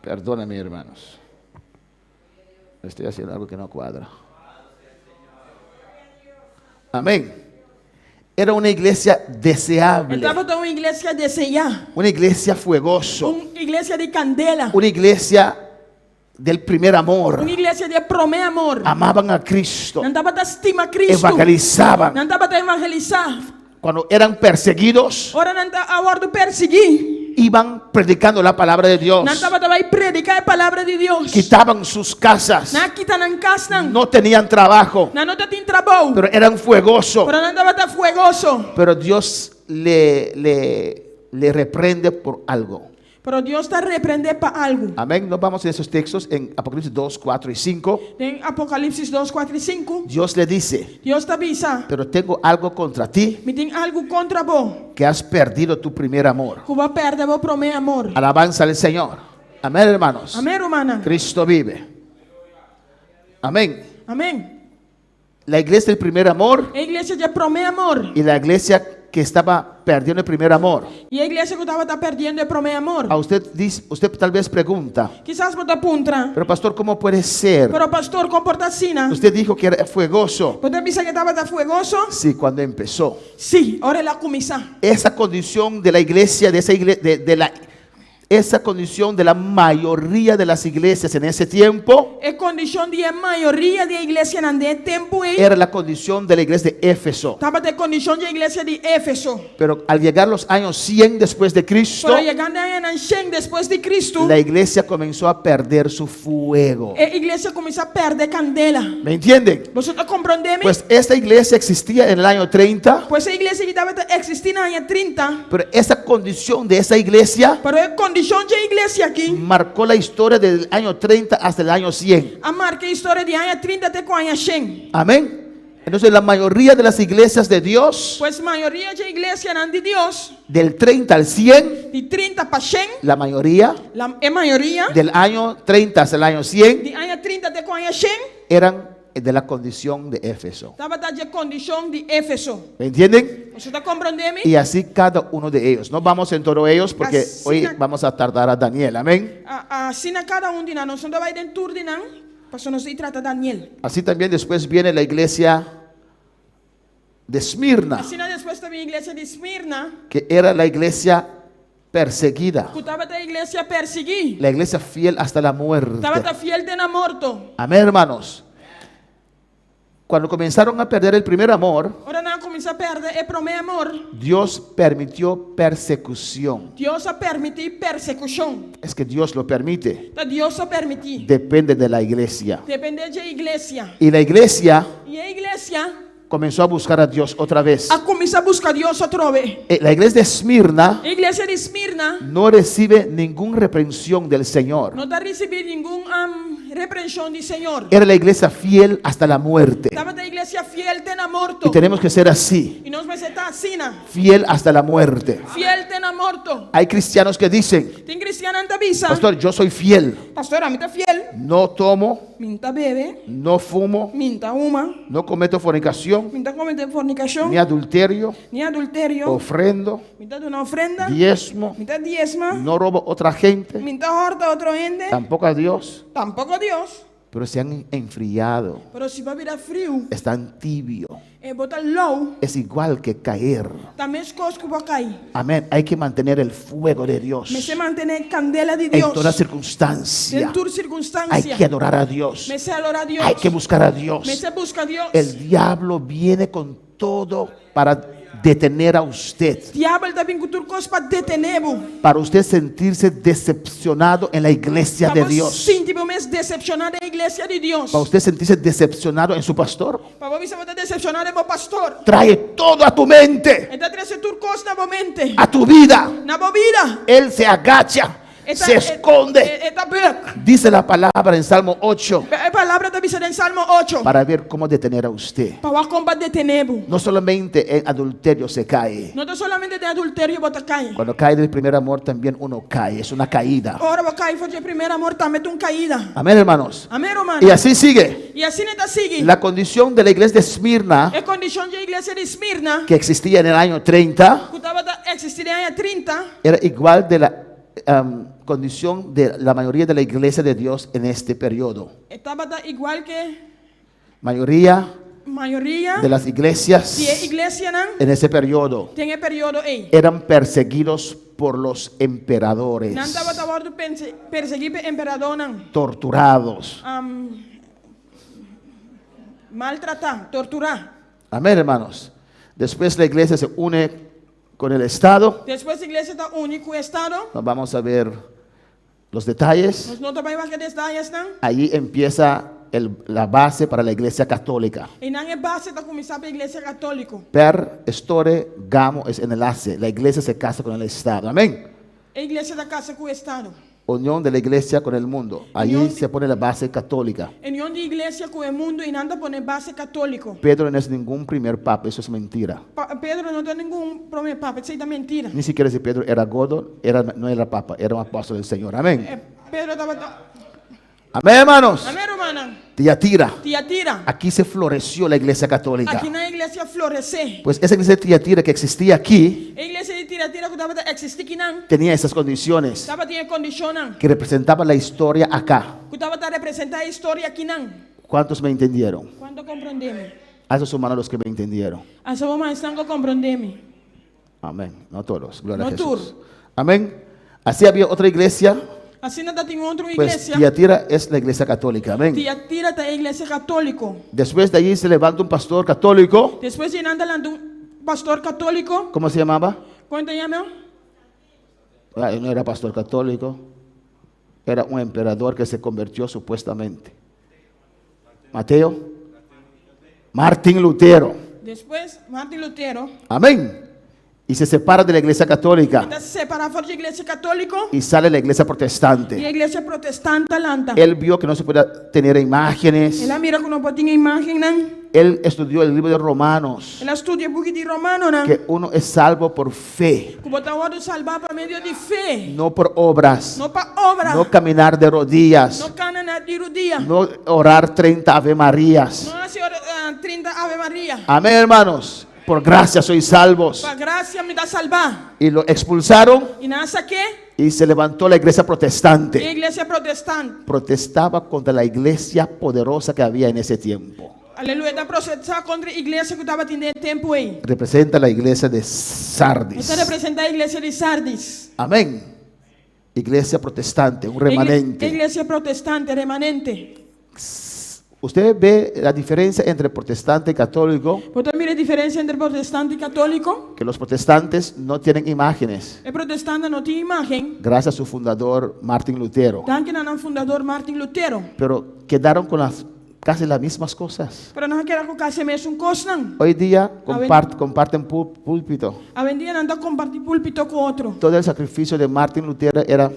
Speaker 4: perdóname, hermanos. Estoy haciendo algo que no cuadra. Amén. Era una iglesia deseable.
Speaker 5: E tabata un iglesia deseá.
Speaker 4: Una iglesia fuegoso.
Speaker 5: Un iglesia di kandela.
Speaker 4: Una iglesia del primer amor.
Speaker 5: Un iglesia di promé amor.
Speaker 4: Amaban a Cristo.
Speaker 5: Nan tabata stima Cristo.
Speaker 4: Evangelizaban.
Speaker 5: Nan tabata evangelisá.
Speaker 4: Cuando eran perseguidos,
Speaker 5: Ora nan a wòrdu persiguí.
Speaker 4: iban predicando la palabra de Dios.
Speaker 5: Nan tabata bai prediká e palabra di Dios.
Speaker 4: Quitaban sus casas.
Speaker 5: Nan a kita nan kasnan.
Speaker 4: No tenían trabajo,
Speaker 5: Nan no tatin trabou.
Speaker 4: pero eran fuegosos.
Speaker 5: Pero nan tabata fuegoso.
Speaker 4: Pero Dios le reprende por algo.
Speaker 5: Pero Dios ta reprendé pa algu.
Speaker 4: Amén. Nos vamos en esos textos en Apocalipsis 2, 4 y 5.
Speaker 5: Den Apocalipsis 2, 4 i 5.
Speaker 4: Dios le dice,
Speaker 5: Dios ta bisa,
Speaker 4: pero tengo algo contra ti,
Speaker 5: Mi tin algu kontra bo,
Speaker 4: que has perdido tu primer amor.
Speaker 5: ku bo a pèrdè bo promé amor.
Speaker 4: Alabanza al Señor. Amén, hermanos.
Speaker 5: Amén, rumannan.
Speaker 4: Cristo vive. Amén.
Speaker 5: Amén.
Speaker 4: La iglesia del primer amor
Speaker 5: E iglesia di promé amor.
Speaker 4: y la iglesia que estaba perdiendo el primer amor.
Speaker 5: E iglesia ku tabata perdiendo e promé amor.
Speaker 4: A usted dice, usted tal vez pregunta,
Speaker 5: Kisas bo ta puntra,
Speaker 4: pero pastor, ¿cómo puede ser?
Speaker 5: Pero pastor, kon por ta asina?
Speaker 4: Usted dijo que era fuegoso.
Speaker 5: Bo ta bisa ku e tabata fuegoso?
Speaker 4: Sí, cuando empezó.
Speaker 5: Sí, ora el a kuminsá.
Speaker 4: Esa condición de la iglesia, de esa iglesia, de la, esa condición de la mayoría de las iglesias en ese tiempo
Speaker 5: E kondishon di e mayoria di e iglesianan den e tempu ei
Speaker 4: era la condición de la iglesia de Éfeso.
Speaker 5: tabata e kondishon di e iglesia di Éfeso.
Speaker 4: Pero al llegar los años 100 después de Cristo,
Speaker 5: Pero yegando e añanan shen despues di Cristo,
Speaker 4: la iglesia comenzó a perder su fuego.
Speaker 5: e iglesia a kuminsá pèrdè kandela.
Speaker 4: ¿Me entienden?
Speaker 5: Boso ta komprondé mi?
Speaker 4: Pues esta iglesia existía en el año 30,
Speaker 5: Pues e iglesia aki tabata eksistí na aña 30,
Speaker 4: pero esa condición de esa iglesia
Speaker 5: pero e kondishon dje iglesia aki
Speaker 4: marcó la historia del año 30 hasta el año 100.
Speaker 5: a marka e historia di aña 30 te ku aña shen.
Speaker 4: Amén. Entonces la mayoría de las iglesias de Dios,
Speaker 5: Pues mayoria dje iglesianan di Dios,
Speaker 4: del 30 al 100,
Speaker 5: di 30 pa shen,
Speaker 4: la mayoría
Speaker 5: la, e mayoria,
Speaker 4: del año 30 hasta el año 100,
Speaker 5: di aña 30 te ku aña shen,
Speaker 4: eran de la condición de Éfeso.
Speaker 5: tabata dje kondishon di Éfeso.
Speaker 4: ¿Me entienden?
Speaker 5: Boso ta komprondé mi?
Speaker 4: Y así cada uno de ellos. No vamos en todos ellos porque
Speaker 5: Así
Speaker 4: hoy
Speaker 5: na-
Speaker 4: vamos a tardar a Daniel. Amén.
Speaker 5: Asina kada un di nan, nos no ta bai den tur di nan, pasobra nos ta trata Daniel.
Speaker 4: Así también después viene la iglesia de Esmirna,
Speaker 5: Asina despues ta bin iglesia di Esmirna,
Speaker 4: que era la iglesia perseguida,
Speaker 5: ku tabata e iglesia persiguí,
Speaker 4: la iglesia fiel hasta la muerte.
Speaker 5: tabata fiel te na morto.
Speaker 4: Amén, hermanos. Cuando comenzaron a perder el primer amor,
Speaker 5: Ora nan a kuminsá pèrdè e promé amor,
Speaker 4: Dios permitió persecución.
Speaker 5: Dios a permití persekushon.
Speaker 4: Es que Dios lo permite.
Speaker 5: Ta Dios a permití.
Speaker 4: Depende de la iglesia.
Speaker 5: Dependé dje iglesia.
Speaker 4: Y la iglesia
Speaker 5: I e iglesia
Speaker 4: comenzó a buscar a Dios otra vez.
Speaker 5: a kuminsá buska Dios atrobe.
Speaker 4: Eh, La iglesia de Esmirna
Speaker 5: E iglesia di Esmirna
Speaker 4: no recibe ninguna reprensión del Señor.
Speaker 5: no ta risibí ningun reprenshon di Señor.
Speaker 4: Era la iglesia fiel hasta la muerte.
Speaker 5: Tabata e iglesia fiel te na morto.
Speaker 4: Y tenemos que ser así,
Speaker 5: I nos mester ta asina.
Speaker 4: fiel hasta la muerte.
Speaker 5: Fiel te na morto.
Speaker 4: Hay cristianos que dicen,
Speaker 5: Tin kristiannan ta bisa.
Speaker 4: pastor, yo soy fiel.
Speaker 5: Pastor, ami ta fiel.
Speaker 4: No tomo,
Speaker 5: Mi n'ta bebe.
Speaker 4: no fumo,
Speaker 5: Mi n'ta huma.
Speaker 4: no cometo fornicación,
Speaker 5: Mi n'ta kometé fornikashon.
Speaker 4: ni adulterio,
Speaker 5: Ni adulterio.
Speaker 4: ofrendo,
Speaker 5: Mi ta duna ofrenda.
Speaker 4: diezmo,
Speaker 5: Mi ta diesma.
Speaker 4: no robo otra gente,
Speaker 5: Mi n'ta hòrta otro hende.
Speaker 4: tampoco a Dios,
Speaker 5: Tampoko Dios.
Speaker 4: pero se han enfriado,
Speaker 5: Pero si bo a bira friu,
Speaker 4: están tibio.
Speaker 5: e bo ta lou,
Speaker 4: Es igual que caer.
Speaker 5: ta meskos ku bo a kai.
Speaker 4: Amén. Hay que mantener el fuego de Dios
Speaker 5: Mester mantené kandela di
Speaker 4: en
Speaker 5: Dios.
Speaker 4: toda circunstancia.
Speaker 5: Den tur
Speaker 4: Hay
Speaker 5: sirkunstansia.
Speaker 4: que adorar a Dios.
Speaker 5: Mester adorá Dios.
Speaker 4: Hay que buscar a Dios.
Speaker 5: Mester buska Dios.
Speaker 4: El diablo viene con todo para detener a usted.
Speaker 5: Diabel ta bin ku tur kos pa detené bo.
Speaker 4: Para usted sentirse decepcionado en la iglesia de
Speaker 5: Pa bo
Speaker 4: Dios.
Speaker 5: sinti bo mes desepshoná den iglesia di Dios.
Speaker 4: Para usted sentirse decepcionado en su pastor.
Speaker 5: Pa bo bisa bo ta desepshoná den bo pastor.
Speaker 4: Trae todo a tu mente,
Speaker 5: E ta trese tur kos na bo mente.
Speaker 4: a tu vida.
Speaker 5: Na bo bida.
Speaker 4: Él se agacha,
Speaker 5: E ta,
Speaker 4: se esconde.
Speaker 5: E, e ta bùk.
Speaker 4: Dice la palabra en Salmo 8
Speaker 5: E palabra ta bisa den Salmo 8.
Speaker 4: para ver cómo detener a usted.
Speaker 5: Pa wak kon pa detené bo.
Speaker 4: No solamente en adulterio se cae.
Speaker 5: No ta solamente den adulterio bo ta kai.
Speaker 4: Cuando cae del primer amor también uno cae. Es una caída.
Speaker 5: Ora bo kai for di e promé amor tambe ta un kaida.
Speaker 4: Amén, hermanos.
Speaker 5: Amèn, ruman.
Speaker 4: Y así sigue.
Speaker 5: I asina e ta sigui.
Speaker 4: La condición de la iglesia de Esmirna,
Speaker 5: E kondishon di e iglesia di Esmirna,
Speaker 4: que existía en el año 30,
Speaker 5: ku tabata eksistí den aña 30,
Speaker 4: era igual de la condición de la mayoría de la iglesia de Dios en este periodo.
Speaker 5: tabata igual ku
Speaker 4: Mayoría
Speaker 5: mayoria
Speaker 4: de las iglesias
Speaker 5: di e iglesianan
Speaker 4: en ese periodo
Speaker 5: den e periodo ei.
Speaker 4: eran perseguidos por los emperadores,
Speaker 5: Nan tabata wòrdu persiguí pa emperadornan.
Speaker 4: torturados.
Speaker 5: Maltratá, torturá.
Speaker 4: Amén, hermanos. Después la iglesia se une con el Estado.
Speaker 5: Despues iglesia ta uni ku Estado.
Speaker 4: Nos vamos a ver los detalles.
Speaker 5: Nos no ta bai wak e detayenan.
Speaker 4: Allí empieza la base para la iglesia católica.
Speaker 5: Einan e base ta kuminsá pa iglesia katóliko.
Speaker 4: Per, estore, gamo es enlace. La iglesia se casa con el Estado. Amén.
Speaker 5: E iglesia ta kasa ku Estado.
Speaker 4: Unión de la iglesia con el mundo. Allí
Speaker 5: Unión
Speaker 4: se pone la base católica.
Speaker 5: Union di iglesia ku e mundu einan ta pone base katóliko.
Speaker 4: Pedro no es ningún primer papa, eso es mentira.
Speaker 5: Pa, Pedro no ta ningun promé papa, esei ta mentira.
Speaker 4: Ni siquiera si Pedro era godo, era, no era papa, era un apóstol del Señor. Amén.
Speaker 5: Eh, Pedro tabata.
Speaker 4: Amén, hermanos.
Speaker 5: Amèn, rumannan.
Speaker 4: Tiatira.
Speaker 5: Tiatira.
Speaker 4: Aquí se floreció la iglesia católica.
Speaker 5: Akinan iglesia a floresé.
Speaker 4: Pues esa iglesia de Tiatira que existía aquí
Speaker 5: E iglesia di Tiatira ku tabata eksistí akinan,
Speaker 4: tenía esas condiciones
Speaker 5: tabatin e kondishonnan
Speaker 4: que representaban la historia acá.
Speaker 5: ku tabata representá e historia akinan.
Speaker 4: ¿Cuántos me entendieron?
Speaker 5: Kuantu a komprondé mi?
Speaker 4: Alza su mano los que me entendieron.
Speaker 5: Alsa bo man esnan ku a komprondé mi.
Speaker 4: Amén. No todos. Gloria a
Speaker 5: No tur.
Speaker 4: Jesús. Amén. Así había otra iglesia.
Speaker 5: Asina tabatin otro
Speaker 4: Pues
Speaker 5: iglesia.
Speaker 4: Tiatira es la iglesia católica. Amén.
Speaker 5: Tiatira ta e iglesia katóliko.
Speaker 4: Después de allí se levanta un pastor católico.
Speaker 5: Despues di einan ta lanta un pastor katóliko.
Speaker 4: ¿Cómo se llamaba?
Speaker 5: Kon ta yama?
Speaker 4: Ah, no era pastor católico. Era un emperador que se convirtió supuestamente. Mateo. Martín Lutero.
Speaker 5: Despues, Martin Lutero.
Speaker 4: Amén. Y se separa de la iglesia católica.
Speaker 5: E ta separá for di iglesia katóliko.
Speaker 4: Y sale la iglesia
Speaker 5: I
Speaker 4: protestante.
Speaker 5: iglesia protestant a lanta.
Speaker 4: Él vio que no se podía tener imágenes.
Speaker 5: El a mira ku no por tin imágennan.
Speaker 4: Él estudió el libro de Romanos.
Speaker 5: El a studia e buki di Romanonan.
Speaker 4: Que uno es salvo por fe,
Speaker 5: Ku bo ta wòrdu salbá pa medio di fe.
Speaker 4: no por obras.
Speaker 5: No pa obra.
Speaker 4: No caminar de rodillas.
Speaker 5: No kana na di rudia.
Speaker 4: No orar 30 Ave Marías.
Speaker 5: No hasi 30 Ave Maria.
Speaker 4: Amén, hermanos. Por gracia sois salvos.
Speaker 5: Pa grasia mi ta salbá.
Speaker 4: Y lo expulsaron
Speaker 5: I nan a sak'é.
Speaker 4: y se levantó la iglesia
Speaker 5: I
Speaker 4: protestante.
Speaker 5: iglesia protestant.
Speaker 4: Protestaba contra la iglesia poderosa que había en ese tiempo.
Speaker 5: Aleluya. E ta protestá kontra e iglesia ku tabatin den e tempu ei.
Speaker 4: Representa la iglesia de
Speaker 5: E ta
Speaker 4: Sardis.
Speaker 5: representá e iglesia di Sardis.
Speaker 4: Amén. Iglesia protestante, un remanente.
Speaker 5: Iglesia protestante, remanente.
Speaker 4: Usted ve la diferencia entre protestante y católico,
Speaker 5: Bo ta mira e diferensia entre protestante i katóliko?
Speaker 4: que los protestantes no tienen imágenes,
Speaker 5: E protestante no tin imágen.
Speaker 4: gracias a su fundador Martín Lutero,
Speaker 5: Danki na nan fundador Martin Lutero.
Speaker 4: pero quedaron con las casi las mismas cosas.
Speaker 5: Pero nan a keda ku kasi mesun kosnan.
Speaker 4: Hoy día comparten púlpito.
Speaker 5: Awendia nan ta kompartí púlpito ku otro.
Speaker 4: Todo el sacrificio de Martín Lutero era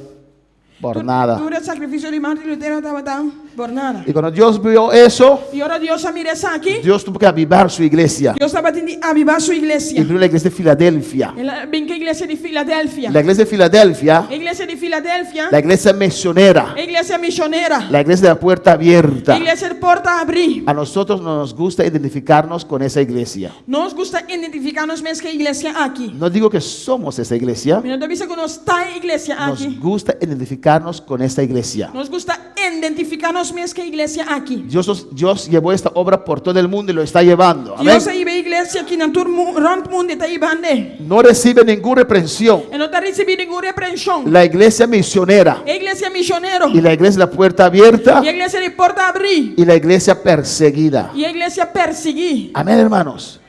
Speaker 4: por nada.
Speaker 5: Tur e sakrifisio di Martin Lutero tabata por nada.
Speaker 4: Y cuando Dios vio eso,
Speaker 5: I ora Dios a mira esaki,
Speaker 4: Dios tuvo que avivar su iglesia.
Speaker 5: Dios tabatin di avivá su
Speaker 4: Y
Speaker 5: iglesia.
Speaker 4: vino la iglesia de Filadelfia.
Speaker 5: El a bin ku e iglesia di Filadelfia.
Speaker 4: La iglesia de Filadelfia,
Speaker 5: E iglesia di Filadelfia,
Speaker 4: la iglesia misionera,
Speaker 5: e iglesia misionera,
Speaker 4: la iglesia de la puerta abierta.
Speaker 5: E iglesia di porta habrí.
Speaker 4: A nosotros no nos gusta identificarnos con esa iglesia.
Speaker 5: Nos gusta identifiká nos mes ku e iglesia aki.
Speaker 4: No digo que somos esa iglesia,
Speaker 5: Mi no ta bisa ku nos ta e iglesia
Speaker 4: nos
Speaker 5: aki.
Speaker 4: gusta identificarnos con esta iglesia.
Speaker 5: Nos gusta identifiká nos mes ku e iglesia aki.
Speaker 4: Dios llevó esta obra por todo el mundo y lo está llevando. Amén.
Speaker 5: Dios a hiba e iglesia aki na tur rònt mundu i ta hiband'e.
Speaker 4: No recibe ninguna reprensión.
Speaker 5: E no ta risibí ningun reprenshon.
Speaker 4: La iglesia misionera
Speaker 5: E iglesia misionero.
Speaker 4: y la iglesia de la puerta abierta
Speaker 5: I e iglesia di porta habrí.
Speaker 4: y la iglesia perseguida.
Speaker 5: I e iglesia persiguí.
Speaker 4: Amén, hermanos.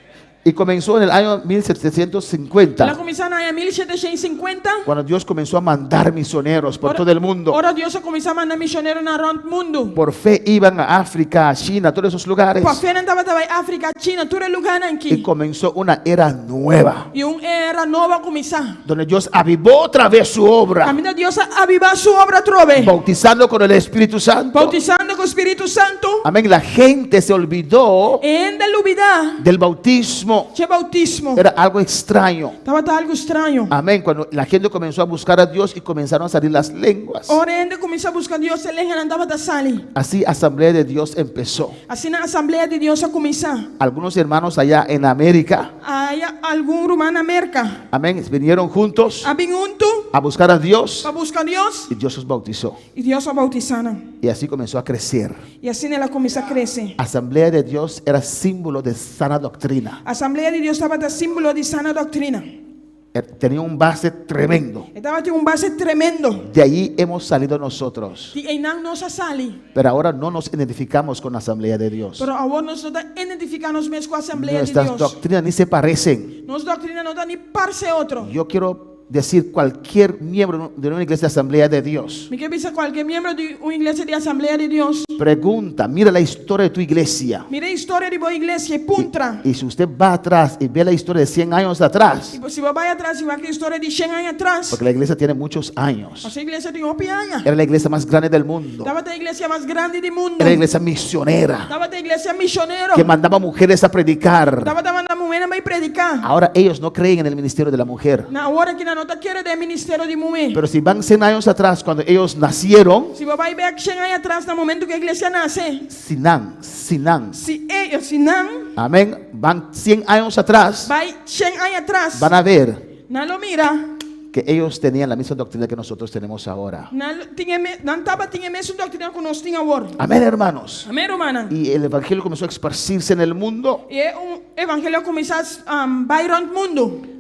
Speaker 4: Y comenzó en el año 1750,
Speaker 5: El a kuminsá na aña 1750.
Speaker 4: cuando Dios comenzó a mandar misioneros por
Speaker 5: Ora,
Speaker 4: todo el mundo.
Speaker 5: Ora Dios a kuminsá manda misionero rònt mundu.
Speaker 4: Por fe iban a África, a China, a todos esos lugares.
Speaker 5: Pa fe nan tabata bai Afrika, China, tur e lugánan
Speaker 4: Y
Speaker 5: aki.
Speaker 4: comenzó una era nueva,
Speaker 5: I un era nobo a kuminsá.
Speaker 4: donde Dios avivó otra vez su obra,
Speaker 5: Kaminda Dios a avivá su obra atrobe.
Speaker 4: bautizando con el Espíritu Santo.
Speaker 5: Boutisando ku Spiritu Santu.
Speaker 4: Amén. La gente se olvidó
Speaker 5: Hende a lubidá
Speaker 4: del bautismo.
Speaker 5: dje boutismo.
Speaker 4: Era algo extraño.
Speaker 5: Tabata algu straño.
Speaker 4: Amén. Cuando la gente comenzó a buscar a Dios y comenzaron a salir las lenguas.
Speaker 5: Ora hende a kuminsá buska Dios, e lenganan tabata sali.
Speaker 4: Así Asamblea de Dios empezó.
Speaker 5: Asina Asamblea di Dios a kuminsá.
Speaker 4: Algunos hermanos allá en América,
Speaker 5: Aya algun ruman na Merka.
Speaker 4: amén, vinieron juntos
Speaker 5: A bin huntu
Speaker 4: a buscar a Dios
Speaker 5: pa buska Dios
Speaker 4: y Dios los bautizó.
Speaker 5: i Dios a boutisá nan.
Speaker 4: Y así comenzó a crecer.
Speaker 5: I asina el a kuminsá krese.
Speaker 4: Asamblea de Dios era símbolo de sana doctrina.
Speaker 5: Asamblea di Dios tabata símbolo di sana doktrina.
Speaker 4: Tenía un base tremendo.
Speaker 5: E tabatin un base tremendo.
Speaker 4: De allí hemos salido nosotros.
Speaker 5: Di einan nos a sali.
Speaker 4: Pero ahora no nos identificamos con la Asamblea de Dios.
Speaker 5: Pero awor nos no ta identifiká nos mes ku Asamblea di
Speaker 4: Nuestras
Speaker 5: Dios.
Speaker 4: doctrinas ni se parecen.
Speaker 5: Nos doktrina no ta ni parse otro.
Speaker 4: Yo quiero decir cualquier miembro de una iglesia de Asamblea de Dios.
Speaker 5: Mi ke bisa kualke miembro di un iglesia di Asamblea di Dios.
Speaker 4: Pregunta, mira la historia de tu iglesia.
Speaker 5: Mira e historia di bo iglesia i puntra.
Speaker 4: Y si usted va atrás y ve la historia de 100 años atrás,
Speaker 5: I si bo bai atras i wak e historia di 100 aña atras.
Speaker 4: porque la iglesia tiene muchos años,
Speaker 5: Pasobra e iglesia tin hopi aña.
Speaker 4: era la iglesia más grande del mundo,
Speaker 5: Tabata e iglesia mas grandi di mundu.
Speaker 4: era la iglesia misionera,
Speaker 5: Tabata e iglesia misionero.
Speaker 4: que mandaba mujeres a predicar.
Speaker 5: Tabata manda muhénan bai prediká.
Speaker 4: Ahora ellos no creen en el ministerio de la mujer.
Speaker 5: Na awor aki nan nan no ta kere den ministerio di muhé.
Speaker 4: Pero si van 100 años atrás, cuando ellos nacieron,
Speaker 5: Si bo bai bèk shen aña atras na momentu ku e iglesia nase.
Speaker 4: si nan, si nan,
Speaker 5: Si e, si nan.
Speaker 4: Amén, van 100 años atrás,
Speaker 5: Bai shen aña atras.
Speaker 4: van a ver
Speaker 5: Nan lo mira.
Speaker 4: que ellos tenían la misma doctrina que nosotros tenemos ahora.
Speaker 5: Nan tin e me, nan tabatin e mesun doktrina ku nos tin awor.
Speaker 4: Amén, hermanos.
Speaker 5: Amén, rumannan.
Speaker 4: Y el evangelio comenzó a esparcirse en el mundo,
Speaker 5: I e un evangelio a kuminsá bai rònt mundu.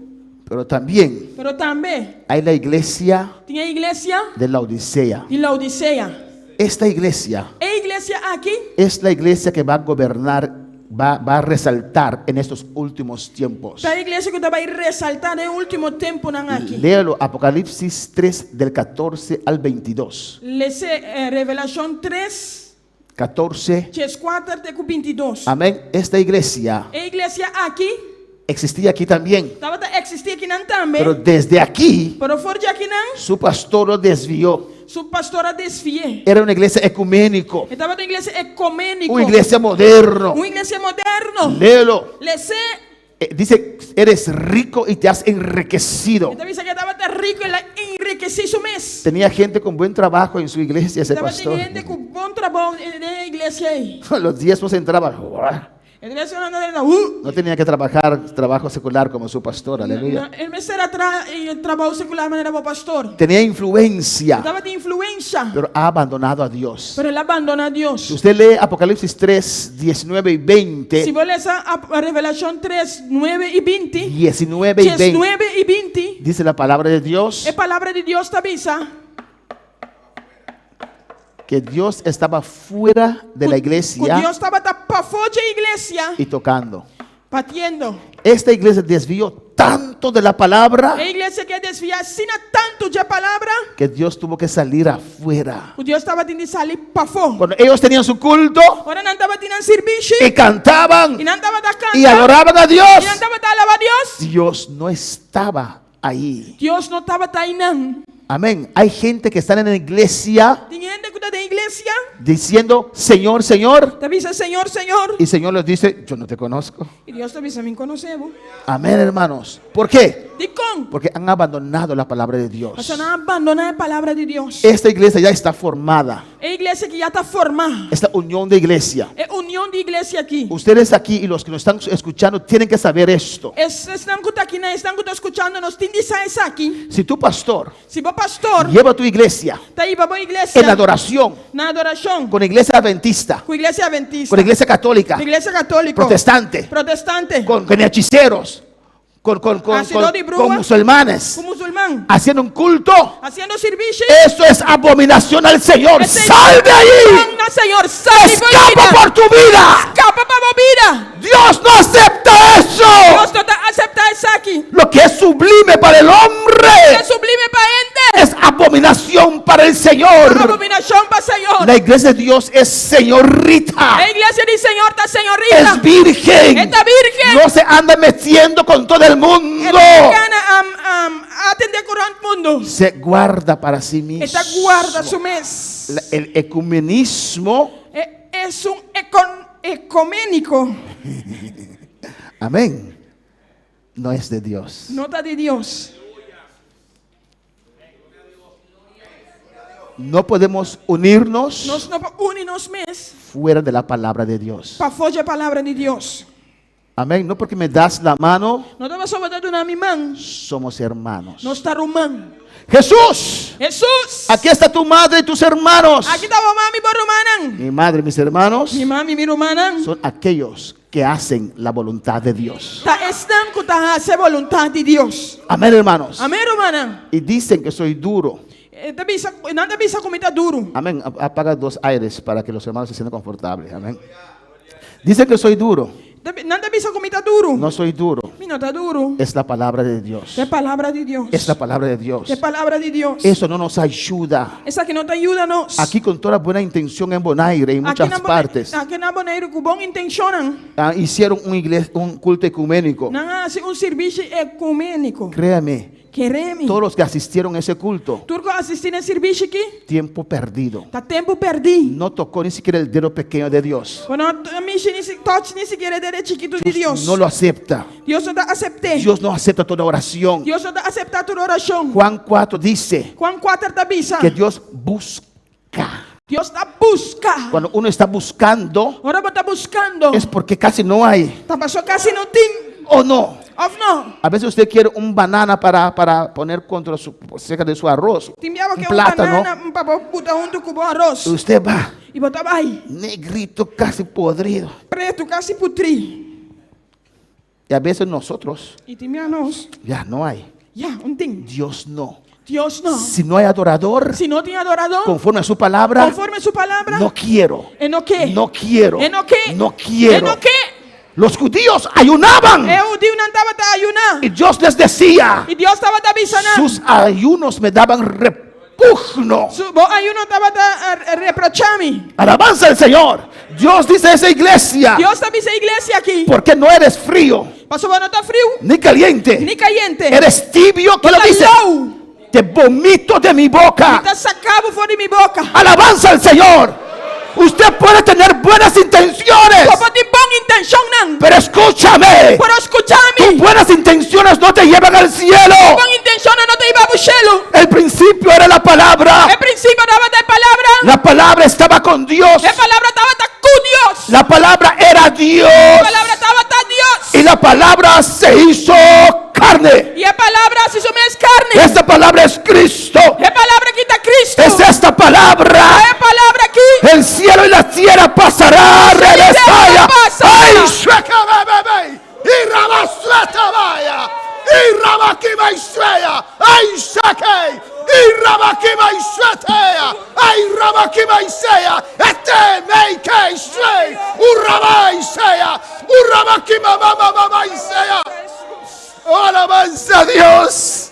Speaker 4: Pero también
Speaker 5: Pero tambe
Speaker 4: hay la iglesia
Speaker 5: tin e iglesia
Speaker 4: de Laodicea.
Speaker 5: di Laodisea.
Speaker 4: Esta iglesia
Speaker 5: E iglesia aki
Speaker 4: es la iglesia que va a gobernar, va a resaltar en estos últimos tiempos.
Speaker 5: Ta e iglesia ku ta bai resaltá den e último tempunan aki.
Speaker 4: Léalo, Apocalipsis 3 del 14 al 22.
Speaker 5: Lese Revelashon 3,
Speaker 4: 14.
Speaker 5: 14 te ku 22.
Speaker 4: Amén. Esta iglesia
Speaker 5: E iglesia aki
Speaker 4: existía aquí también.
Speaker 5: Tabata eksistí akinan tambe.
Speaker 4: Pero desde aquí,
Speaker 5: Pero for di akinan,
Speaker 4: su pastor lo desvió.
Speaker 5: Su pastor a desvi'é.
Speaker 4: Era una iglesia ecuménico.
Speaker 5: E tabata un iglesia ekuméniko.
Speaker 4: Una iglesia moderno.
Speaker 5: Un iglesia moderno.
Speaker 4: Léelo.
Speaker 5: Les'é.
Speaker 4: Dice, eres rico y te has enriquecido.
Speaker 5: E ta bisa ku e tabata riku i el a enrikesí su mes.
Speaker 4: Tenía gente con buen trabajo en su iglesia ese
Speaker 5: Tabatin
Speaker 4: pastor.
Speaker 5: hende ku bon trabou den e iglesia ei.
Speaker 4: Los diezmos entraban.
Speaker 5: E diezmonan ta drenta, uh!
Speaker 4: No tenía que trabajar trabajo secular como su pastor, aleluya.
Speaker 5: No, e mester a traha trabou sekular manera bo pastor.
Speaker 4: Tenía influencia.
Speaker 5: E tabatin influensha.
Speaker 4: Pero ha abandonado a Dios.
Speaker 5: Pero el a bandoná Dios.
Speaker 4: Si usted lee Apocalipsis 3, 19 y 20.
Speaker 5: Si bo lesa Revelashon 3, 9 i 20.
Speaker 4: 19 y 20.
Speaker 5: 19 i 20.
Speaker 4: Dice la palabra de Dios.
Speaker 5: E palabra di Dios ta bisa.
Speaker 4: Que Dios estaba fuera de la iglesia.
Speaker 5: Ku Dios tabata pafó dje iglesia.
Speaker 4: Y tocando.
Speaker 5: Batiendo.
Speaker 4: Esta iglesia desvió tanto de la palabra.
Speaker 5: E iglesia aki a desviá asina tantu dje palabra.
Speaker 4: Que Dios tuvo que salir afuera.
Speaker 5: Ku Dios tabatin di sali pafó.
Speaker 4: Cuando ellos tenían su culto.
Speaker 5: Ora nan tabatin nan sirbishi.
Speaker 4: Y cantaban.
Speaker 5: Y nan tabata canta.
Speaker 4: Y adoraban a Dios.
Speaker 5: Y nan tabata alabá Dios.
Speaker 4: Dios no estaba ahí.
Speaker 5: Dios no tabata einan.
Speaker 4: Amén. Hay gente que están en la iglesia.
Speaker 5: Tin hende ku ta den iglesia.
Speaker 4: Diciendo, Señor, Señor.
Speaker 5: Ta bisa, Señor, Señor.
Speaker 4: Y Señor les dice, yo no te conozco.
Speaker 5: Y Dios ta bisa, mi n' konosé bo.
Speaker 4: Amén, hermanos. ¿Por qué?
Speaker 5: Dikon?
Speaker 4: Porque han abandonado la palabra de Dios.
Speaker 5: Pasobra nan a bandoná e palabra di Dios.
Speaker 4: Esta iglesia ya está formada.
Speaker 5: E iglesia aki ya ta formá.
Speaker 4: Esta unión de iglesia.
Speaker 5: E union di iglesia aki.
Speaker 4: Ustedes aquí y los que nos están escuchando tienen que saber esto.
Speaker 5: Esnan ku ta aki nan, esnan ku ta skuchando nos tin di sa esaki.
Speaker 4: Si tu pastor
Speaker 5: Si bo pastor
Speaker 4: lleva tu iglesia
Speaker 5: ta hiba bo iglesia
Speaker 4: en adoración
Speaker 5: na adorashon
Speaker 4: con iglesia adventista,
Speaker 5: ku iglesia adventista,
Speaker 4: con iglesia católica,
Speaker 5: ku iglesia katóliko,
Speaker 4: protestante,
Speaker 5: protestante,
Speaker 4: con hechiceros, con, con, con,
Speaker 5: Hasidó
Speaker 4: con,
Speaker 5: di brua,
Speaker 4: con musulmanes,
Speaker 5: ku musulman,
Speaker 4: haciendo un culto,
Speaker 5: hasiendo sirbishi,
Speaker 4: eso es abominación al Señor.
Speaker 5: Esei
Speaker 4: Sal de ahí.
Speaker 5: Na Señor, sali for
Speaker 4: Escapa
Speaker 5: bida.
Speaker 4: por tu vida.
Speaker 5: Skapa pa bo bida.
Speaker 4: Dios no acepta eso.
Speaker 5: Dios no ta aseptá esaki.
Speaker 4: Lo que es sublime para el hombre.
Speaker 5: Loke ta sublime pa hende.
Speaker 4: Es abominación para el Señor.
Speaker 5: Abominacion pa Señor.
Speaker 4: La iglesia de Dios es señorita.
Speaker 5: E iglesia di Señor ta señorita.
Speaker 4: Es virgen.
Speaker 5: E ta virgen.
Speaker 4: No se anda metiendo con todo el mundo.
Speaker 5: E no ta kana atendé ku rònt mundu.
Speaker 4: Se guarda para sí mismo.
Speaker 5: E ta guarda su mes.
Speaker 4: La, el ecumenismo.
Speaker 5: E esun econ, ecuménico.
Speaker 4: Amén. No es de Dios.
Speaker 5: No ta di Dios.
Speaker 4: No podemos unirnos.
Speaker 5: Nos no por uni nos mes.
Speaker 4: Fuera de la palabra de Dios.
Speaker 5: Pafó dje palabra di Dios.
Speaker 4: Amén. No porque me das la mano.
Speaker 5: No ta pasobra bo ta duna mi man.
Speaker 4: Somos hermanos.
Speaker 5: Nos ta ruman.
Speaker 4: Jesús.
Speaker 5: Jesús.
Speaker 4: Aquí está tu madre y tus hermanos.
Speaker 5: Aki ta bo mama i bo rumannan.
Speaker 4: Mi madre y mis hermanos.
Speaker 5: Mi mama i mi rumannan.
Speaker 4: Son aquellos que hacen la voluntad de Dios.
Speaker 5: Ta esnan ku ta hasi boluntat di Dios.
Speaker 4: Amén, hermanos.
Speaker 5: Amén, rumannan.
Speaker 4: Y dicen que soy duro.
Speaker 5: E ta bisa, nan ta bisa ku mi ta duru.
Speaker 4: Amén. Apaga dos aires para que los hermanos se sientan confortables. Amén. Dicen que soy duro.
Speaker 5: Nan ta bisa ku mi ta duru.
Speaker 4: No soy duro.
Speaker 5: Mi no ta duru.
Speaker 4: Es la palabra de Dios.
Speaker 5: Ta e palabra di Dios.
Speaker 4: Es la palabra de Dios.
Speaker 5: Ta e palabra di Dios.
Speaker 4: Eso no nos ayuda.
Speaker 5: Esaki no ta yuda nos.
Speaker 4: Aquí con toda buena intención en Bonaire, en muchas partes.
Speaker 5: Aki na Boneiru ku bon intenshonnan.
Speaker 4: Ah, hicieron un iglesia, un culto ecuménico.
Speaker 5: Nan a hasi un sirbishi ekuméniko.
Speaker 4: Créame.
Speaker 5: Kere mi.
Speaker 4: Todos los que asistieron a ese culto,
Speaker 5: Tur ku a asistí na e servisio aki,
Speaker 4: tiempo perdido.
Speaker 5: ta tempu pèrdí.
Speaker 4: No tocó ni siquiera el dedo pequeño de Dios.
Speaker 5: Bo no a mishi ni si touch ni sikiera e dede chikitu di Dios.
Speaker 4: No lo acepta.
Speaker 5: Dios no ta asept'é.
Speaker 4: Dios no acepta toda oración.
Speaker 5: Dios no ta aseptá tur orashon.
Speaker 4: Juan 4 dice
Speaker 5: Juan kuater ta bisa,
Speaker 4: que Dios busca.
Speaker 5: Dios ta buska.
Speaker 4: Cuando uno está buscando,
Speaker 5: Ora bo ta buskando,
Speaker 4: es porque casi no hay.
Speaker 5: ta paso kasi no tin.
Speaker 4: ¿O no?
Speaker 5: Òf no?
Speaker 4: A veces usted quiere un banana para, para poner contra su, cerca de su arroz.
Speaker 5: Tin bia bo
Speaker 4: Un
Speaker 5: ke un
Speaker 4: plátano.
Speaker 5: banana pa bo buta huntu ku bo aros.
Speaker 4: Usted va
Speaker 5: I bo ta bai
Speaker 4: negrito, casi podrido.
Speaker 5: pretu, kasi putrí.
Speaker 4: Y a veces nosotros
Speaker 5: I tin bia nos,
Speaker 4: ya no hay.
Speaker 5: ya, un tin.
Speaker 4: Dios no.
Speaker 5: Dios no.
Speaker 4: Si no hay adorador,
Speaker 5: Si no tin adoradó,
Speaker 4: conforme a su palabra,
Speaker 5: konforme su palabra,
Speaker 4: no quiero.
Speaker 5: e no ke.
Speaker 4: No quiero.
Speaker 5: E no ke.
Speaker 4: No quiero.
Speaker 5: E no ke.
Speaker 4: Los judíos ayunaban.
Speaker 5: E hudiunan tabata ayuná.
Speaker 4: Y Dios les decía,
Speaker 5: I Dios tabata bisa nan.
Speaker 4: sus ayunos me daban repugno.
Speaker 5: Su, bo ayuno tabata reprochá mi.
Speaker 4: Alabanza al Señor. Dios dice a esa iglesia,
Speaker 5: Dios ta bisa e iglesia aki.
Speaker 4: porque no eres frío
Speaker 5: Pasobra bo no ta friu
Speaker 4: ni caliente.
Speaker 5: ni kayente.
Speaker 4: Eres tibio, que lo
Speaker 5: Bo ta
Speaker 4: dice?
Speaker 5: lou.
Speaker 4: Te vomito de mi boca.
Speaker 5: Mi ta saka bo for di mi boka.
Speaker 4: Alabanza al Señor. Usted puede tener buenas intenciones,
Speaker 5: Bo por tin bon intenshonnan.
Speaker 4: pero escúchame.
Speaker 5: Pero
Speaker 4: Tus
Speaker 5: skucha mi.
Speaker 4: buenas intenciones no te llevan al cielo.
Speaker 5: Bon intenshonnan no ta hiba bo shelu.
Speaker 4: El principio era la palabra.
Speaker 5: E prinsipio tabata e palabra.
Speaker 4: La palabra estaba con Dios.
Speaker 5: E palabra tabata ku Dios.
Speaker 4: La palabra era Dios.
Speaker 5: E palabra tabata Dios.
Speaker 4: Y la palabra se hizo carne.
Speaker 5: I e palabra a hasi su mes karni.
Speaker 4: Esta palabra es Cristo.
Speaker 5: E palabra aki ta Cristo.
Speaker 4: Es esta palabra.
Speaker 5: E palabra aki.
Speaker 4: El cielo y la tierra pasará. Rebesaya.
Speaker 5: pasará.
Speaker 4: Ay, shuekabebebe. Y rabasuetabaya. Y rabakimaisuea. Ay, shake. Y rabakimaisuetea. Ay, rabakimaisea. Este meike shue. Urrabaisea. Urrabakimamamamaisea. Oh, alabanza a Dios.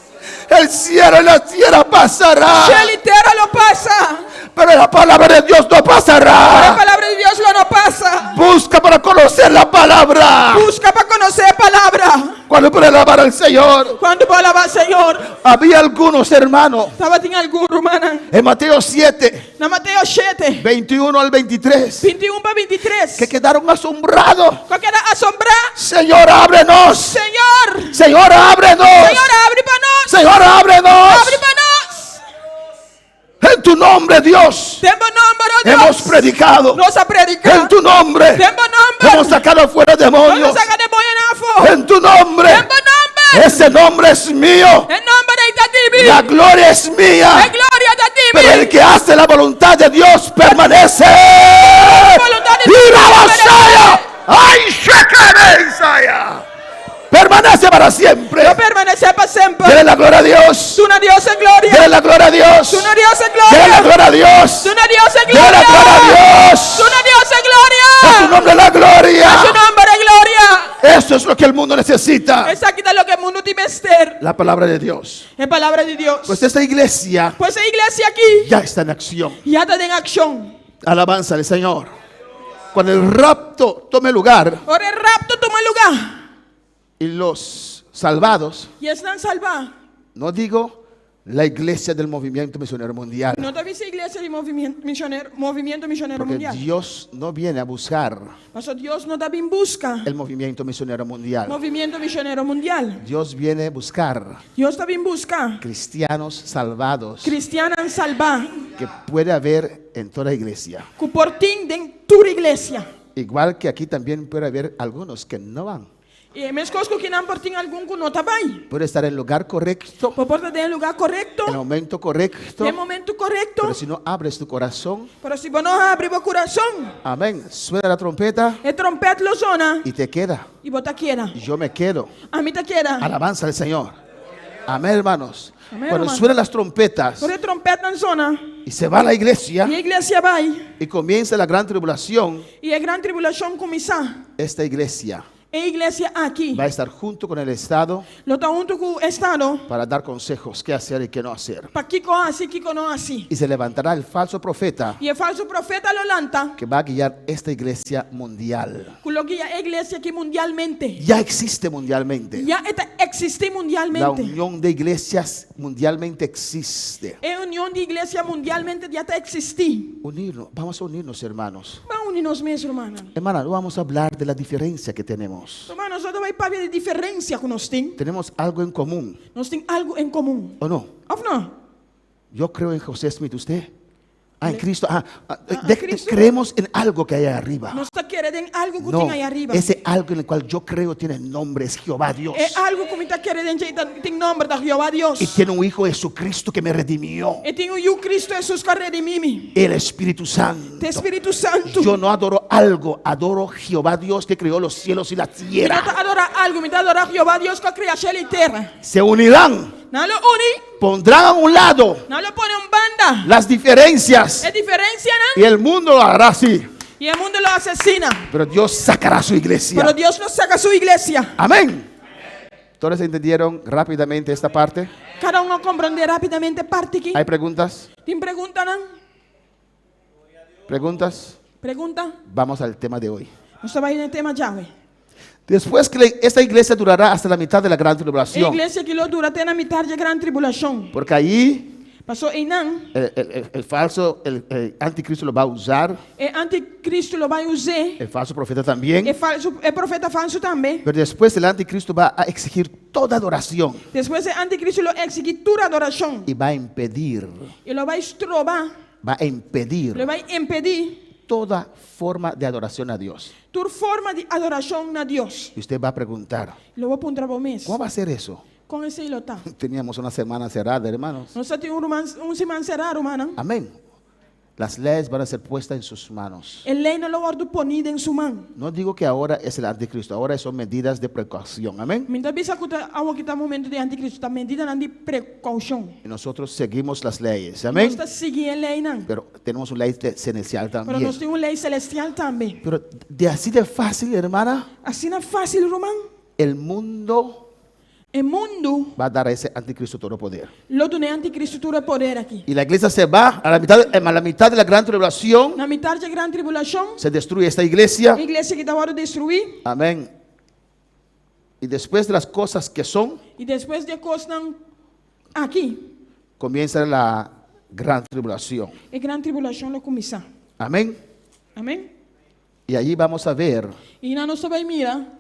Speaker 4: El cielo y la tierra pasará.
Speaker 5: Shelu i tera lo pasa.
Speaker 4: Pero la palabra de Dios no
Speaker 5: E
Speaker 4: pasará.
Speaker 5: palabra di Dios lo no pasa.
Speaker 4: Busca para conocer la palabra.
Speaker 5: Buska pa konosé e palabra.
Speaker 4: Cuando puede alabar al Señor.
Speaker 5: Kuantu por alabá Señor?
Speaker 4: Había algunos hermanos.
Speaker 5: Tabatin algun rumannan.
Speaker 4: En Mateo 7,
Speaker 5: Na Mateo 7,
Speaker 4: 21 al 23.
Speaker 5: 21 pa 23.
Speaker 4: Que quedaron asombrados.
Speaker 5: Ku a keda asombrá.
Speaker 4: Señor, ábrenos.
Speaker 5: Señor.
Speaker 4: Señor, ábrenos.
Speaker 5: Señor, habri pa nos.
Speaker 4: Señor, ábrenos.
Speaker 5: Habri pa nos.
Speaker 4: En tu nombre, Dios.
Speaker 5: Den bo nòmber, oh Dios.
Speaker 4: Hemos predicado.
Speaker 5: Nos a prediká.
Speaker 4: En tu nombre.
Speaker 5: Den bo nòmber.
Speaker 4: Hemos sacado fuera demonios.
Speaker 5: Nos a saka demoñonan afó.
Speaker 4: En tu nombre.
Speaker 5: Den bo nòmber.
Speaker 4: Ese nombre es mío.
Speaker 5: E nòmber ei ta di mi.
Speaker 4: La gloria es mía.
Speaker 5: E gloria ta di mi.
Speaker 4: Pero el que hace la voluntad de Dios permanece.
Speaker 5: Voluntad de
Speaker 4: Y
Speaker 5: Dios
Speaker 4: Rabasaya. ¡Ay, Shekebe, Isaiah! Permanece para siempre.
Speaker 5: Lo permanesé pa semper.
Speaker 4: Dele la gloria a Dios.
Speaker 5: Duna Dios e gloria.
Speaker 4: Dele la gloria a Dios.
Speaker 5: Duna Dios e
Speaker 4: Dele la
Speaker 5: gloria.
Speaker 4: gloria a Dios.
Speaker 5: Duna Dios e
Speaker 4: Dele la
Speaker 5: gloria.
Speaker 4: gloria a Dios.
Speaker 5: Duna Dios e gloria.
Speaker 4: A su nombre la gloria.
Speaker 5: A su nòmber e gloria.
Speaker 4: Eso es lo que el mundo necesita.
Speaker 5: Esaki ta loke mundu tin mester.
Speaker 4: La palabra de Dios.
Speaker 5: E palabra di Dios.
Speaker 4: Pues esta iglesia
Speaker 5: Pues e iglesia aki
Speaker 4: ya está en acción.
Speaker 5: ya ta den akshon.
Speaker 4: Alabanza al Señor. Cuando el rapto tome lugar
Speaker 5: Ora e rapto tuma lugá.
Speaker 4: y los salvados,
Speaker 5: I esnan salvá.
Speaker 4: no digo la iglesia del movimiento misionero mundial,
Speaker 5: No ta bisa iglesia di movimiento misionero, movimiento misionero
Speaker 4: porque
Speaker 5: mundial.
Speaker 4: Dios no viene a buscar
Speaker 5: Paso Dios no ta bin buska
Speaker 4: el movimiento misionero mundial.
Speaker 5: movimiento misionero mundial.
Speaker 4: Dios viene a buscar
Speaker 5: Dios ta bin buska
Speaker 4: cristianos salvados
Speaker 5: kristiannan salvá
Speaker 4: que puede haber en toda iglesia.
Speaker 5: ku por tin den tur iglesia.
Speaker 4: Igual que aquí también puede haber algunos que no van.
Speaker 5: I meskos ku akinan por tin algun ku no ta bai.
Speaker 4: Puede estar en el lugar correcto,
Speaker 5: Bo por ta den lugá korekto,
Speaker 4: en el momento correcto,
Speaker 5: den momento korekto,
Speaker 4: pero si no abres tu corazón,
Speaker 5: pero si bo no habri bo kurason,
Speaker 4: amén, suena la trompeta
Speaker 5: e tròmpèt lo zona
Speaker 4: y te queda.
Speaker 5: i bo ta keda.
Speaker 4: Y yo me quedo.
Speaker 5: Ami ta keda.
Speaker 4: Alabanza al Señor. Amén, hermanos.
Speaker 5: Amén,
Speaker 4: Cuando
Speaker 5: hermano.
Speaker 4: suenan las trompetas
Speaker 5: Ora e tròmpètnan zona
Speaker 4: y se va a la iglesia
Speaker 5: i e iglesia bai
Speaker 4: y comienza la gran tribulación,
Speaker 5: i e gran tribulashon kuminsá.
Speaker 4: esta iglesia
Speaker 5: E iglesia aki
Speaker 4: va a estar junto con el Estado
Speaker 5: lo ta huntu ku Estado
Speaker 4: para dar consejos qué hacer y qué no hacer.
Speaker 5: pa kiko hasi, kiko no hasi.
Speaker 4: Y se levantará el falso profeta
Speaker 5: I e falsu profeta lo lanta
Speaker 4: que va a guiar esta iglesia mundial.
Speaker 5: ku lo guia e iglesia aki mundialmente.
Speaker 4: Ya existe mundialmente.
Speaker 5: Ya e ta eksistí
Speaker 4: La
Speaker 5: mundialmente.
Speaker 4: unión de iglesias mundialmente existe.
Speaker 5: E union di iglesia mundialmente ya ta eksistí.
Speaker 4: Unirnos, vamos a unirnos, hermanos.
Speaker 5: Ban uni nos mes, rumannan.
Speaker 4: Hermana, no vamos a hablar de la diferencia que tenemos.
Speaker 5: Ruman, nos no ta bai papia di diferensia ku nos tin.
Speaker 4: Tenemos algo en común,
Speaker 5: Nos tin algu en komun.
Speaker 4: ¿o no?
Speaker 5: Òf no?
Speaker 4: Yo creo en José Smith, ¿usted? Ah, en Cristo. Ah, ah,
Speaker 5: Ah, Cristo.
Speaker 4: creemos en algo que hay arriba.
Speaker 5: Nos ta kere den algu ku
Speaker 4: No,
Speaker 5: tin ei ariba.
Speaker 4: ese algo en el cual yo creo tiene nombre, es Jehová Dios.
Speaker 5: E algu ku mi ta kere den dje tin nòmber, ta Jehová Dios.
Speaker 4: Y tiene un Hijo Jesucristo que me redimió.
Speaker 5: E tin un Yu Cristo Hesus ku a redimí mi.
Speaker 4: El Espíritu Santo.
Speaker 5: Ta Spiritu Santu.
Speaker 4: Yo no adoro algo, adoro Jehová Dios que creó los cielos y la
Speaker 5: Mi no
Speaker 4: tierra.
Speaker 5: ta adorá algu, mi ta adorá Jehová Dios ku a krea shelu i tera.
Speaker 4: Se unirán,
Speaker 5: Nan lo uni,
Speaker 4: pondrán a un lado
Speaker 5: nan lo pone un banda.
Speaker 4: las diferencias
Speaker 5: E diferensianan
Speaker 4: y el mundo lo hará así.
Speaker 5: i e mundu lo asesiná.
Speaker 4: Pero Dios sacará su iglesia.
Speaker 5: Pero Dios lo saka su iglesia.
Speaker 4: Amén. ¿Todos entendieron rápidamente esta parte?
Speaker 5: Kada un a komprondé rápidamente e parti aki.
Speaker 4: ¿Hay preguntas?
Speaker 5: Tin preguntanan?
Speaker 4: ¿Preguntas?
Speaker 5: Pregunta?
Speaker 4: Vamos al tema de hoy.
Speaker 5: Nos ta bai na e tema djawe.
Speaker 4: Después que esta iglesia durará hasta la mitad de la gran
Speaker 5: E
Speaker 4: tribulación.
Speaker 5: iglesia aki lo dura te na mitar di e gran tribulashon.
Speaker 4: Porque ahí
Speaker 5: Pasó einan,
Speaker 4: el falso, el anticristo lo va a usar,
Speaker 5: e anticristo lo bai us'é,
Speaker 4: el falso profeta también.
Speaker 5: e falsu, e profeta falsu tambe.
Speaker 4: Pero después el anticristo va a exigir toda adoración
Speaker 5: Despues e anticristo lo eksigí tur adorashon.
Speaker 4: y va a impedir,
Speaker 5: I lo bai stroba,
Speaker 4: va a impedir
Speaker 5: lo bai impedí
Speaker 4: toda forma de adoración a Dios.
Speaker 5: tur forma di adorashon na Dios.
Speaker 4: Y usted va a preguntar,
Speaker 5: Lo bo puntra bo mes.
Speaker 4: ¿cómo va a ser eso?
Speaker 5: Kon esei lo ta?
Speaker 4: Teníamos una semana cerrada, hermanos.
Speaker 5: Nos tabatin un ruman, un siman será, rumannan.
Speaker 4: Amén. Las leyes van a ser puestas en sus manos.
Speaker 5: E leinan lo wòrdu poní den su man.
Speaker 4: No digo que ahora es el anticristo, ahora son medidas de precaución. Amén.
Speaker 5: Mi n' ta bisa ku ta awor aki ta momento di anticristo, ta medidanan di prekoushon.
Speaker 4: Y nosotros seguimos las leyes. Amén.
Speaker 5: Nos ta sigui e leinan.
Speaker 4: Pero tenemos una ley celestial
Speaker 5: Pero
Speaker 4: también.
Speaker 5: nos tin un lei selestial tambe.
Speaker 4: Pero de así de fácil, hermana,
Speaker 5: Asina fásil, ruman.
Speaker 4: el mundo
Speaker 5: E mundu
Speaker 4: va a dar a ese anticristo todo poder.
Speaker 5: lo duna e anticristo tur e poder aki.
Speaker 4: Y la iglesia se va a la mitad de la gran tribulación.
Speaker 5: Na mitar di e gran tribulashon,
Speaker 4: Se destruye esta iglesia.
Speaker 5: e iglesia aki ta wòrdu destruí.
Speaker 4: Amén. Y después de las cosas que son,
Speaker 5: I despues di e kosnan aki,
Speaker 4: comienza la gran tribulación.
Speaker 5: e gran tribulashon lo kuminsá.
Speaker 4: Amén.
Speaker 5: Amèn?
Speaker 4: Y allí vamos a ver
Speaker 5: I einan nos ta bai mira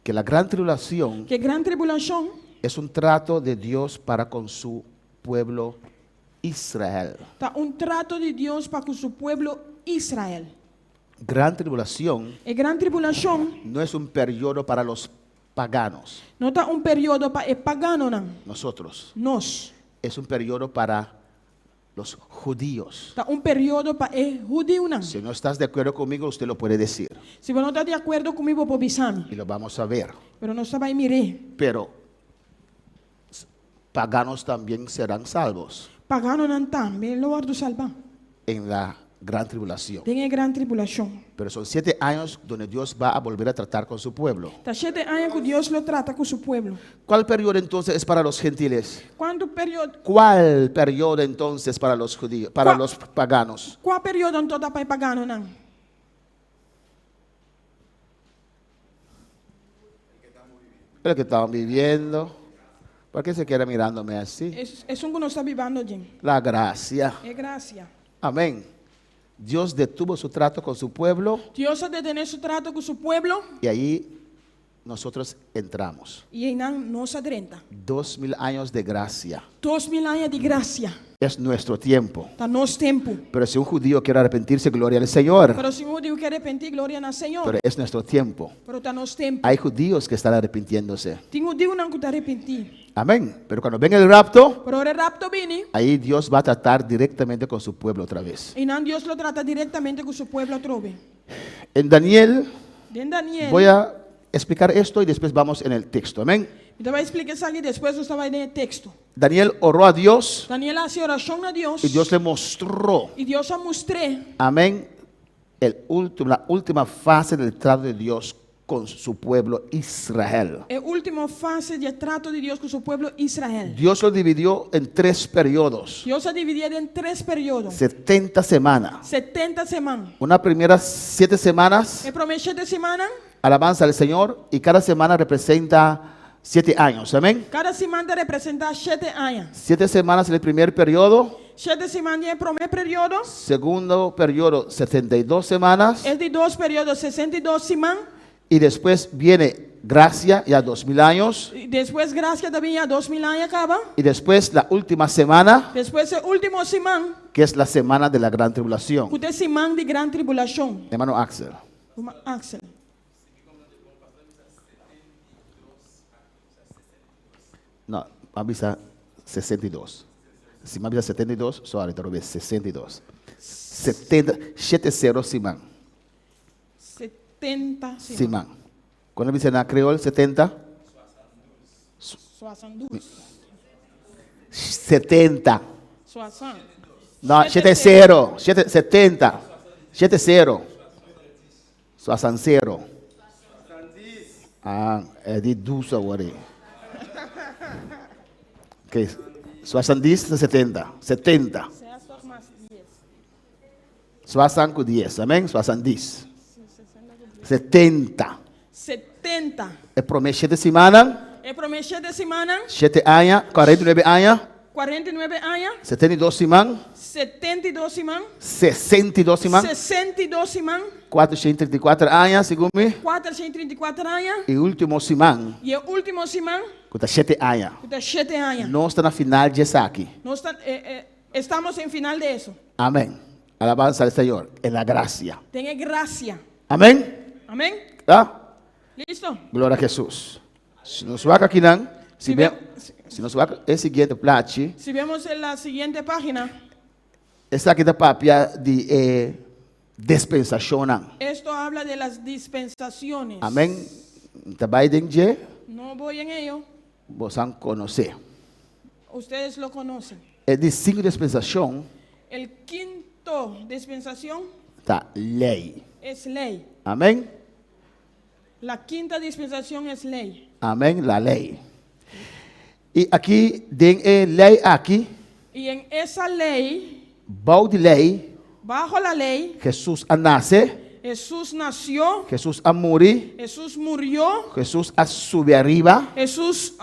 Speaker 4: que la gran tribulación
Speaker 5: ku e gran tribulashon
Speaker 4: es un trato de Dios para con su pueblo Israel.
Speaker 5: ta un trato di Dios pa ku su pueblo Israel.
Speaker 4: Gran tribulación
Speaker 5: E gran tribulashon
Speaker 4: no es un periodo para los paganos,
Speaker 5: no ta un periodo pa e paganonan,
Speaker 4: nosotros.
Speaker 5: nos.
Speaker 4: Es un periodo para los judíos.
Speaker 5: Ta un periodo pa e hudiunan.
Speaker 4: Si no estás de acuerdo conmigo, usted lo puede decir
Speaker 5: Si bo no ta di akuerdo ku mi, bo por bisa mi.
Speaker 4: y lo vamos a ver.
Speaker 5: Pero nos ta bai mir'é.
Speaker 4: Pero paganos también serán salvos
Speaker 5: Paganonan tambe lo wòrdu salbá.
Speaker 4: en la gran tribulación.
Speaker 5: Den e gran tribulashon.
Speaker 4: Pero son 7 años donde Dios va a volver a tratar con su pueblo.
Speaker 5: Ta 7 aña ku Dios lo trata ku su pueblo.
Speaker 4: ¿Cuál periodo entonces es para los gentiles?
Speaker 5: Kuantu periodo,
Speaker 4: ¿Cuál periodo entonces para los judíos, para los paganos?
Speaker 5: Kua periodo anto ta pa e paganonan?
Speaker 4: El que estaban viviendo. ¿Por qué se queda mirándome así?
Speaker 5: Esun ku nos ta bibando aden.
Speaker 4: La gracia.
Speaker 5: E grasia.
Speaker 4: Amén. Dios detuvo su trato con su pueblo
Speaker 5: Dios a detené su trato ku su pueblo
Speaker 4: y ahí nosotros entramos.
Speaker 5: i einan nos a drenta.
Speaker 4: 2000 años de gracia.
Speaker 5: 2000 aña di grasia.
Speaker 4: Es nuestro tiempo.
Speaker 5: Ta nos tempu.
Speaker 4: Pero si un judío quiere arrepentirse, gloria al Señor.
Speaker 5: Pero si un hudiu ke arepentí, gloria na Señor.
Speaker 4: Pero es nuestro tiempo.
Speaker 5: Pero ta nos tempu.
Speaker 4: Hay judíos que están arrepintiéndose.
Speaker 5: Tin hudiunan ku ta arepentí.
Speaker 4: Amén. Pero cuando venga el rapto,
Speaker 5: Pero ora e rapto bini,
Speaker 4: ahí Dios va a tratar directamente con su pueblo otra vez.
Speaker 5: einan Dios lo trata direktamente ku su pueblo atrobe.
Speaker 4: En Daniel,
Speaker 5: Den Daniel,
Speaker 4: voy a explicar esto y después vamos en el texto. Amén.
Speaker 5: Mi ta bai splika esaki despues nos ta bai den e teksto.
Speaker 4: Daniel oró a Dios
Speaker 5: Daniel a hasi orashon na Dios.
Speaker 4: y Dios le mostró,
Speaker 5: I Dios a mustr'é
Speaker 4: amén, el último, la última fase del trato de Dios con su pueblo Israel.
Speaker 5: E último fase di trato di Dios ku su pueblo Israel.
Speaker 4: Dios lo dividió en tres periodos,
Speaker 5: Dios a dividié den tres periodo.
Speaker 4: 70 semanas.
Speaker 5: 70 siman.
Speaker 4: Una primera 7 semanas,
Speaker 5: E promé 7 siman,
Speaker 4: alabanza al Señor, y cada semana representa 7 años. Amén.
Speaker 5: Kada siman ta representá 7 aña.
Speaker 4: 7 semanas en el primer periodo,
Speaker 5: 7 siman den promé periodo,
Speaker 4: segundo periodo, 72 semanas,
Speaker 5: e di dos periodo, 62 siman.
Speaker 4: Y después viene gracia, ya 2000 años,
Speaker 5: I despues grasia tambe ya 2000 aña kaba.
Speaker 4: Y después la última semana,
Speaker 5: Despues e último siman,
Speaker 4: que es la semana de la gran tribulación.
Speaker 5: ku ta e siman di gran tribulashon.
Speaker 4: Hermano Axel.
Speaker 5: Ruman Axel.
Speaker 4: No, a bisa 62. Si mi a bisa 72, sorry, tal bes 62. 70, 70 siman.
Speaker 5: 70 siman.
Speaker 4: Siman. Kon ta bisa na kriol 70?
Speaker 5: 62.
Speaker 4: 70.
Speaker 5: 60.
Speaker 4: No, 70. 7, 70. 70. 60. Ah, e di dos awor. Ok, 60 70. 70. 60 ku 10, amèn? 60. 70.
Speaker 5: 70.
Speaker 4: E promé 7 siman,
Speaker 5: E promé 7 siman,
Speaker 4: 7 aña, 49 aña,
Speaker 5: 49 aña,
Speaker 4: 72 siman,
Speaker 5: 72 siman,
Speaker 4: 62 siman,
Speaker 5: 62 siman,
Speaker 4: 434 aña, segun mi.
Speaker 5: 434 aña,
Speaker 4: E último siman,
Speaker 5: i e último siman,
Speaker 4: ku ta 7 aña.
Speaker 5: ku ta 7 aña.
Speaker 4: Nos ta na final di esaki.
Speaker 5: Nos estamos en final de eso.
Speaker 4: Amèn. Alabanza al Señor. En la gracia.
Speaker 5: Den grasia.
Speaker 4: Amèn.
Speaker 5: Amèn?
Speaker 4: ¿Ah?
Speaker 5: Listo?
Speaker 4: Gloria a Jesús. Si nos wak akinan, si,
Speaker 5: Si
Speaker 4: ve,
Speaker 5: ve-
Speaker 4: si nos wak e siguiente plachi,
Speaker 5: Si vemos en la siguiente página,
Speaker 4: esaki ta papia di dispensashon.
Speaker 5: Esto habla de las dispensaciones.
Speaker 4: Amèn. N ta bai den dje,
Speaker 5: No voy en ello.
Speaker 4: boso konosé.
Speaker 5: Ustedes lo conocen.
Speaker 4: E di sinku dispensashon
Speaker 5: El quinto dispensación
Speaker 4: ta lei.
Speaker 5: Es ley.
Speaker 4: Amèn.
Speaker 5: La quinta dispensación es ley.
Speaker 4: Amèn, la lei. I aki, den e lei aki,
Speaker 5: Y en esa ley,
Speaker 4: bou di lei,
Speaker 5: bajo la ley,
Speaker 4: Jesús a nase,
Speaker 5: Jesús nació,
Speaker 4: Jesús a muri,
Speaker 5: Jesús murió,
Speaker 4: Jesús a subi ariba.
Speaker 5: Jesús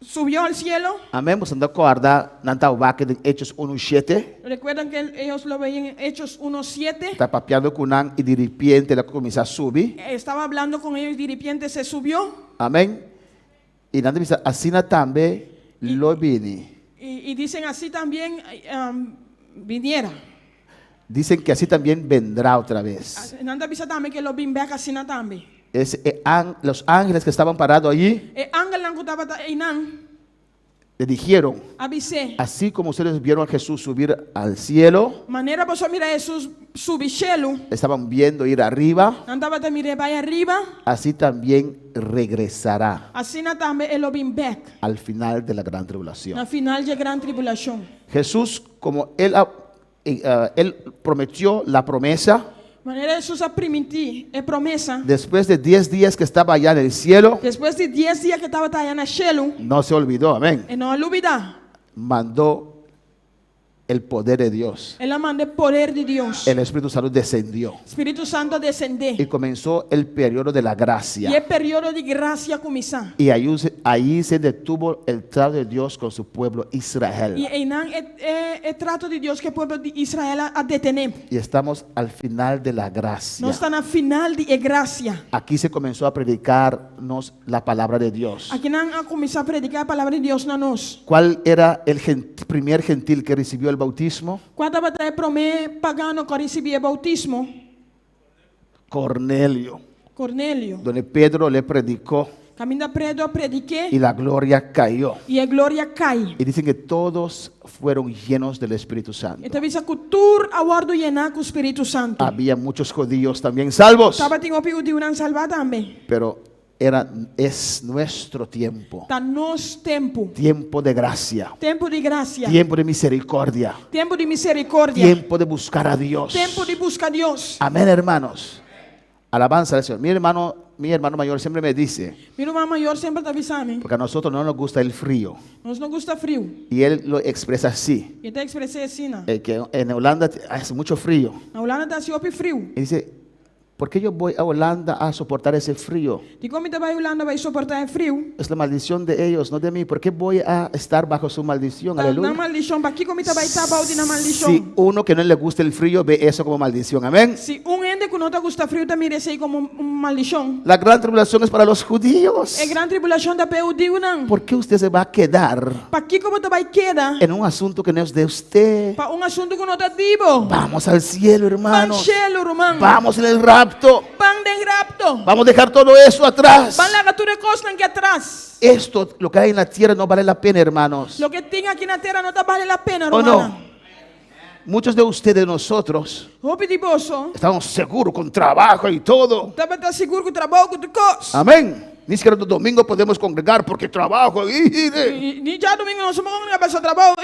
Speaker 5: subió al cielo.
Speaker 4: Amèn. Boso ta kòrda, nan tabata wak den Hechos 1:7.
Speaker 5: Recuerdan que ellos lo veían en Hechos 1.7.
Speaker 4: Ta papiando ku nan i di repente el a kuminsá subi.
Speaker 5: Estaba hablando con ellos y de repente se subió.
Speaker 4: Amèn. I nan ta bisa, asina tambe lo bini.
Speaker 5: Y dicen así también viniera.
Speaker 4: Dicen que así también vendrá otra vez.
Speaker 5: Nan ta bisa tambe ku lo bin bèk asina tambe.
Speaker 4: Los ángeles que estaban parados allí
Speaker 5: E angelnan ku tabata einan
Speaker 4: le dijeron,
Speaker 5: a bis'é.
Speaker 4: Así como ustedes vieron a Jesús subir al cielo,
Speaker 5: Manera boso a mira Jesús subi shelu.
Speaker 4: Estaban viendo ir arriba,
Speaker 5: Nan tabata mir'é bai ariba.
Speaker 4: Así también regresará
Speaker 5: Asina tambe e lo bin bèk.
Speaker 4: Al final de la gran tribulación.
Speaker 5: Na final di gran tribulashon.
Speaker 4: Jesús, como él prometió la promesa,
Speaker 5: Manera Jesús a primintí e promesa.
Speaker 4: Después de 10 días que estaba allá en el cielo,
Speaker 5: Despues di 10 dia ku e tabata aya na shelu,
Speaker 4: no se olvidó, amén.
Speaker 5: E no a lubidá.
Speaker 4: Mandó el poder de Dios.
Speaker 5: El a manda e poder di Dios.
Speaker 4: El Espíritu Santo descendió
Speaker 5: Spiritu Santu a desendé.
Speaker 4: Y comenzó el periodo de la
Speaker 5: I e
Speaker 4: gracia.
Speaker 5: periodo di grasia a kuminsá.
Speaker 4: Y ahí se detuvo el trato de Dios con su pueblo Israel.
Speaker 5: I einan e trato di Dios ku e pueblo di Israel a detené.
Speaker 4: Y estamos al final de la gracia.
Speaker 5: Nos ta na final di e grasia.
Speaker 4: Aquí se comenzó a predicarnos la palabra de Dios.
Speaker 5: Akinan a kuminsá prediká e palabra di Dios na nos.
Speaker 4: ¿Cuál era el primer gentil que recibió el bautismo?
Speaker 5: Kua tabata e promé pagano ku a risibí e boutismo?
Speaker 4: Cornelio,
Speaker 5: Cornelio.
Speaker 4: Donde Pedro le predicó
Speaker 5: Kaminda Pedro a predik'é
Speaker 4: y la gloria cayó.
Speaker 5: I e gloria a kai.
Speaker 4: Y dicen que todos fueron llenos del Espíritu Santo.
Speaker 5: I ta bisa ku tur a wòrdu yená ku Spiritu Santu.
Speaker 4: Había muchos judíos también salvos,
Speaker 5: Tabatin hopi hudiunan salvá tambe.
Speaker 4: Pero es nuestro tiempo,
Speaker 5: Ta nos tempu.
Speaker 4: Tiempo de gracia,
Speaker 5: Tempu di grasia.
Speaker 4: Tiempo de misericordia,
Speaker 5: Tempu di miserikòrdia.
Speaker 4: Tiempo de buscar a Dios.
Speaker 5: Tempu di buska Dios.
Speaker 4: Amén, hermanos. Alabanza al Señor. Mi hermano, Mi hermano mayor siempre me dice,
Speaker 5: Mi ruman mayor semper ta bisa mi.
Speaker 4: porque a nosotros no nos gusta el frío.
Speaker 5: Nos no gusta friu.
Speaker 4: Y él lo expresa así,
Speaker 5: E ta ekspres'é asina.
Speaker 4: Que en Holanda hace mucho frío.
Speaker 5: Na Hulanda ta hasi hopi friu.
Speaker 4: Y dice, ¿por qué yo voy a Holanda a soportar ese frío?
Speaker 5: Dikon mi ta bai Hulanda bai soportá e friu?
Speaker 4: Es la maldición de ellos, no de mí. ¿Por qué voy a estar bajo su maldición?
Speaker 5: Ta nan
Speaker 4: Aleluya.
Speaker 5: maldishon, pakiko mi ta bai ta bou di nan maldishon?
Speaker 4: Si uno que no le gusta el frío ve eso como maldición. Amén.
Speaker 5: Si un hende ku no ta gusta friu ta mira esei komo un maldishon.
Speaker 4: La gran tribulación es para los judíos.
Speaker 5: E gran tribulashon ta pa e hudiunan.
Speaker 4: ¿Por qué usted se va a quedar
Speaker 5: Pakiko bo ta bai keda
Speaker 4: en un asunto que no es de usted?
Speaker 5: pa un asuntu ku no ta di bo?
Speaker 4: Vamos al cielo,
Speaker 5: Ban
Speaker 4: hermanos.
Speaker 5: shelu, ruman.
Speaker 4: Vamos en el rapto.
Speaker 5: Ban den rapto.
Speaker 4: Vamos a dejar todo eso atrás.
Speaker 5: Ban laga tur e kosnan aki atras.
Speaker 4: Esto, lo que hay en la tierra, no vale la pena, hermanos.
Speaker 5: Loke tin aki na tera no ta bale la pena,
Speaker 4: ¿O
Speaker 5: rumannan.
Speaker 4: no? Muchos de ustedes, nosotros,
Speaker 5: Hopi di boso
Speaker 4: estamos seguros con trabajo y todo.
Speaker 5: tabata sigur ku trabou ku tur kos.
Speaker 4: Amén. Ni siquiera los domingos podemos congregar porque trabajo.
Speaker 5: Ni djadumingu nos no por kongregá pasobra trabou.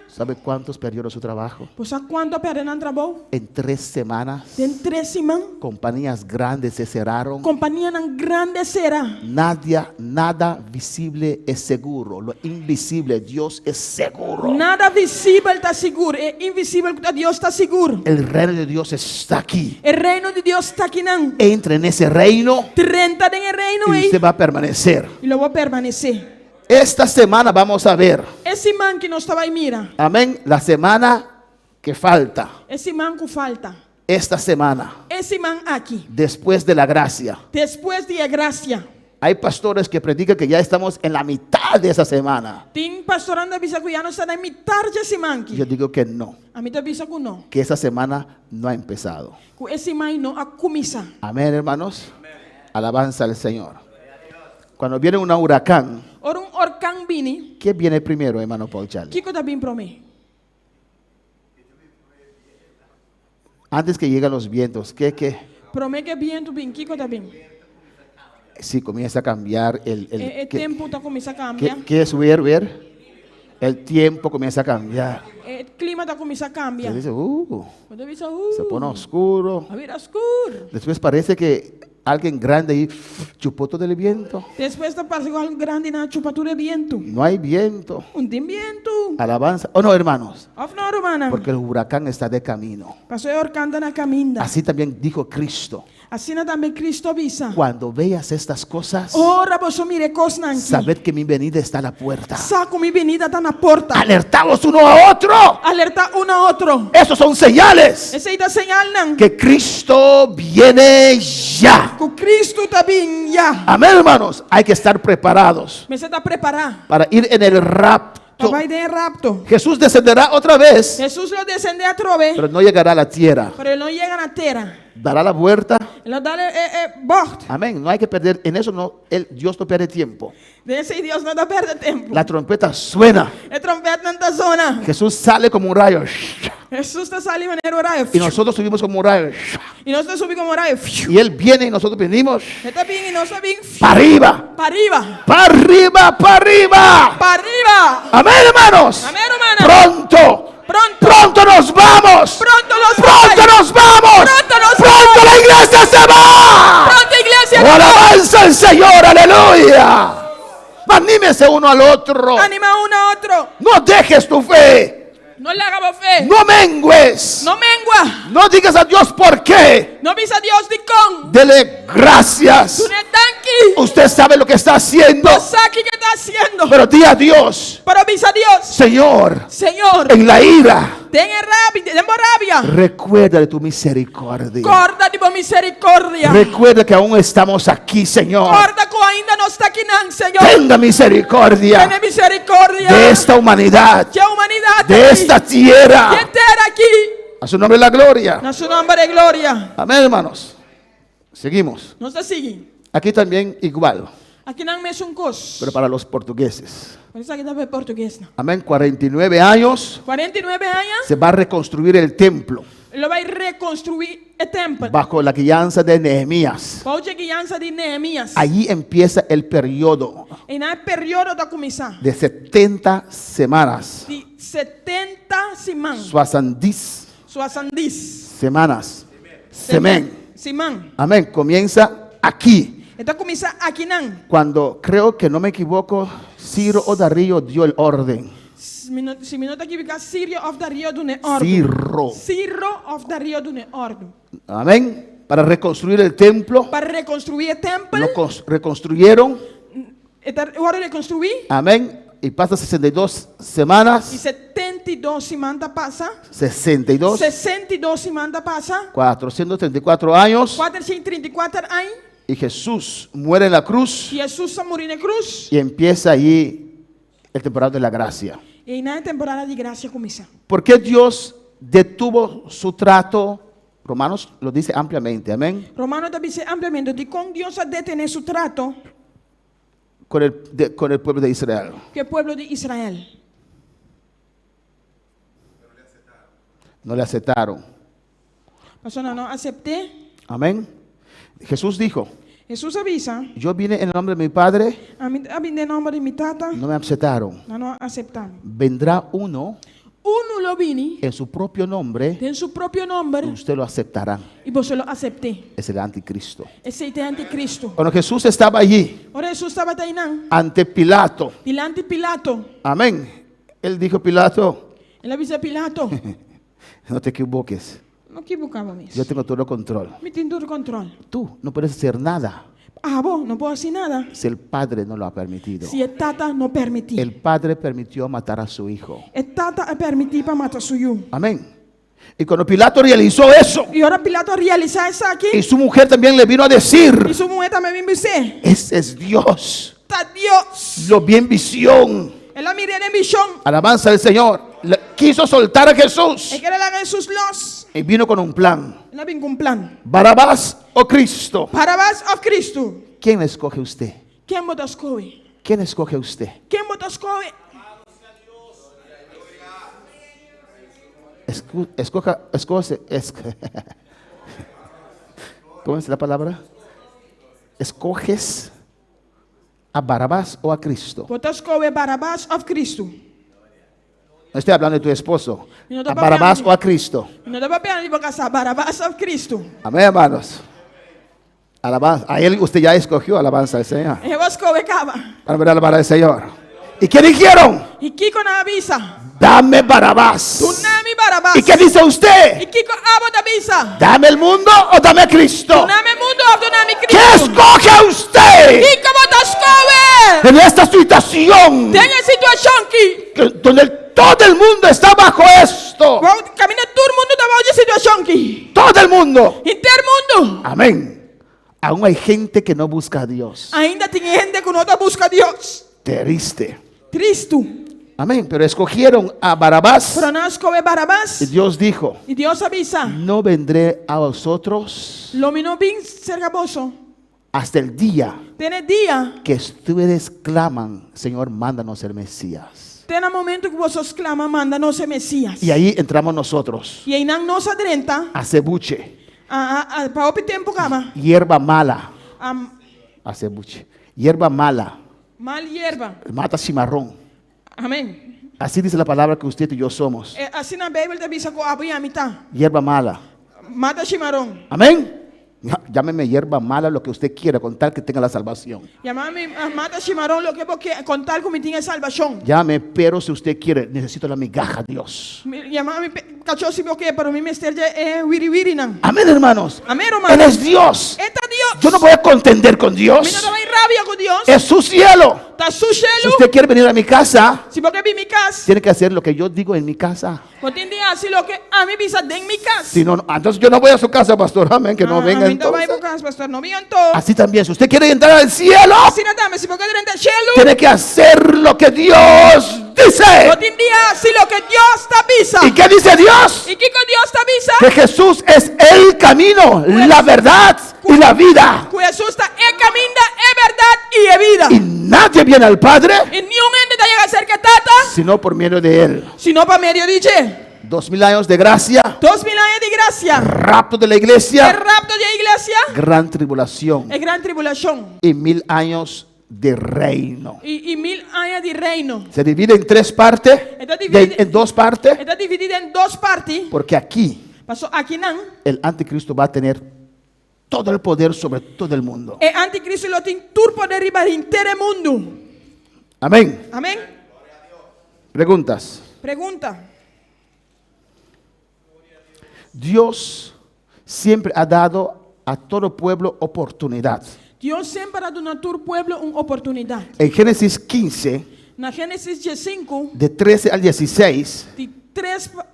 Speaker 4: ¿Sabe cuántos perdieron su trabajo?
Speaker 5: Bo sa kuantu a pèrdè nan trabou?
Speaker 4: En 3 semanas,
Speaker 5: Den 3 siman,
Speaker 4: compañías grandes se cerraron.
Speaker 5: kompanianan grandi a sera.
Speaker 4: Nadie, nada visible es seguro. Lo invisible, Dios es seguro.
Speaker 5: Nada visibel ta sigur. E invisibel Dios ta sigur.
Speaker 4: El reino de Dios está aquí.
Speaker 5: E reino di Dios ta akinan.
Speaker 4: Entra en ese reino
Speaker 5: Drenta den e reino
Speaker 4: y
Speaker 5: ei.
Speaker 4: usted va a permanecer.
Speaker 5: I lo bo permanesé.
Speaker 4: Esta semana vamos a ver,
Speaker 5: E siman aki nos ta bai mira.
Speaker 4: amén, la semana que falta.
Speaker 5: E siman ku falta.
Speaker 4: Esta semana,
Speaker 5: E siman aki.
Speaker 4: después de la gracia.
Speaker 5: Despues di e grasia.
Speaker 4: Hay pastores que predican que ya estamos en la mitad de esa semana.
Speaker 5: Tin pastornan ta bisa ku ya nos ta na mitar di e siman aki.
Speaker 4: Yo digo que no,
Speaker 5: Ami ta bisa ku no.
Speaker 4: que esa semana no ha empezado.
Speaker 5: Ku e siman no a kuminsá.
Speaker 4: Amén, hermanos. Alabanza al Señor. Cuando viene un huracán,
Speaker 5: Ora un orkan bini.
Speaker 4: ¿qué viene primero, hermano Paul Charlie?
Speaker 5: Kiko ta bin promé?
Speaker 4: Antes que lleguen los vientos, ¿qué?
Speaker 5: Promé ku bientu bin, kiko ta bin?
Speaker 4: Sí, comienza a cambiar el
Speaker 5: E, e
Speaker 4: ¿qué,
Speaker 5: tempu ta kuminsá kambia.
Speaker 4: qué es ver, ver? El tiempo comienza a cambiar.
Speaker 5: E klima ta kuminsá kambia.
Speaker 4: Se dice,
Speaker 5: Bo ta bisa,
Speaker 4: se pone oscuro.
Speaker 5: A bira skur.
Speaker 4: Después parece que alguien grande ahí chupó todo el viento.
Speaker 5: Despues ta parse ku algu grandi a chupa tur e bientu.
Speaker 4: No hay viento.
Speaker 5: No tin bientu.
Speaker 4: Alabanza. Oh, no, hermanos.
Speaker 5: Òf no, rumannan.
Speaker 4: Porque el huracán está de camino.
Speaker 5: Paso e orkan ta na kaminda.
Speaker 4: Así también dijo Cristo.
Speaker 5: Asina tambe Kristu a bisa.
Speaker 4: Cuando veas estas cosas,
Speaker 5: Ora boso mira e kosnan aki.
Speaker 4: sabed que mi venida está a la puerta.
Speaker 5: Sa ku mi benida ta na porta.
Speaker 4: Alertaos uno a otro.
Speaker 5: Alertá un na otro.
Speaker 4: Esos son señales
Speaker 5: Esei ta señalnan.
Speaker 4: que Cristo viene ya.
Speaker 5: Ku Kristu ta bin ya.
Speaker 4: Amén, hermanos. Hay que estar preparados
Speaker 5: Mester ta prepará.
Speaker 4: para ir en el rapto.
Speaker 5: Pa bai den rapto.
Speaker 4: Jesús descenderá otra vez,
Speaker 5: Hesus lo desendé atrobe.
Speaker 4: pero no llegará a la tierra.
Speaker 5: Pero e no yega na tera.
Speaker 4: Dará la vuelta.
Speaker 5: E lo dal e bògt.
Speaker 4: Amén. No hay que perder. En eso no, Dios no pierde tiempo.
Speaker 5: Den esei Dios no ta pèrdè tempu.
Speaker 4: La trompeta suena.
Speaker 5: E tròmpètnan ta zona.
Speaker 4: Jesús sale como un rayo.
Speaker 5: Hesus ta sali manera rayo.
Speaker 4: Y nosotros subimos como un rayo.
Speaker 5: I nos ta subi komo rayo.
Speaker 4: Y Él viene y nosotros venimos
Speaker 5: E ta bin i nos ta bin.
Speaker 4: para arriba.
Speaker 5: Pa ariba.
Speaker 4: Para arriba, para arriba.
Speaker 5: Pa ariba.
Speaker 4: Amén, hermanos.
Speaker 5: Amèn, rumannan.
Speaker 4: Pronto.
Speaker 5: Pronto.
Speaker 4: Pronto nos vamos.
Speaker 5: Pronto nos
Speaker 4: Pronto
Speaker 5: vamos.
Speaker 4: nos vamos.
Speaker 5: Pronto nos
Speaker 4: Pronto la iglesia se va.
Speaker 5: Pronto iglesia.
Speaker 4: Oh, alabanza al Señor, aleluya. Anímese uno al otro.
Speaker 5: Animá un na otro.
Speaker 4: No dejes tu fe.
Speaker 5: No laga bo fe.
Speaker 4: No mengues.
Speaker 5: No mengua.
Speaker 4: No digas a Dios por qué.
Speaker 5: No bisa Dios dikon.
Speaker 4: Dele gracias.
Speaker 5: Dun'é danki.
Speaker 4: Usted sabe lo que está haciendo.
Speaker 5: Bo sa kiko e ta hasiendo.
Speaker 4: Pero di a Dios,
Speaker 5: Pero bisa Dios.
Speaker 4: Señor,
Speaker 5: Señor.
Speaker 4: en la ira,
Speaker 5: Den rabia, den bo rabia.
Speaker 4: recuerda de tu misericordia.
Speaker 5: Kòrda di bo miserikòrdia.
Speaker 4: Recuerda que aún estamos aquí, Señor.
Speaker 5: Kòrda ku ainda nos ta akinan, Señor.
Speaker 4: Tenga misericordia
Speaker 5: Tene miserikòrdia.
Speaker 4: de esta humanidad,
Speaker 5: Di e humanidat
Speaker 4: de
Speaker 5: aki.
Speaker 4: esta tierra.
Speaker 5: Di e tera aki.
Speaker 4: A su nombre la gloria.
Speaker 5: Na su nòmber e gloria.
Speaker 4: Amén, hermanos. Seguimos.
Speaker 5: Nos ta sigui.
Speaker 4: Aquí también igual,
Speaker 5: Akinan mesun kos.
Speaker 4: pero para los portugueses.
Speaker 5: Pero esaki ta pa portuguesnan.
Speaker 4: Amén. 49 años
Speaker 5: 49 aña,
Speaker 4: se va a reconstruir el templo
Speaker 5: lo bai rekonstruí e tèmpel.
Speaker 4: bajo la guianza de Nehemías.
Speaker 5: Bou di guiansa di Nehemías.
Speaker 4: Allí empieza el periodo
Speaker 5: Einan e periodo ta kuminsá.
Speaker 4: de 70 semanas.
Speaker 5: Di 70 siman.
Speaker 4: Soixante-dix
Speaker 5: Soixante-dix.
Speaker 4: semanas. Semen.
Speaker 5: Siman.
Speaker 4: Amén. Comienza aquí.
Speaker 5: E ta kuminsá akinan.
Speaker 4: Cuando creo que no me equivoco, Ciro o Darío dio el orden.
Speaker 5: Si mi no, si mi no ta ekivoká, Sirio òf Darío a duna e òrdu.
Speaker 4: Ciro.
Speaker 5: Siro òf Darío a duna e òrdu.
Speaker 4: Amén. Para reconstruir el templo.
Speaker 5: Pa rekonstruí e tèmpel.
Speaker 4: Lo reconstruyeron.
Speaker 5: E ta wòrdu rekonstruí.
Speaker 4: Amén. Y pasa 62 semanas.
Speaker 5: I 72 siman ta pasa.
Speaker 4: 62.
Speaker 5: 62 siman ta pasa.
Speaker 4: 434 años.
Speaker 5: 434 aña.
Speaker 4: Y Jesús muere en la cruz.
Speaker 5: I Hesus a muri na krus.
Speaker 4: Y empieza allí el temporada de la gracia.
Speaker 5: I einan e temporada di grasia a kuminsá.
Speaker 4: ¿Por qué Dios detuvo su trato? Romanos lo dice ampliamente, amén.
Speaker 5: Romano ta bisa ampliamente dikon Dios a detené su trato
Speaker 4: Con el, de, con el pueblo de Israel.
Speaker 5: Ku e pueblo di Israel.
Speaker 4: No le aceptaron.
Speaker 5: Pasobra nan no a asept'é.
Speaker 4: Amén. Jesús dijo,
Speaker 5: Hesus a bisa,
Speaker 4: Yo vine en el nombre de mi Padre,
Speaker 5: Ami a bini den nòmber di mi Tata,
Speaker 4: no me aceptaron.
Speaker 5: nan no a aseptá mi.
Speaker 4: Vendrá uno
Speaker 5: Unu lo bini
Speaker 4: en su propio nombre,
Speaker 5: den su propio nòmber
Speaker 4: y usted lo aceptará.
Speaker 5: i boso lo asept'é.
Speaker 4: Es el anticristo.
Speaker 5: Esei ta e anticristo.
Speaker 4: Cuando Jesús estaba allí,
Speaker 5: Ora Hesus tabata einan,
Speaker 4: ante Pilato,
Speaker 5: dilanti Pilato.
Speaker 4: Amén. Él dijo, Pilato,
Speaker 5: El a bisa Pilato,
Speaker 4: no te equivoques.
Speaker 5: No kibuká bo mes.
Speaker 4: Yo tengo todo el control.
Speaker 5: Mi tin tur control.
Speaker 4: Tú no puedes hacer nada.
Speaker 5: Abo no por hasi nada.
Speaker 4: Si el Padre no lo ha permitido.
Speaker 5: Si e Tata no permití.
Speaker 4: El Padre permitió matar a su hijo.
Speaker 5: E Tata a permití pa mata su yu.
Speaker 4: Amén. Y cuando Pilato realizó eso,
Speaker 5: I ora Pilato a realisá esaki.
Speaker 4: Y su mujer también le vino a decir,
Speaker 5: I su muhé tambe a bin bis'é.
Speaker 4: Ese es Dios.
Speaker 5: Ta Dios.
Speaker 4: Lo vi en visión.
Speaker 5: El a mir'é den vishon.
Speaker 4: Alabanza al Señor. Le quiso soltar a Jesús.
Speaker 5: E ker a laga Hesus los.
Speaker 4: Y vino con un plan.
Speaker 5: El a bin ku un plan.
Speaker 4: Barabás o Cristo.
Speaker 5: Barabás òf Cristo.
Speaker 4: ¿Quién escoge usted?
Speaker 5: Ken bo ta skohe?
Speaker 4: ¿Quién escoge usted?
Speaker 5: Ken bo ta skohe?
Speaker 4: Escoja, escoge, ¿Cómo es la palabra? ¿Escoges a Barabás o a Cristo?
Speaker 5: Bo ta skohe Barabás òf Cristo?
Speaker 4: No estoy hablando de tu esposo.
Speaker 5: No te
Speaker 4: A Barabás
Speaker 5: papiando.
Speaker 4: o a Cristo.
Speaker 5: No ta papiando di bo kasá, Barabás òf Cristo.
Speaker 4: Amén, hermanos. Alabanza. A él usted ya escogió, alabanza al Señor.
Speaker 5: E bo a skohe kaba.
Speaker 4: Para ver alabar al Señor. ¿Y qué dijeron?
Speaker 5: I kiko nan a bisa?
Speaker 4: Dame Barabás.
Speaker 5: Duna mi Barabás.
Speaker 4: ¿Y qué dice usted?
Speaker 5: I kiko abo ta bisa?
Speaker 4: Dame el mundo o dame a Cristo.
Speaker 5: Duna mi mundu òf duna mi
Speaker 4: ¿Qué
Speaker 5: Cristo?
Speaker 4: escoge usted?
Speaker 5: Kiko bo ta skohe?
Speaker 4: En esta situación
Speaker 5: Den e situashon ki.
Speaker 4: que, donde todo el mundo está bajo esto.
Speaker 5: Kaminda tur mundu ta bou di e situashon ki.
Speaker 4: Todo el mundo.
Speaker 5: Henter mundu.
Speaker 4: Amén. Aún hay gente que no busca a Dios.
Speaker 5: Ainda tin hende ku no ta buska Dios.
Speaker 4: Triste.
Speaker 5: Tristu.
Speaker 4: Amén. Pero escogieron a Barabás.
Speaker 5: Pero nan a skohe Barabás.
Speaker 4: Y Dios dijo,
Speaker 5: I Dios a bisa.
Speaker 4: No vendré a vosotros
Speaker 5: Lo mi no bin serka boso.
Speaker 4: hasta el día
Speaker 5: Te na e dia.
Speaker 4: que ustedes claman, Señor, mándanos el Mesías.
Speaker 5: Te na momento ku boso sklama, manda nos e Mesías.
Speaker 4: Y ahí entramos nosotros.
Speaker 5: I einan nos a drenta.
Speaker 4: Acebuche,
Speaker 5: A, a, a, pa hopi tempu kaba.
Speaker 4: hierba mala.
Speaker 5: A,
Speaker 4: Acebuche, hierba mala.
Speaker 5: mal yerba.
Speaker 4: Mata cimarrón.
Speaker 5: Amén.
Speaker 4: Así dice la palabra que usted y yo somos.
Speaker 5: E, asina Beibel ta bisa ku abo i ami ta.
Speaker 4: Hierba mala.
Speaker 5: Mata shimaron.
Speaker 4: Amén. Llámeme hierba mala lo que usted quiera, con tal que tenga la salvación.
Speaker 5: Yama mi mata shimaron loke bo ke, kon tal ku mi tin e salbashon.
Speaker 4: Llame, pero si usted quiere, necesito la migaja, Dios.
Speaker 5: Yama mi kachó si bo ke, pero mi mester dje e wiri wiri nan.
Speaker 4: Amén, hermanos.
Speaker 5: Amén, ruman.
Speaker 4: Él es Dios.
Speaker 5: E ta Dios.
Speaker 4: Yo no voy a contender con
Speaker 5: Mi no
Speaker 4: Dios.
Speaker 5: ta bai rabia ku Dios.
Speaker 4: Es su cielo.
Speaker 5: Ta su
Speaker 4: Si
Speaker 5: shelu.
Speaker 4: usted quiere venir a mi casa,
Speaker 5: Si bo ke bin mi kas.
Speaker 4: tiene que hacer lo que yo digo en mi casa.
Speaker 5: Bo tin di hasi loke ami bisa den mi kas.
Speaker 4: Si no, no, entonces yo no voy a su casa, pastor. Amén, que no
Speaker 5: Ah,
Speaker 4: venga
Speaker 5: ami no ta bai
Speaker 4: entonces.
Speaker 5: bo kas, pastor. No bin anto.
Speaker 4: Así también, si usted quiere entrar al cielo,
Speaker 5: Asina tambe, si bo ke drenta shelu.
Speaker 4: tiene que hacer lo que Dios dice.
Speaker 5: Bo tin di hasi loke Dios ta bisa.
Speaker 4: ¿Y qué dice Dios?
Speaker 5: I kiko Dios ta bisa?
Speaker 4: Que Jesús es el camino, la verdad y la vida.
Speaker 5: Ku Hesus ta e kaminda, e bèrdat i e bida.
Speaker 4: Y nadie viene al Padre
Speaker 5: I niun hende ta yega serka Tata,
Speaker 4: sino por medio de Él.
Speaker 5: sino pa medio di dje.
Speaker 4: 2000 años de gracia,
Speaker 5: 2000 aña di grasia.
Speaker 4: rapto de la
Speaker 5: E
Speaker 4: iglesia,
Speaker 5: rapto di e iglesia,
Speaker 4: gran tribulación
Speaker 5: e gran tribulashon.
Speaker 4: y 1000 años de reino.
Speaker 5: I, i 1000 aña di reino.
Speaker 4: Se divide en tres partes,
Speaker 5: E ta dividí,
Speaker 4: en dos partes,
Speaker 5: E ta dividí den dos parti.
Speaker 4: porque aquí
Speaker 5: Paso akinan,
Speaker 4: el anticristo va a tener todo el poder sobre todo el mundo.
Speaker 5: E antikristu lo tin tur poder riba henter e mundu.
Speaker 4: Amén.
Speaker 5: Amèn?
Speaker 4: Preguntas.
Speaker 5: Pregunta.
Speaker 4: Dios siempre ha dado a todo pueblo oportunidad.
Speaker 5: Dios semper a duna tur pueblo un oportunidat.
Speaker 4: En Génesis 15,
Speaker 5: Na Génesis 15,
Speaker 4: de 13 al 16,
Speaker 5: di 3 pa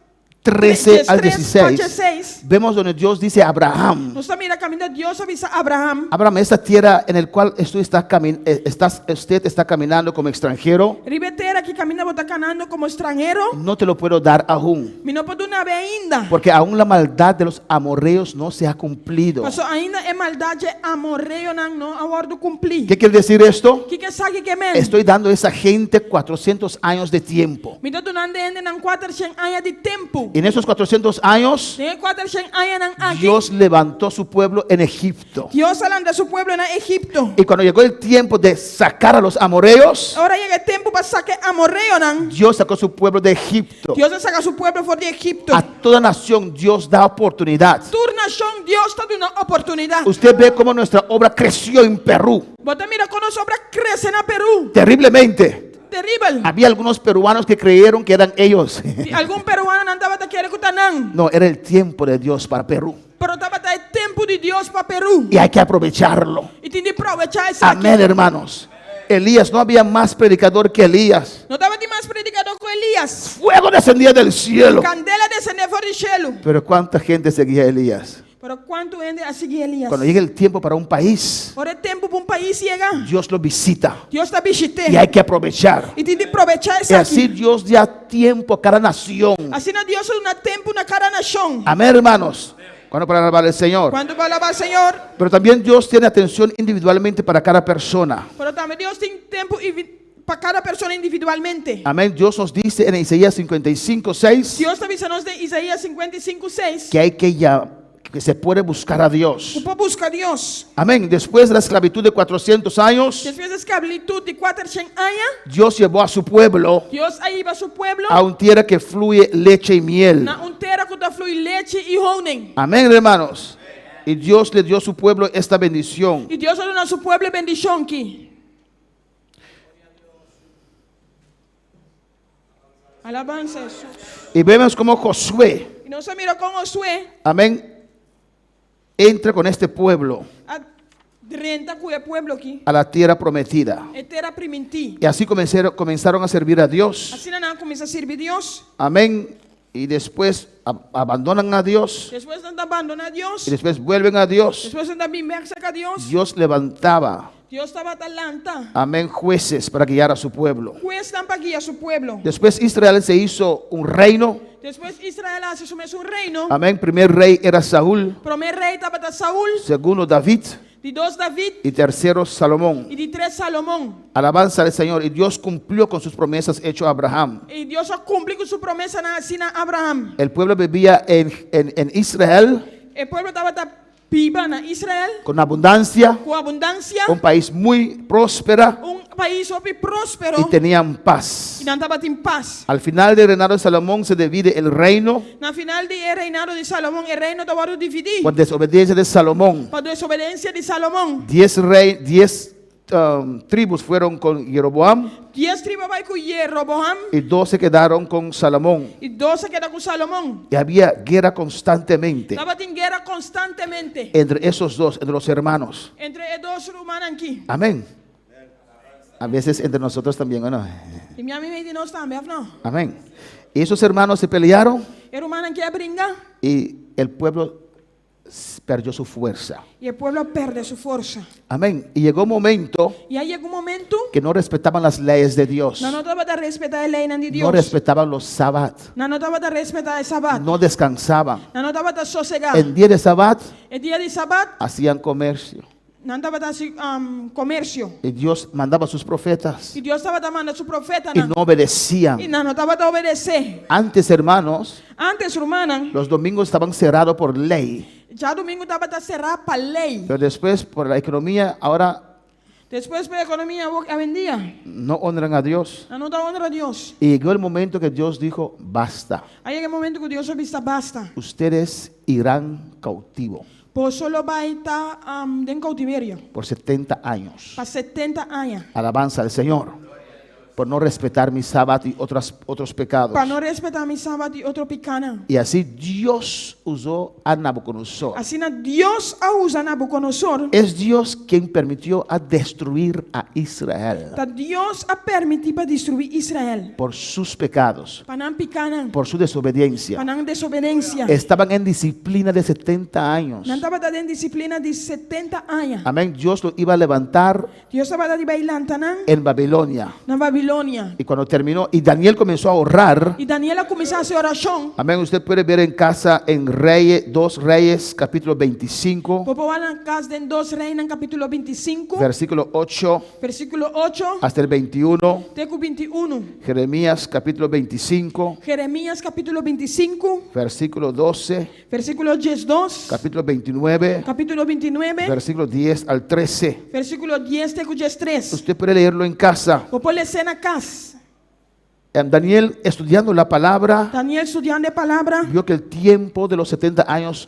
Speaker 4: 13 al
Speaker 5: 13 pa
Speaker 4: 16,
Speaker 5: 16,
Speaker 4: vemos donde Dios dice a Abraham,
Speaker 5: nos ta mira kaminda Dios a bisa Abraham,
Speaker 4: Abraham, esta tierra en el cual tú estás cami- eh, estás, usted está caminando como extranjero,
Speaker 5: Riba e tera aki kaminda bo ta kanando komo estranhero,
Speaker 4: no te lo puedo dar aún,
Speaker 5: mi no por duna bo ainda.
Speaker 4: porque aún la maldad de los amorreos no se ha cumplido.
Speaker 5: Paso ainda e maldat dje amoreonan no a wòrdu kumplí.
Speaker 4: ¿Qué quiere decir esto?
Speaker 5: Kiko esaki ke men?
Speaker 4: Estoy dando a esa gente 400 años de tiempo.
Speaker 5: Mi ta dunando e hendenan 400 aña di tempu.
Speaker 4: En esos 400 años,
Speaker 5: Den e 400 añanan aki,
Speaker 4: Dios levantó su pueblo en Egipto.
Speaker 5: Dios a lanta su pueblo na Egipto.
Speaker 4: Y cuando llegó el tiempo de sacar a los amorreos,
Speaker 5: Ora yega e tempu pa saka e amoreonan,
Speaker 4: Dios sacó su pueblo de Egipto.
Speaker 5: Dios a saka su pueblo for di Egipto.
Speaker 4: A toda nación Dios da oportunidad.
Speaker 5: Tur nashon Dios ta duna oportunidat.
Speaker 4: Usted ve cómo nuestra obra creció en Perú
Speaker 5: Bo ta mira kon nos obra a krese na Perú.
Speaker 4: terriblemente.
Speaker 5: Teribel.
Speaker 4: Había algunos peruanos que creyeron que eran ellos.
Speaker 5: Tin algun peruanonan tabata kere ku ta nan.
Speaker 4: No, era el tiempo de Dios para Perú.
Speaker 5: Pero tabata e tempu di Dios pa Perú.
Speaker 4: Y hay que aprovecharlo.
Speaker 5: I tin di probechá esaki.
Speaker 4: Amén, hermanos. Elías, no había más predicador que Elías.
Speaker 5: No tabatin mas predikadó ku Elías.
Speaker 4: Fuego descendía del cielo.
Speaker 5: Kandela a desendé for di shelu.
Speaker 4: Pero ¿cuánta gente seguía a Elías?
Speaker 5: Pero kuantu hende a sigui Elías?
Speaker 4: Cuando llega el tiempo para un país,
Speaker 5: Ora e tempu pa un pais yega,
Speaker 4: Dios lo visita.
Speaker 5: Dios ta bishit'é.
Speaker 4: Y hay que aprovechar.
Speaker 5: I tin di probechá
Speaker 4: Y
Speaker 5: esaki.
Speaker 4: así Dios da tiempo a cada nación.
Speaker 5: Asina Dios ta duna tempu na kada nashon.
Speaker 4: Amén, hermanos. Cuando para alabar al Señor.
Speaker 5: Kuantu pa alabá Señor?
Speaker 4: Pero también Dios tiene atención individualmente para cada persona.
Speaker 5: Pero tambe Dios tin tempu pa kada persona individualmente.
Speaker 4: Amén. Dios nos dice en Isaías 55, 6
Speaker 5: Dios ta bisa nos den Isaías 55, 6
Speaker 4: que hay que ya que se puede buscar a Dios.
Speaker 5: ku por buska Dios.
Speaker 4: Amén. Después de la esclavitud de 400 años,
Speaker 5: Despues di esklabitut di 400 aña,
Speaker 4: Dios llevó a su pueblo
Speaker 5: Dios a hiba su pueblo
Speaker 4: a un tierra que fluye leche y miel.
Speaker 5: na un tera ku ta flui lechi i honing.
Speaker 4: Amén, hermanos. Y Dios le dio a su pueblo esta bendición.
Speaker 5: I Dios a duna su pueblo e bendishon ki. Alabansa Hesus.
Speaker 4: Y vemos como Josué,
Speaker 5: I nos a mira kon Josué
Speaker 4: amén, entra con este pueblo
Speaker 5: a drenta ku e pueblo aki.
Speaker 4: a la tierra prometida.
Speaker 5: E tera primintí.
Speaker 4: Y así comenzaron, comenzaron a servir a Dios.
Speaker 5: Asina nan a kuminsá sirbi Dios.
Speaker 4: Amén. Y después abandonan a Dios.
Speaker 5: Despues nan ta bandoná Dios.
Speaker 4: Y después vuelven a Dios.
Speaker 5: Despues nan ta bin bèk serka Dios.
Speaker 4: Dios levantaba,
Speaker 5: Dios tabata lanta.
Speaker 4: amén, jueces para guiar a su pueblo.
Speaker 5: Huesnan pa guia su pueblo.
Speaker 4: Después Israel se hizo un reino.
Speaker 5: Despues Israel a hasi su mes un reino.
Speaker 4: Amén. Primer rey era Saúl.
Speaker 5: Promé rei tabata Saul.
Speaker 4: Segundo David.
Speaker 5: Di dos David.
Speaker 4: Y tercero Salomón.
Speaker 5: I di tres Salomon.
Speaker 4: Alabanza al Señor. Y Dios cumplió con sus promesas hecho a Abraham.
Speaker 5: I Dios a kumpli ku su promesanan hasí na Abraham.
Speaker 4: El pueblo vivía en, en, en Israel
Speaker 5: E pueblo tabata biba na Israel
Speaker 4: con abundancia,
Speaker 5: ku abundansia,
Speaker 4: un país muy próspera
Speaker 5: un pais hopi próspero
Speaker 4: y tenían paz.
Speaker 5: i nan tabatin pas.
Speaker 4: Al final del reinado de Salomón se divide el reino
Speaker 5: Na final di e reinado di Salomon e reino ta wòrdu dividí
Speaker 4: por desobediencia de Salomón.
Speaker 5: pa desobedensia di Salomon.
Speaker 4: Diez, rey, diez um, tribus fueron con Jeroboam
Speaker 5: Dies tribu a bai ku Jeroboam
Speaker 4: y 12 quedaron con Salomón.
Speaker 5: i dos a keda ku Salomon.
Speaker 4: Y había guerra constantemente
Speaker 5: Tabatin guera konstantemente
Speaker 4: entre esos dos, entre los hermanos.
Speaker 5: entre e dos rumannan aki.
Speaker 4: Amén. A veces entre nosotros también, ¿o no?
Speaker 5: I mi ami di nos tambe, òf no?
Speaker 4: Amén. Y esos hermanos se pelearon
Speaker 5: E rumannan aki a bringa
Speaker 4: y el pueblo perdió su fuerza.
Speaker 5: i e pueblo a pèrdè su forsa.
Speaker 4: Amén. Y llegó un momento
Speaker 5: I a yega un momento,
Speaker 4: que no respetaban las leyes de Dios.
Speaker 5: nan no tabata respetá e leinan di
Speaker 4: No
Speaker 5: Dios.
Speaker 4: respetaban los sábados.
Speaker 5: Nan no tabata respetá e sabat.
Speaker 4: No descansaban.
Speaker 5: Nan no tabata sosegá.
Speaker 4: En día de sábado
Speaker 5: E dia di sabat,
Speaker 4: hacían comercio.
Speaker 5: nan tabata hasi um, komersio.
Speaker 4: Y Dios mandaba a sus profetas
Speaker 5: I Dios tabata manda su
Speaker 4: y
Speaker 5: profetanan.
Speaker 4: no obedecían.
Speaker 5: I nan no tabata obedesé.
Speaker 4: Antes, hermanos,
Speaker 5: Antes, rumannan,
Speaker 4: los domingos estaban cerrados por ley.
Speaker 5: djadumingu tabata será pa lei.
Speaker 4: Pero después, por la economía, ahora
Speaker 5: Despues pa ekonomia awor awendia.
Speaker 4: No honran a Dios.
Speaker 5: Nan no ta honra Dios.
Speaker 4: Y llegó el momento que Dios dijo, basta.
Speaker 5: A yega e momento ku Dios a bisa basta.
Speaker 4: Ustedes irán cautivo.
Speaker 5: Boso lo bai ta den koutiverio.
Speaker 4: Por 70 años.
Speaker 5: Pa 70 aña.
Speaker 4: Alabanza al Señor. Por no respetar mi sábado y otras, otros pecados.
Speaker 5: Pa no respetá mi sabat i otro pikánan.
Speaker 4: Y así Dios usó a Nabucodonosor.
Speaker 5: Asina Dios a usa Nabucodonosor.
Speaker 4: Es Dios quien permitió a destruir a Israel.
Speaker 5: Ta Dios a permití pa destruí Israel.
Speaker 4: Por sus pecados.
Speaker 5: Pa nan pikánan.
Speaker 4: Por su desobediencia.
Speaker 5: Pa nan desobedensia.
Speaker 4: Estaban en disciplina de 70 años.
Speaker 5: Nan tabata den disiplina di 70 aña.
Speaker 4: Amén. Dios lo iba a levantar
Speaker 5: Dios tabata di bai lanta nan.
Speaker 4: En Babilonia.
Speaker 5: Na Babilonia.
Speaker 4: Y cuando terminó, y Daniel comenzó a orar.
Speaker 5: I Daniel a kuminsá hasi orashon.
Speaker 4: Amén. Usted puede ver en casa en Reyes, 2 Reyes, capítulo 25.
Speaker 5: Bo por wak na kas den Dos Reinan kapítulo 25.
Speaker 4: Versículo 8.
Speaker 5: Versíkulo 8.
Speaker 4: Hasta el 21.
Speaker 5: Te ku 21.
Speaker 4: Jeremías capítulo 25.
Speaker 5: Jeremías kapítulo 25.
Speaker 4: Versículo 12.
Speaker 5: Versíkulo 12.
Speaker 4: Capítulo 29.
Speaker 5: Kapítulo 29.
Speaker 4: Versículo 10 al 13.
Speaker 5: Versíkulo 10 te ku 13.
Speaker 4: Usted puede leerlo en casa.
Speaker 5: Bo por les'é na kas.
Speaker 4: Daniel, estudiando la palabra,
Speaker 5: Daniel studiando e palabra,
Speaker 4: vio que el tiempo de los 70 años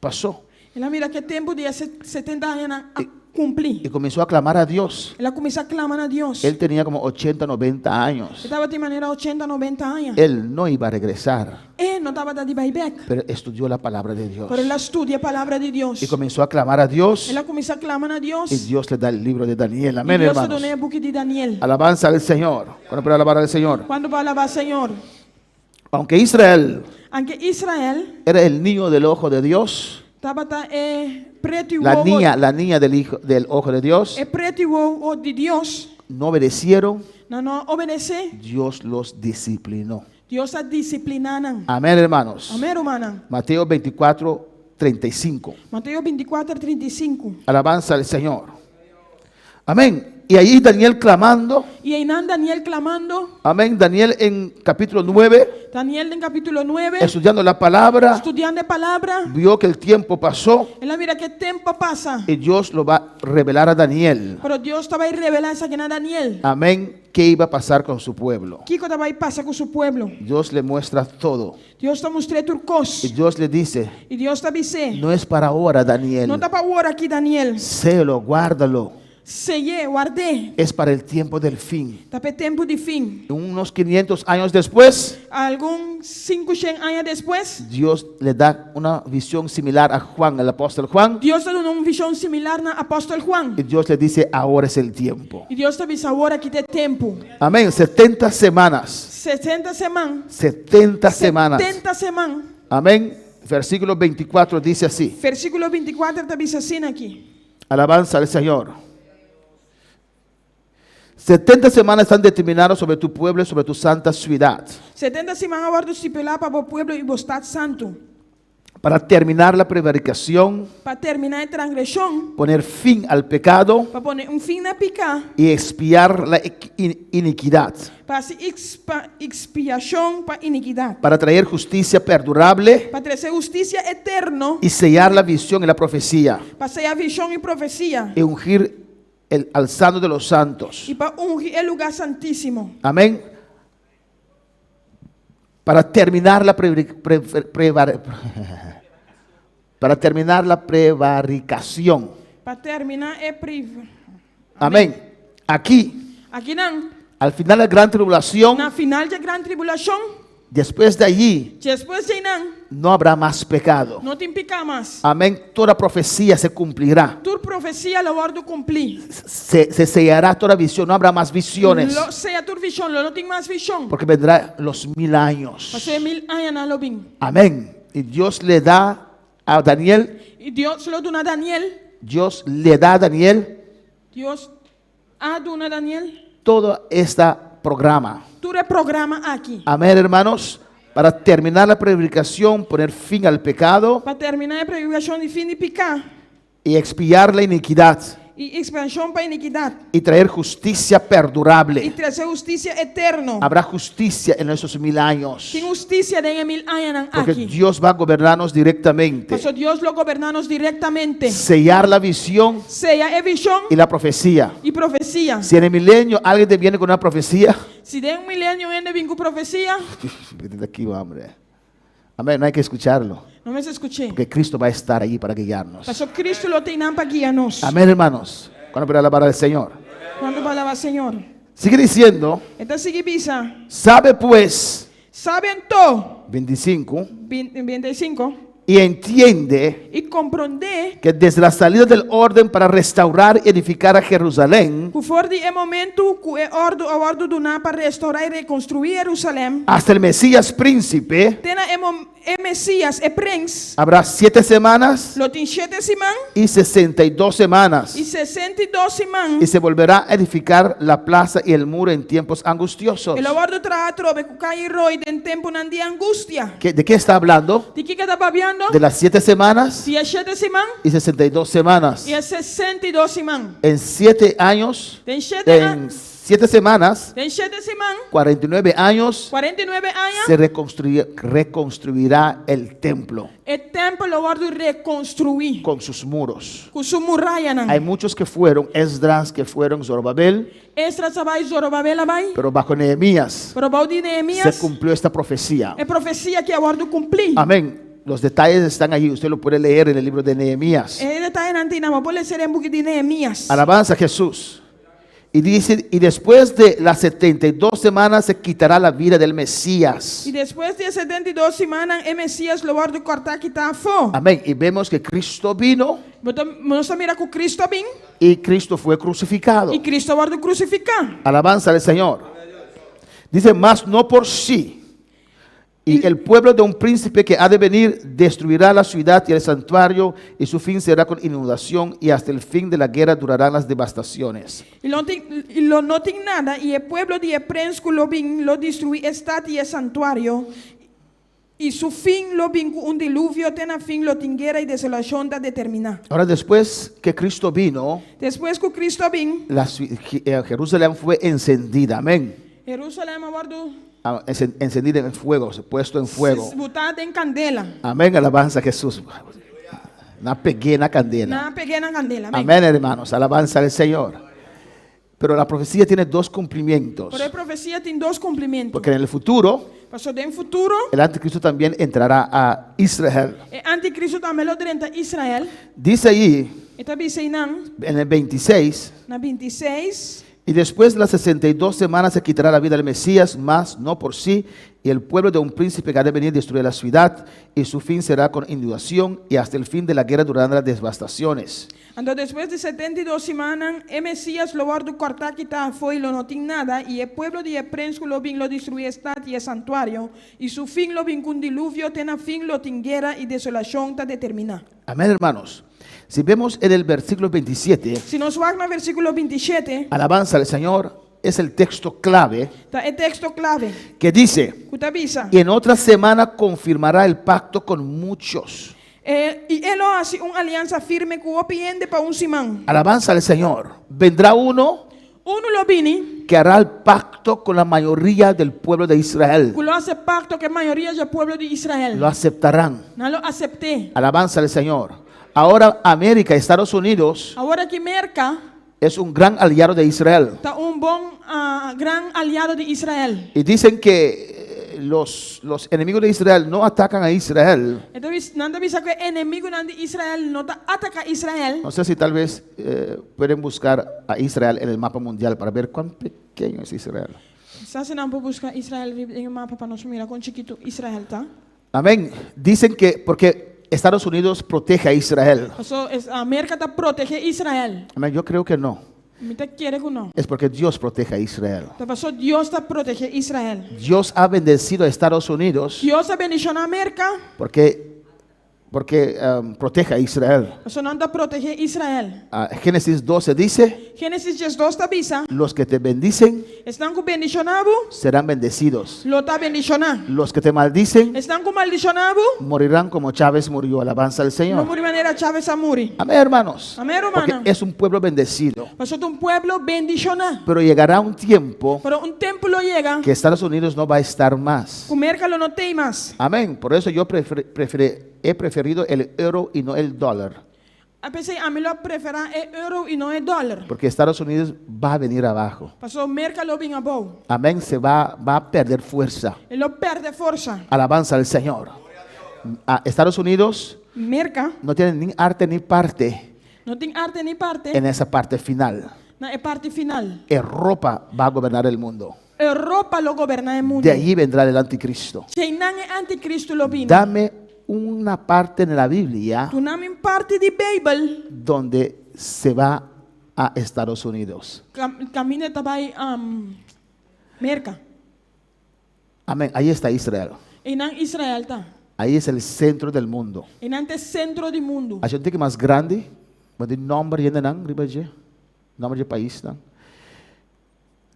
Speaker 4: pasó.
Speaker 5: El a mira ku e tempu di e 70 añanan a kumpli.
Speaker 4: Y comenzó a clamar a Dios.
Speaker 5: El a kuminsá klama na Dios.
Speaker 4: Él tenía como 80, 90 años.
Speaker 5: E tabatin manera 80, 90 aña.
Speaker 4: Él no iba a regresar.
Speaker 5: E no tabata di bai bèk.
Speaker 4: Pero estudió la palabra de Dios.
Speaker 5: Pero el a studia e palabra di Dios.
Speaker 4: Y comenzó a clamar a Dios.
Speaker 5: El a kuminsá klama na Dios.
Speaker 4: Y Dios le da el libro de Daniel. Amén,
Speaker 5: I Dios a
Speaker 4: hermanos.
Speaker 5: dun'é e buki di Daniel.
Speaker 4: Alabanza al Señor. ¿Cuándo puede alabar al Señor?
Speaker 5: Kuantu por alabá Señor?
Speaker 4: Aunque Israel
Speaker 5: Anke Israel
Speaker 4: era el niño del ojo de Dios,
Speaker 5: tabata e pretu i
Speaker 4: la
Speaker 5: wowo,
Speaker 4: niña, la niña del hijo del ojo de Dios,
Speaker 5: e pretu i wowo di Dios,
Speaker 4: no obedecieron,
Speaker 5: nan no a obedesé,
Speaker 4: Dios los disciplinó.
Speaker 5: Dios a disipliná nan.
Speaker 4: Amén, hermanos.
Speaker 5: Amén, rumannan.
Speaker 4: Mateo 24, 35.
Speaker 5: Mateo 24, 35.
Speaker 4: Alabanza al Señor. Amén. Y ahí Daniel clamando.
Speaker 5: I einan Daniel clamando.
Speaker 4: Amén. Daniel en capítulo 9.
Speaker 5: Daniel den capítulo 9.
Speaker 4: Estudiando la palabra.
Speaker 5: Studiando e palabra.
Speaker 4: Vio que el tiempo pasó.
Speaker 5: El a mira ku e tempu a pasa.
Speaker 4: Y Dios lo va a revelar a Daniel.
Speaker 5: Pero Dios ta bai revelá esaki na Daniel.
Speaker 4: Amén. ¿Qué iba a pasar con su pueblo?
Speaker 5: Kiko ta bai pasa ku su pueblo?
Speaker 4: Dios le muestra todo.
Speaker 5: Dios ta mustr'é tur kos.
Speaker 4: Y Dios le dice.
Speaker 5: I Dios ta bis'é.
Speaker 4: No es para ahora, Daniel.
Speaker 5: No ta pa awor aki, Daniel.
Speaker 4: Sélo, guárdalo.
Speaker 5: Sey'é, ward'é.
Speaker 4: Es para el tiempo del fin.
Speaker 5: Ta p'e tempu di fin.
Speaker 4: Unos 500 años después,
Speaker 5: Algun 500 aña despues,
Speaker 4: Dios le da una visión similar a Juan, el apóstol Juan.
Speaker 5: Dios ta duna un vishon similar na apòstel Juan.
Speaker 4: Y Dios le dice, ahora es el tiempo.
Speaker 5: I Dios ta bisa, awor aki ta e tempu.
Speaker 4: Amén. 70 semanas.
Speaker 5: 70 siman.
Speaker 4: 70 semanas.
Speaker 5: 70 siman.
Speaker 4: Amén. Versículo 24 dice así.
Speaker 5: Versíkulo 24 ta bisa asina aki.
Speaker 4: Alabanza al Señor. 70 semanas están determinadas sobre tu pueblo y sobre tu santa ciudad.
Speaker 5: 70 siman a wòrdu stipulá pa bo pueblo i bo stat santu.
Speaker 4: Para terminar la prevaricación.
Speaker 5: Pa terminá e transgreshon.
Speaker 4: Poner fin al pecado.
Speaker 5: Pa pone un fin na piká.
Speaker 4: Y expiar la iniquidad.
Speaker 5: Pa hasi ekspiashon pa inikidat.
Speaker 4: Para traer justicia perdurable.
Speaker 5: Pa trese hustisia eterno.
Speaker 4: Y sellar la visión y la profecía.
Speaker 5: Pa seya vishon i profesia.
Speaker 4: Y ungir el al santo de los santos.
Speaker 5: I pa ungi e lugá santísimo.
Speaker 4: Amén. Para terminar la para terminar la prevaricación.
Speaker 5: Pa terminá e priv.
Speaker 4: Amén. Aquí.
Speaker 5: Akinan.
Speaker 4: Al final de la gran tribulación.
Speaker 5: Na final dje gran tribulashon.
Speaker 4: Después de allí.
Speaker 5: Despues di einan.
Speaker 4: No habrá más pecado.
Speaker 5: No tin piká mas.
Speaker 4: Amén. Toda profecía se cumplirá.
Speaker 5: Tur profesia lo wòrdu kumplí.
Speaker 4: Se, se sellará toda visión. No habrá más visiones.
Speaker 5: Lo seya tur vishon. Lo no tin mas vishon.
Speaker 4: Porque vendrá los mil años.
Speaker 5: Pasobra e mil añanan lo bin.
Speaker 4: Amén. Y Dios le da a Daniel.
Speaker 5: I Dios lo duna Daniel.
Speaker 4: Dios le da a Daniel.
Speaker 5: Dios a duna Daniel.
Speaker 4: Todo este programa.
Speaker 5: Tur e programa aki.
Speaker 4: Amén, hermanos. Para terminar la prevaricación, poner fin al pecado.
Speaker 5: Pa terminá e prevaricación i fin di piká.
Speaker 4: Y expiar la iniquidad.
Speaker 5: I ekspiashon pa inikidat.
Speaker 4: Y traer justicia
Speaker 5: I
Speaker 4: perdurable.
Speaker 5: Trese hustisia eterno.
Speaker 4: Habrá justicia en esos 1000 años.
Speaker 5: Tin hustisia den e 1000 añanan
Speaker 4: Porque
Speaker 5: aki.
Speaker 4: Dios va a gobernarnos directamente.
Speaker 5: Paso Dios lo goberná nos direktamente.
Speaker 4: Sellar la visión
Speaker 5: Seya e vishon
Speaker 4: y la profecía.
Speaker 5: I profesia.
Speaker 4: Si en el milenio alguien te viene con una profecía,
Speaker 5: Si den un milenio hende bin ku profesia,
Speaker 4: vete de aquí, hombre. Amén, no hay que escucharlo.
Speaker 5: No mester skuch'é.
Speaker 4: Porque Cristo va a estar allí para guiarnos.
Speaker 5: Paso Kristu lo t'einan pa guia nos.
Speaker 4: Amén, hermanos. Kuantu por alabar al Señor?
Speaker 5: Kuantu por alabá Señor?
Speaker 4: Sigue diciendo,
Speaker 5: E ta sigui bisa.
Speaker 4: Sabe pues,
Speaker 5: Sabe anto,
Speaker 4: 25,
Speaker 5: 25,
Speaker 4: y entiende
Speaker 5: i komprondé
Speaker 4: que desde la salida del orden para restaurar y edificar a Jerusalén,
Speaker 5: ku for di e momentu ku e òrdu a wòrdu duná pa restourá i rekonstruí Jerusalèm,
Speaker 4: hasta el Mesías príncipe,
Speaker 5: te na e mom e Mesías, e prens,
Speaker 4: habrá 7 semanas
Speaker 5: lo tin shete siman
Speaker 4: y 62 semanas.
Speaker 5: i 62 siman.
Speaker 4: Y se volverá a edificar la plaza y el muro en tiempos angustiosos.
Speaker 5: E lo wòrdu traha atrobe ku kaya i roi den tempunan di angustia.
Speaker 4: ¿De qué está hablando?
Speaker 5: Di kiko e ta papiando?
Speaker 4: De las 7 semanas
Speaker 5: Di e shete siman
Speaker 4: y 62 semanas.
Speaker 5: i e 62 siman.
Speaker 4: En 7 años,
Speaker 5: Den shete
Speaker 4: en 7 semanas,
Speaker 5: Den shete siman,
Speaker 4: 49 años,
Speaker 5: 49 aña,
Speaker 4: se reconstruirá el templo
Speaker 5: e tèmpel lo wòrdu rekonstruí
Speaker 4: con sus muros.
Speaker 5: ku su murayanan.
Speaker 4: Hay muchos que fueron, Esdras, que fueron Zorobabel,
Speaker 5: Esdras a bai, Zorobabel a bai,
Speaker 4: pero bajo Nehemías
Speaker 5: pero bou di
Speaker 4: se
Speaker 5: Nehemías
Speaker 4: cumplió esta profecía.
Speaker 5: e profesia aki a wòrdu kumplí.
Speaker 4: Amén. Los detalles están allí, usted lo puede leer en el libro de Nehemías.
Speaker 5: E detayenan t'einan, bo por lesa den buki di Nehemías.
Speaker 4: Alabanza a Jesús. Y dice, y después de las 72 semanas se quitará la vida del Mesías.
Speaker 5: I despues di e 72 simannan e Mesías lo wòrdu kòrtá kitá afó.
Speaker 4: Amén. Y vemos que Cristo vino
Speaker 5: Bo ta, nos ta mira ku Cristo a bin
Speaker 4: y Cristo fue crucificado.
Speaker 5: i Cristo a wòrdu krusifiká.
Speaker 4: Alabanza al Señor. Dice, mas no por sí. Y el pueblo de un príncipe que ha de venir destruirá la ciudad y el santuario, y su fin será con inundación, y hasta el fin de la guerra durarán las devastaciones.
Speaker 5: I lo tin, i lo no tin nada, i e pueblo di e prens ku lo bin lo destruí e stat i e santuario, i su fin lo bin ku un diluvio, te na fin lo tin guera i desolashon ta determiná.
Speaker 4: Ahora, después que Cristo vino,
Speaker 5: Despues ku Cristo a bin,
Speaker 4: la Jerusalén fue encendida, amén.
Speaker 5: Jerusalèm a wòrdu
Speaker 4: Ah, encendida en fuego, puesto en fuego.
Speaker 5: Butá den kandela.
Speaker 4: Amén, alabanza a Jesús. Nan a peg'é na kandela.
Speaker 5: Nan a peg'é na kandela. Amén.
Speaker 4: Amén, hermanos. Alabanza al Señor. Pero la profecía tiene dos cumplimientos.
Speaker 5: Pero e profesia tin dos kumplimentu.
Speaker 4: Porque en el futuro,
Speaker 5: Paso den futuro,
Speaker 4: el anticristo también entrará a Israel.
Speaker 5: e antikristu tambe lo drenta Israel.
Speaker 4: Dice allí,
Speaker 5: E ta bisa einan,
Speaker 4: en el 26,
Speaker 5: na 26,
Speaker 4: Y después de las 62 semanas se quitará la vida del Mesías, mas no por sí, y el pueblo de un príncipe que ha de venir destruir la ciudad, y su fin será con inundación, y hasta el fin de la guerra durarán las devastaciones.
Speaker 5: Anto despues di 72 simannan, e Mesías lo wòrdu kòrtá kitá afó i lo no tin nada, i e pueblo di e prens ku lo bin lo destruí e stat i e santuario, i su fin lo bin ku un diluvio, te na fin lo tin guera i desolashon ta determiná.
Speaker 4: Amén, hermanos. Si vemos en el versículo 27,
Speaker 5: Si nos wak na versíkulo 27,
Speaker 4: alabanza al Señor, es el texto clave
Speaker 5: ta e teksto klave
Speaker 4: que dice,
Speaker 5: ku ta bisa,
Speaker 4: y en otra semana confirmará el pacto con muchos.
Speaker 5: E, i e lo hasi un aliansa firme ku hopi hende pa un siman.
Speaker 4: Alabanza al Señor. Vendrá uno
Speaker 5: Unu lo bini
Speaker 4: que hará el pacto con la mayoría del pueblo de Israel.
Speaker 5: ku lo hasi pakto ku e mayoria di e pueblo di Israel.
Speaker 4: Lo aceptarán.
Speaker 5: Nan lo asept'é.
Speaker 4: Alabanza al Señor. Ahora América, Estados Unidos,
Speaker 5: Awor aki Merka
Speaker 4: es un gran aliado de Israel.
Speaker 5: ta un bon gran aliado di Israel.
Speaker 4: Y dicen que los enemigos de Israel no atacan a Israel.
Speaker 5: Entonces, nan ta bisa ku e enemigunan di Israel no ta ataká Israel.
Speaker 4: No sé si tal vez pueden buscar a Israel en el mapa mundial para ver cuán pequeño es Israel.
Speaker 5: Sa si nan por buska Israel riba den e mapa pa nos mira kon chikitu Israel ta.
Speaker 4: Amén. Dicen que porque Estados Unidos protege a Israel.
Speaker 5: Paso Merka ta protegé Israel.
Speaker 4: Amén. Yo creo que no.
Speaker 5: Mi ta kere ku no.
Speaker 4: Es porque Dios protege a Israel.
Speaker 5: Ta paso Dios ta protegé Israel.
Speaker 4: Dios ha bendecido a Estados Unidos
Speaker 5: Dios a bendishoná Merka
Speaker 4: porque Porque protege a Israel.
Speaker 5: Pasobra nan ta protehé Israel.
Speaker 4: Ah, Génesis 12 dice,
Speaker 5: Génesis 12 ta bisa,
Speaker 4: los que te bendicen
Speaker 5: Esnan ku bendishoná bo
Speaker 4: serán bendecidos.
Speaker 5: lo ta bendishoná.
Speaker 4: Los que te maldicen
Speaker 5: Esnan ku maldishoná bo
Speaker 4: morirán como Chávez murió. Alabanza al
Speaker 5: lo
Speaker 4: Señor.
Speaker 5: muri manera Chávez a muri.
Speaker 4: Amén, hermanos.
Speaker 5: Amén,
Speaker 4: Porque
Speaker 5: rumannan.
Speaker 4: es un pueblo bendecido.
Speaker 5: Pasobra ta un pueblo bendishoná.
Speaker 4: Pero llegará un tiempo
Speaker 5: Pero un tempu lo yega
Speaker 4: que Estados Unidos no va a estar más.
Speaker 5: ku Merka lo no t'ei mas.
Speaker 4: Amén. Por eso yo he preferido el euro y no el dólar.
Speaker 5: P'esei ami lo preferá e euro i no e dòler.
Speaker 4: Porque Estados Unidos va a venir abajo.
Speaker 5: Pasobra Merka lo bin abou.
Speaker 4: Amén. Se va a perder fuerza.
Speaker 5: E lo pèrdè forsa.
Speaker 4: Alabanza al Señor. A Estados Unidos
Speaker 5: Merka
Speaker 4: no tiene ni arte ni parte
Speaker 5: no tin arte ni parte
Speaker 4: en esa parte final.
Speaker 5: Na e parti final.
Speaker 4: Europa va a gobernar el mundo.
Speaker 5: Europa lo goberná e mundu.
Speaker 4: De allí vendrá el anticristo.
Speaker 5: Djeinan e antikristu lo bini.
Speaker 4: Dame una parte en la Biblia
Speaker 5: Duna mi un parti di Beibel
Speaker 4: donde se va a Estados Unidos.
Speaker 5: Kaminda e ta bai Merka.
Speaker 4: Amén. Ahí está Israel.
Speaker 5: Einan Israel ta.
Speaker 4: Ahí es el centro del mundo.
Speaker 5: Einan ta e sentro di mundu.
Speaker 4: Asina un tiki mas grandi, ma di nòmber hendenan, riba dje, nòmber di paisnan.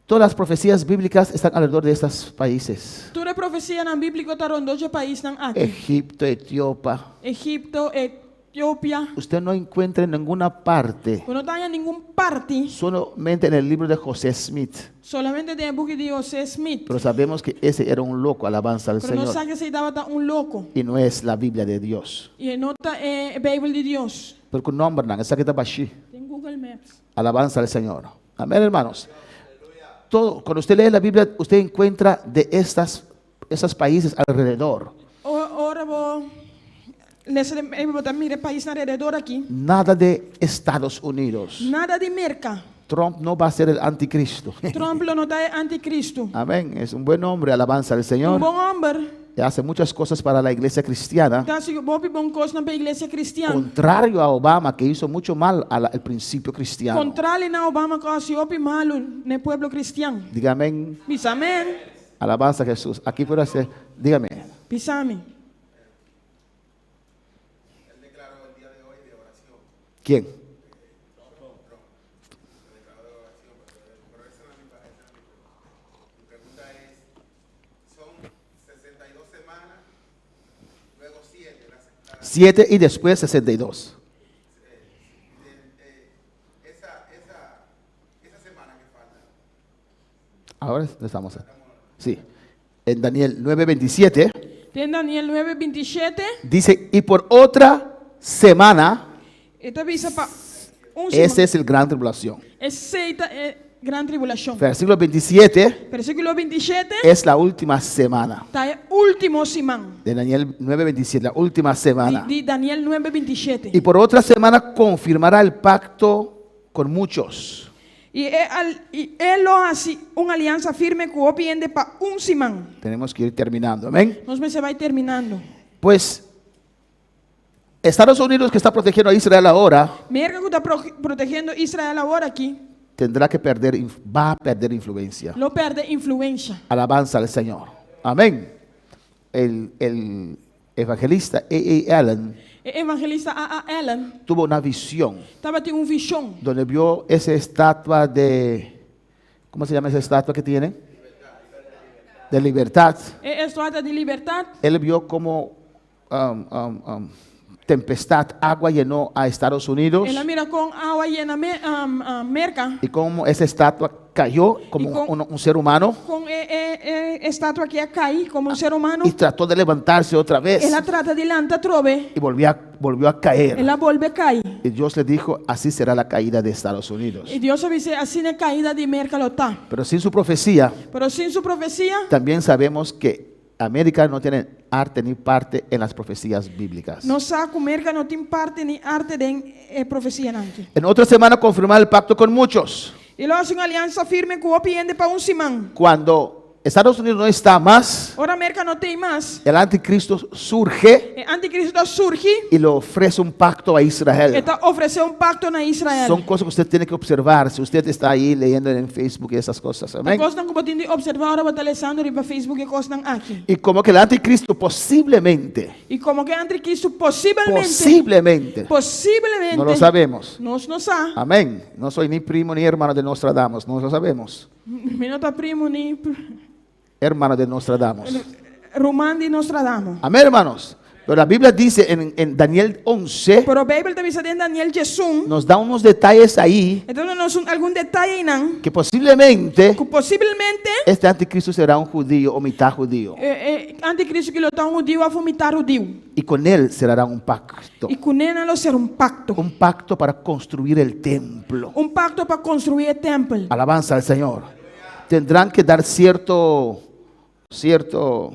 Speaker 4: Todas las profecías bíblicas están alrededor de estos países.
Speaker 5: Tur e profesianan bíbliko ta rondó dje paisnan aki.
Speaker 4: Egipto, Etiopía.
Speaker 5: Egipto, Etiopia.
Speaker 4: Usted no encuentra en ninguna parte,
Speaker 5: Bo no ta haña ningun parti.
Speaker 4: Solamente en el libro de José Smith.
Speaker 5: Solamente den e buki di José Smith.
Speaker 4: Pero sabemos que ese era un loco, alabanza al
Speaker 5: Pero nos
Speaker 4: Señor.
Speaker 5: sa ku esei tabata un loko.
Speaker 4: Y no es la Biblia de Dios.
Speaker 5: I e no ta e Beibel di Dios.
Speaker 4: Pero ku nòmbernan, esaki ta bashí.
Speaker 5: Den Google Maps.
Speaker 4: Alabanza al Señor. Amén, hermanos. Todo, cuando usted lee la Biblia, usted encuentra de esos países alrededor.
Speaker 5: O, ora bo lesa e Beibel bo ta mira e paisnan alrededor aki.
Speaker 4: Nada de Estados Unidos.
Speaker 5: Nada di Merka.
Speaker 4: Trump no va a ser el anticristo.
Speaker 5: Trump lo no ta e antikristu.
Speaker 4: Amén. Es un buen hombre, alabanza al
Speaker 5: Un
Speaker 4: Señor.
Speaker 5: bon hòmber.
Speaker 4: Hace muchas cosas para la iglesia cristiana.
Speaker 5: Ta hasi hopi bon kosnan pa iglesia kristian.
Speaker 4: Contrario a Obama, que hizo mucho mal al principio cristiano.
Speaker 5: Kontrali na Obama ku a hasi hopi malu na pueblo kristian.
Speaker 4: Dígame amén.
Speaker 5: Bisa amèn.
Speaker 4: Alabanza a Jesús. Aquí puedo hacer. Dígame.
Speaker 5: Bisa mi.
Speaker 6: Él declaró el día de hoy de oración.
Speaker 4: ¿Quién?
Speaker 6: Declaró de oración, pero esa no es mi, esa no es mi pregunta. Mi pregunta es, son 62 semanas, luego 7.
Speaker 4: 7 y después 62.
Speaker 6: Esa semana que falta.
Speaker 4: Ahora estamos. Sí. En Daniel 9:27
Speaker 5: Den Daniel 9:27.
Speaker 4: Dice, y por otra semana,
Speaker 5: E ta bisa pa un
Speaker 4: ese es el gran tribulación.
Speaker 5: Esei ta e gran tribulashon.
Speaker 4: Versículo 27
Speaker 5: Versíkulo 27
Speaker 4: es la última semana.
Speaker 5: Ta e último siman.
Speaker 4: De Daniel 9:27, la última semana.
Speaker 5: Di, di Daniel 9:27.
Speaker 4: Y por otra semana confirmará el pacto con muchos.
Speaker 5: I e, al, i e lo hasi un aliansa firme ku hopi hende pa un siman.
Speaker 4: Tenemos que ir terminando. Amén.
Speaker 5: Nos mester bai terminando.
Speaker 4: Pues Estados Unidos, que está protegiendo a Israel ahora,
Speaker 5: Merka ku ta pro, protegiendo Israel awor aki,
Speaker 4: tendrá que perder, va a perder influencia.
Speaker 5: Lo pèrdè influensia.
Speaker 4: Alabanza al Señor. Amén. El evangelista A. A. Allen
Speaker 5: E evangelista A. A. Allen
Speaker 4: tuvo una visión
Speaker 5: tabatin un vishon
Speaker 4: donde vio esa estatua de, ¿cómo se llama esa estatua que tiene? De libertad.
Speaker 5: E estatua di libertat.
Speaker 4: Él vio como tempestad, agua llenó a Estados Unidos
Speaker 5: El a mira kon awa a yena me, Merka.
Speaker 4: y cómo esa estatua cayó como
Speaker 5: Y con-
Speaker 4: un ser humano
Speaker 5: Kon e, e, e estatua aki a kai komo un ser humano.
Speaker 4: y trató de levantarse otra vez
Speaker 5: El a trata di lanta atrobe.
Speaker 4: y volvió a caer.
Speaker 5: El a bolbe kai.
Speaker 4: Y Dios le dijo, así será la caída de Estados Unidos.
Speaker 5: I Dios a bis'é asina e kaida di Merka lo ta.
Speaker 4: Pero sin su profecía,
Speaker 5: Pero sin su profesia,
Speaker 4: también sabemos que América no tiene arte ni parte en las profecías bíblicas.
Speaker 5: Nos sa ku Merka no tin parti ni arte den e profesianan aki.
Speaker 4: En otra semana confirmar el pacto con muchos.
Speaker 5: E lo hasi un aliansa firme ku hopi hende pa un siman.
Speaker 4: Cuando Estados Unidos no está más,
Speaker 5: Ora Merka no t'ei mas.
Speaker 4: el anticristo surge
Speaker 5: E antikristu ta surgi.
Speaker 4: y le ofrece un pacto a Israel.
Speaker 5: E ta ofresé un pakto na Israel.
Speaker 4: Son cosas que usted tiene que observar si usted está ahí leyendo en Facebook y esas cosas. Amén.
Speaker 5: Kosnan ku bo tin di opservá ora bo ta lesando riba Facebook e kosnan aki.
Speaker 4: Y como que el anticristo posiblemente,
Speaker 5: I komo ku e antikristu posiblemente,
Speaker 4: posiblemente,
Speaker 5: posiblemente,
Speaker 4: no lo sabemos.
Speaker 5: Nos no sa.
Speaker 4: Amén. No soy ni primo ni hermano de Nostradamus, no lo sabemos.
Speaker 5: Mi no ta primu ni
Speaker 4: Hermano de Nostradamus.
Speaker 5: Ruman di Nostradamus.
Speaker 4: Amén, hermanos. Pero la Biblia dice en Daniel 11,
Speaker 5: Pero Beibel ta bisa den Daniel 11,
Speaker 4: nos da unos detalles ahí
Speaker 5: e ta duna nos un algun detayenan
Speaker 4: que posiblemente
Speaker 5: ku posiblemente
Speaker 4: este anticristo será un judío o mitad judío.
Speaker 5: e e antikristu ki lo ta un hudiu òf un mitar hudiu.
Speaker 4: Y con él cerrará un pacto.
Speaker 5: I kuné nan lo sera un pakto.
Speaker 4: Un pacto para construir el templo.
Speaker 5: Un pakto pa konstruí e tèmpel.
Speaker 4: Alabanza al Señor. Tendrán que dar cierto, cierto,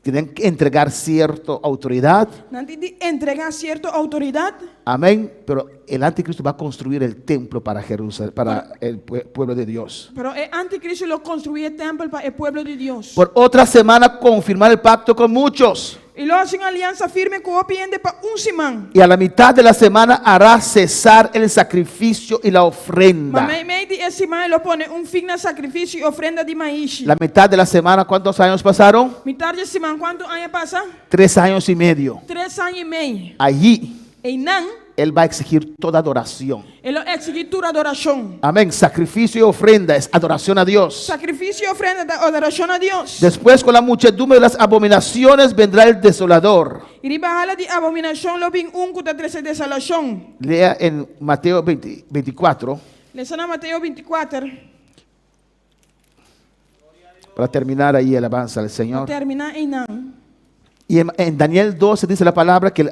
Speaker 4: tienen que entregar cierta autoridad.
Speaker 5: Nan tin di entregá sierto outoridat.
Speaker 4: Amén. Pero el anticristo va a construir el templo para Jerusalén, para el pueblo de Dios.
Speaker 5: Pero e anticristo lo konstruí e tèmpel pa e pueblo di Dios.
Speaker 4: Por otra semana confirmar el pacto con muchos.
Speaker 5: I lo hasi un aliansa firme ku hopi hende pa un siman.
Speaker 4: Y a la mitad de la semana hará cesar el sacrificio y la ofrenda.
Speaker 5: Ma meimei di e siman e lo pone un fin na sakrifisio i ofrenda di maishi.
Speaker 4: La mitad de la semana, ¿cuántos años pasaron?
Speaker 5: Mitar di e siman, kuantu aña pasa?
Speaker 4: 3 años y medio.
Speaker 5: 3 aña i mei.
Speaker 4: Allí
Speaker 5: Einan,
Speaker 4: él va a exigir toda adoración.
Speaker 5: e lo eksigí tur adorashon.
Speaker 4: Amén. Sacrificio y ofrenda es adoración a Dios.
Speaker 5: Sakrifisio i ofrenda ta adorashon na Dios.
Speaker 4: Después, con la muchedumbre de las abominaciones, vendrá el desolador.
Speaker 5: I riba hala di abominashon lo bin un ku ta trese desolashon.
Speaker 4: Lea en Mateo 20 24,
Speaker 5: Lesa na Mateo 24.
Speaker 4: Para terminar ahí, alabanza al
Speaker 5: Pa
Speaker 4: Señor.
Speaker 5: terminá einan.
Speaker 4: Y en Daniel 12 dice la palabra que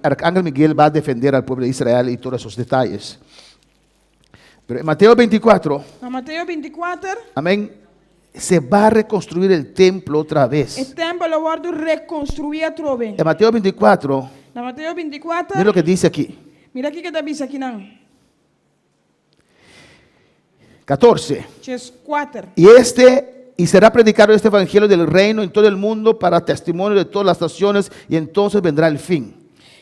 Speaker 4: Arcángel Miguel va a defender al pueblo de Israel y todos esos detalles. Pero en Mateo 24,
Speaker 5: Na Mateo 24,
Speaker 4: amén, se va a reconstruir el templo otra
Speaker 5: e
Speaker 4: vez.
Speaker 5: tèmpel lo wòrdu rekonstruí atrobe.
Speaker 4: En Mateo 24,
Speaker 5: Na Mateo 24,
Speaker 4: mira lo que dice aquí.
Speaker 5: Mira kiko e ta bisa akinan.
Speaker 4: 14.
Speaker 5: 14.
Speaker 4: Y será predicado este evangelio del reino en todo el mundo para testimonio de todas las naciones, y entonces vendrá el fin.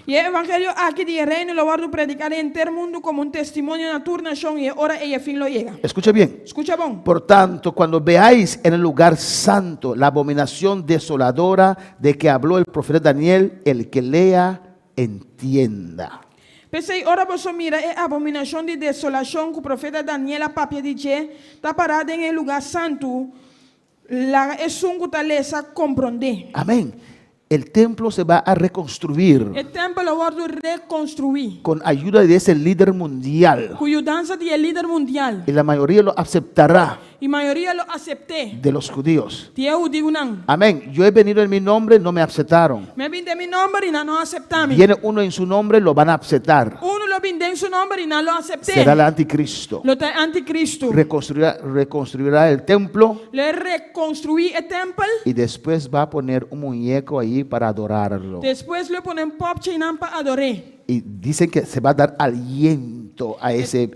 Speaker 5: I e evangelio aki di reino lo wòrdu prediká den henter mundu komo un testimonio na tur nashon i e ora ei e fin lo yega.
Speaker 4: Escucha bien.
Speaker 5: Skucha bon.
Speaker 4: Por tanto, cuando veáis en el lugar santo la abominación desoladora de que habló el profeta Daniel, el que lea, entienda.
Speaker 5: P'esei ora boso mira e abominashon di desolashon ku profeta Daniel a papia di dje, ta pará den e lugá santu, laga esun ku ta lesa komprondé.
Speaker 4: Amén. El templo se va a reconstruir
Speaker 5: E tèmpel lo wòrdu rekonstruí.
Speaker 4: Con ayuda de ese líder mundial.
Speaker 5: Ku yudansa di e lider mundial.
Speaker 4: Y la mayoría lo aceptará
Speaker 5: I mayoria lo asept'é.
Speaker 4: De los judíos.
Speaker 5: Di e hudiunan.
Speaker 4: Amén. Yo he venido en mi nombre, no me aceptaron.
Speaker 5: Mi a bin den mi nòmber i nan no a aseptá mi.
Speaker 4: Viene uno en su nombre, lo van a aceptar.
Speaker 5: Uno lo bin den su nòmber i nan lo asept'é.
Speaker 4: Será el anticristo.
Speaker 5: Lo ta e antikristu.
Speaker 4: Reconstruirá el templo
Speaker 5: Lo e rekonstruí e tèmpel.
Speaker 4: Y después va a poner un muñeco ahí para adorarlo.
Speaker 5: Despues lo e pone un pòpchi einan pa ador'é.
Speaker 4: Y dicen que se va a dar aliento a ese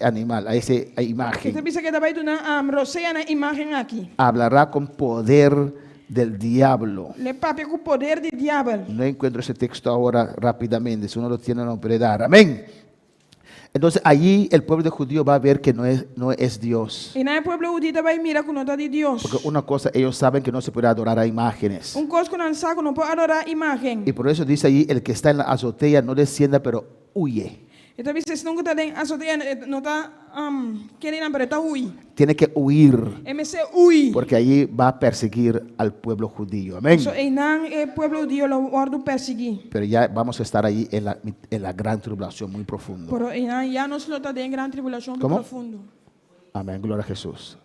Speaker 4: animal, a esa imagen.
Speaker 5: E ta bisa ku e ta bai duna rosea na e imágen aki.
Speaker 4: Hablará con poder del diablo.
Speaker 5: Lo e papia ku poder di diabel.
Speaker 4: No encuentro ese texto ahora rápidamente, si uno lo tiene no puede dar. Amén. Entonces allí el pueblo de judío va a ver que no es Dios.
Speaker 5: Einan e pueblo hudiu ta bai mira ku no ta di Dios.
Speaker 4: Porque una cosa, ellos saben que no se puede adorar a imágenes.
Speaker 5: Un kos ku nan sa ku no por adorá imágen.
Speaker 4: Y por eso dice allí, el que está en la azotea no descienda, pero huye.
Speaker 5: E ta bisa esun ku ta den azotea no ta keda einan, pero ta hui.
Speaker 4: Tiene que huir,
Speaker 5: E mester hui.
Speaker 4: Porque allí va a perseguir al pueblo judío. Amén.
Speaker 5: So einan e pueblo hudiu lo wòrdu persiguí.
Speaker 4: Pero ya vamos a estar ahí en la gran tribulación muy profundo.
Speaker 5: Pero einan ya nos lo ta den gran tribulashon
Speaker 4: ¿Cómo?
Speaker 5: Profundo.
Speaker 4: Amén. Gloria a Jesús.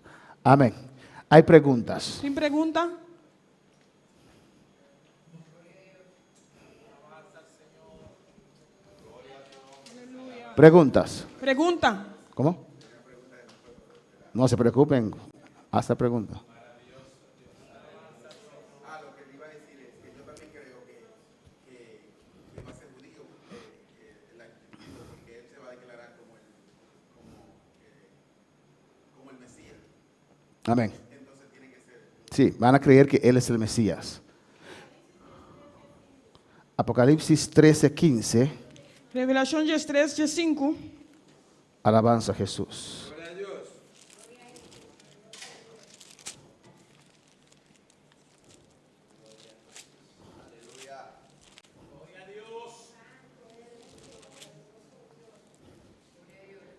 Speaker 4: Amén. Hay preguntas.
Speaker 5: Tin pregunta?
Speaker 4: Preguntas.
Speaker 5: Pregunta.
Speaker 4: ¿Cómo? No se preocupen. Hasta pregunta.
Speaker 6: Ah, lo que le iba a decir es que yo también creo que va a ser judío, el anticristo, porque él se va a declarar como el Mesías.
Speaker 4: Amén.
Speaker 6: Entonces tiene que ser.
Speaker 4: Sí, van a creer que Él es el Mesías. Apocalipsis 13, 15.
Speaker 5: Revelashon 13, 5.
Speaker 4: Alabanza a Jesús.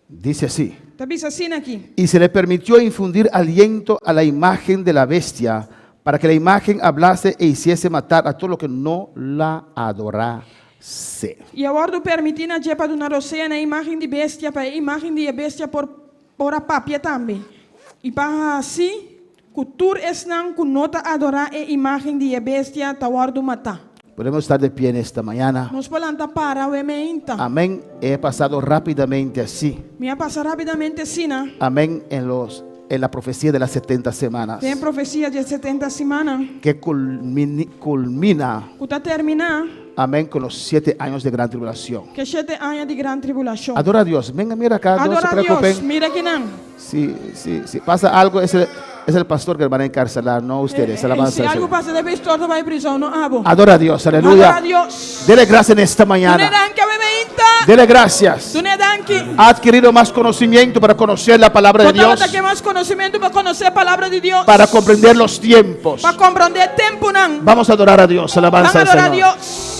Speaker 4: Dice así.
Speaker 5: Ta bisa asina aki.
Speaker 4: Y se le permitió infundir aliento a la imagen de la bestia para que la imagen hablase e hiciese matar a todo lo que no la adorase.
Speaker 5: I a wòrdu permití na dje pa duna rosea na e imágen di bestia, pa e imágen di e bestia por por a papia tambe, i pa hasi ku tur esnan ku no ta adorá e imágen di e bestia ta wòrdu matá.
Speaker 4: Podemos estar de pie en esta mañana.
Speaker 5: Nos por lanta para awe meinta.
Speaker 4: Amén. He pasado rápidamente así.
Speaker 5: Mi a pasa rápidamente asina.
Speaker 4: Amén. En los en la profecía de las 70 semanas.
Speaker 5: Den profesia di e 70 simannan.
Speaker 4: Que culmina.
Speaker 5: Ku ta terminá.
Speaker 4: Amén, con los 7 años de gran tribulación.
Speaker 5: Ku 7 aña di gran tribulashon.
Speaker 4: Adora a Dios. Venga, mira acá, no se
Speaker 5: Adora
Speaker 4: preocupen.
Speaker 5: Dios, mira akinan.
Speaker 4: Si, si, si pasa algo, es el pastor que van a encarcelar, no ustedes. Alabanza
Speaker 5: Si
Speaker 4: al
Speaker 5: algu
Speaker 4: Señor.
Speaker 5: pasa, ta pastor ta bai prizòn, no abo.
Speaker 4: Adora a Dios, aleluya.
Speaker 5: Adora Dios.
Speaker 4: Dele gracias en esta
Speaker 5: Dun'é
Speaker 4: mañana.
Speaker 5: danki awe meinta.
Speaker 4: Dele gracias.
Speaker 5: Dun'é danki.
Speaker 4: Ha adquirido más conocimiento para conocer la palabra de Dios.
Speaker 5: Bo ke mas konosementu pa konosé palabra di Dios.
Speaker 4: Para comprender los tiempos.
Speaker 5: Pa komprondé tempunan.
Speaker 4: Vamos a adorar a Dios. Alabanza
Speaker 5: Vamos a
Speaker 4: al
Speaker 5: adorar a
Speaker 4: Señor.
Speaker 5: Dios.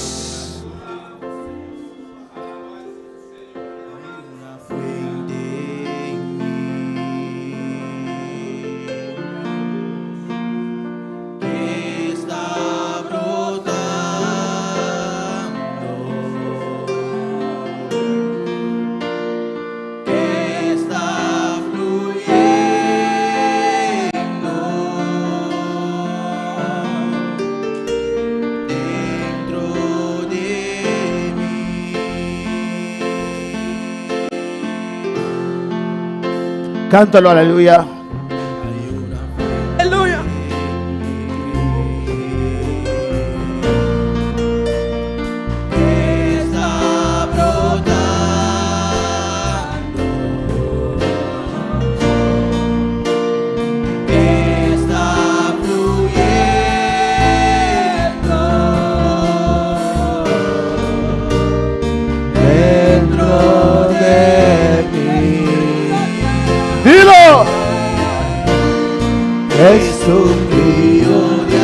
Speaker 4: Cántalo, aleluya.
Speaker 5: Aleluya.
Speaker 4: Dentro de mí. Dilo. Es un río de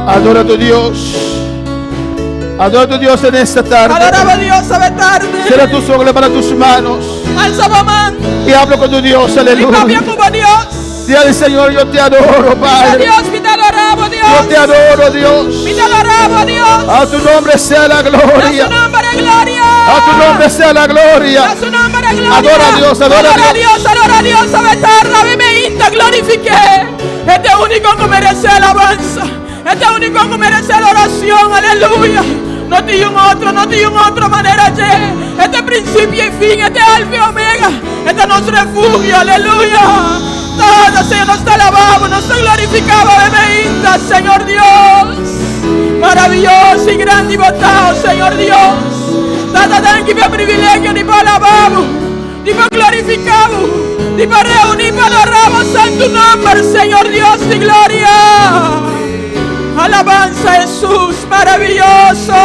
Speaker 4: Adora a tu Dios. Adora a tu Dios en esta tarde.
Speaker 5: Adora Dios awe tardi.
Speaker 4: Cierra tus ojos, levanta tus manos.
Speaker 5: Alsa bo man.
Speaker 4: Y hablo con tu Dios.
Speaker 5: I
Speaker 4: Aleluya.
Speaker 5: papia ku bo Dios.
Speaker 4: Dile al Señor, yo te adoro, Padre.
Speaker 5: Dios, mi ta adorá bo, Dios.
Speaker 4: Yo te adoro, Dios.
Speaker 5: Mi ta adorá bo, Dios.
Speaker 4: A tu nombre sea la gloria.
Speaker 5: A su nòmber gloria.
Speaker 4: A tu nombre sea la gloria.
Speaker 5: A su nòmber gloria.
Speaker 4: Adora a Dios, adora a
Speaker 5: Adora Dios, adora a Dios. Awe tardi, awe meinta, glorifik'é. E ta e úniko ku meresé alabansa. E ta e úniko ku meresé adorashon. Aleluya. No tin un otro, no tin un otro manera dje. E ta prinsipio i fin, e ta alfa i omega. E ta nos refugio, aleluya. Tata, Señor, nos ta alabá, nos ta glorifiká, awe meinta, Señor Dios. Maravioso i grandi bo ta, Señor Dios. Tata, danki pa e privilegio di por alabá, di por glorifiká, di por reuní pa adorá bo santu nòmber, Señor Dios di gloria. Alabansa Hesus, maravioso,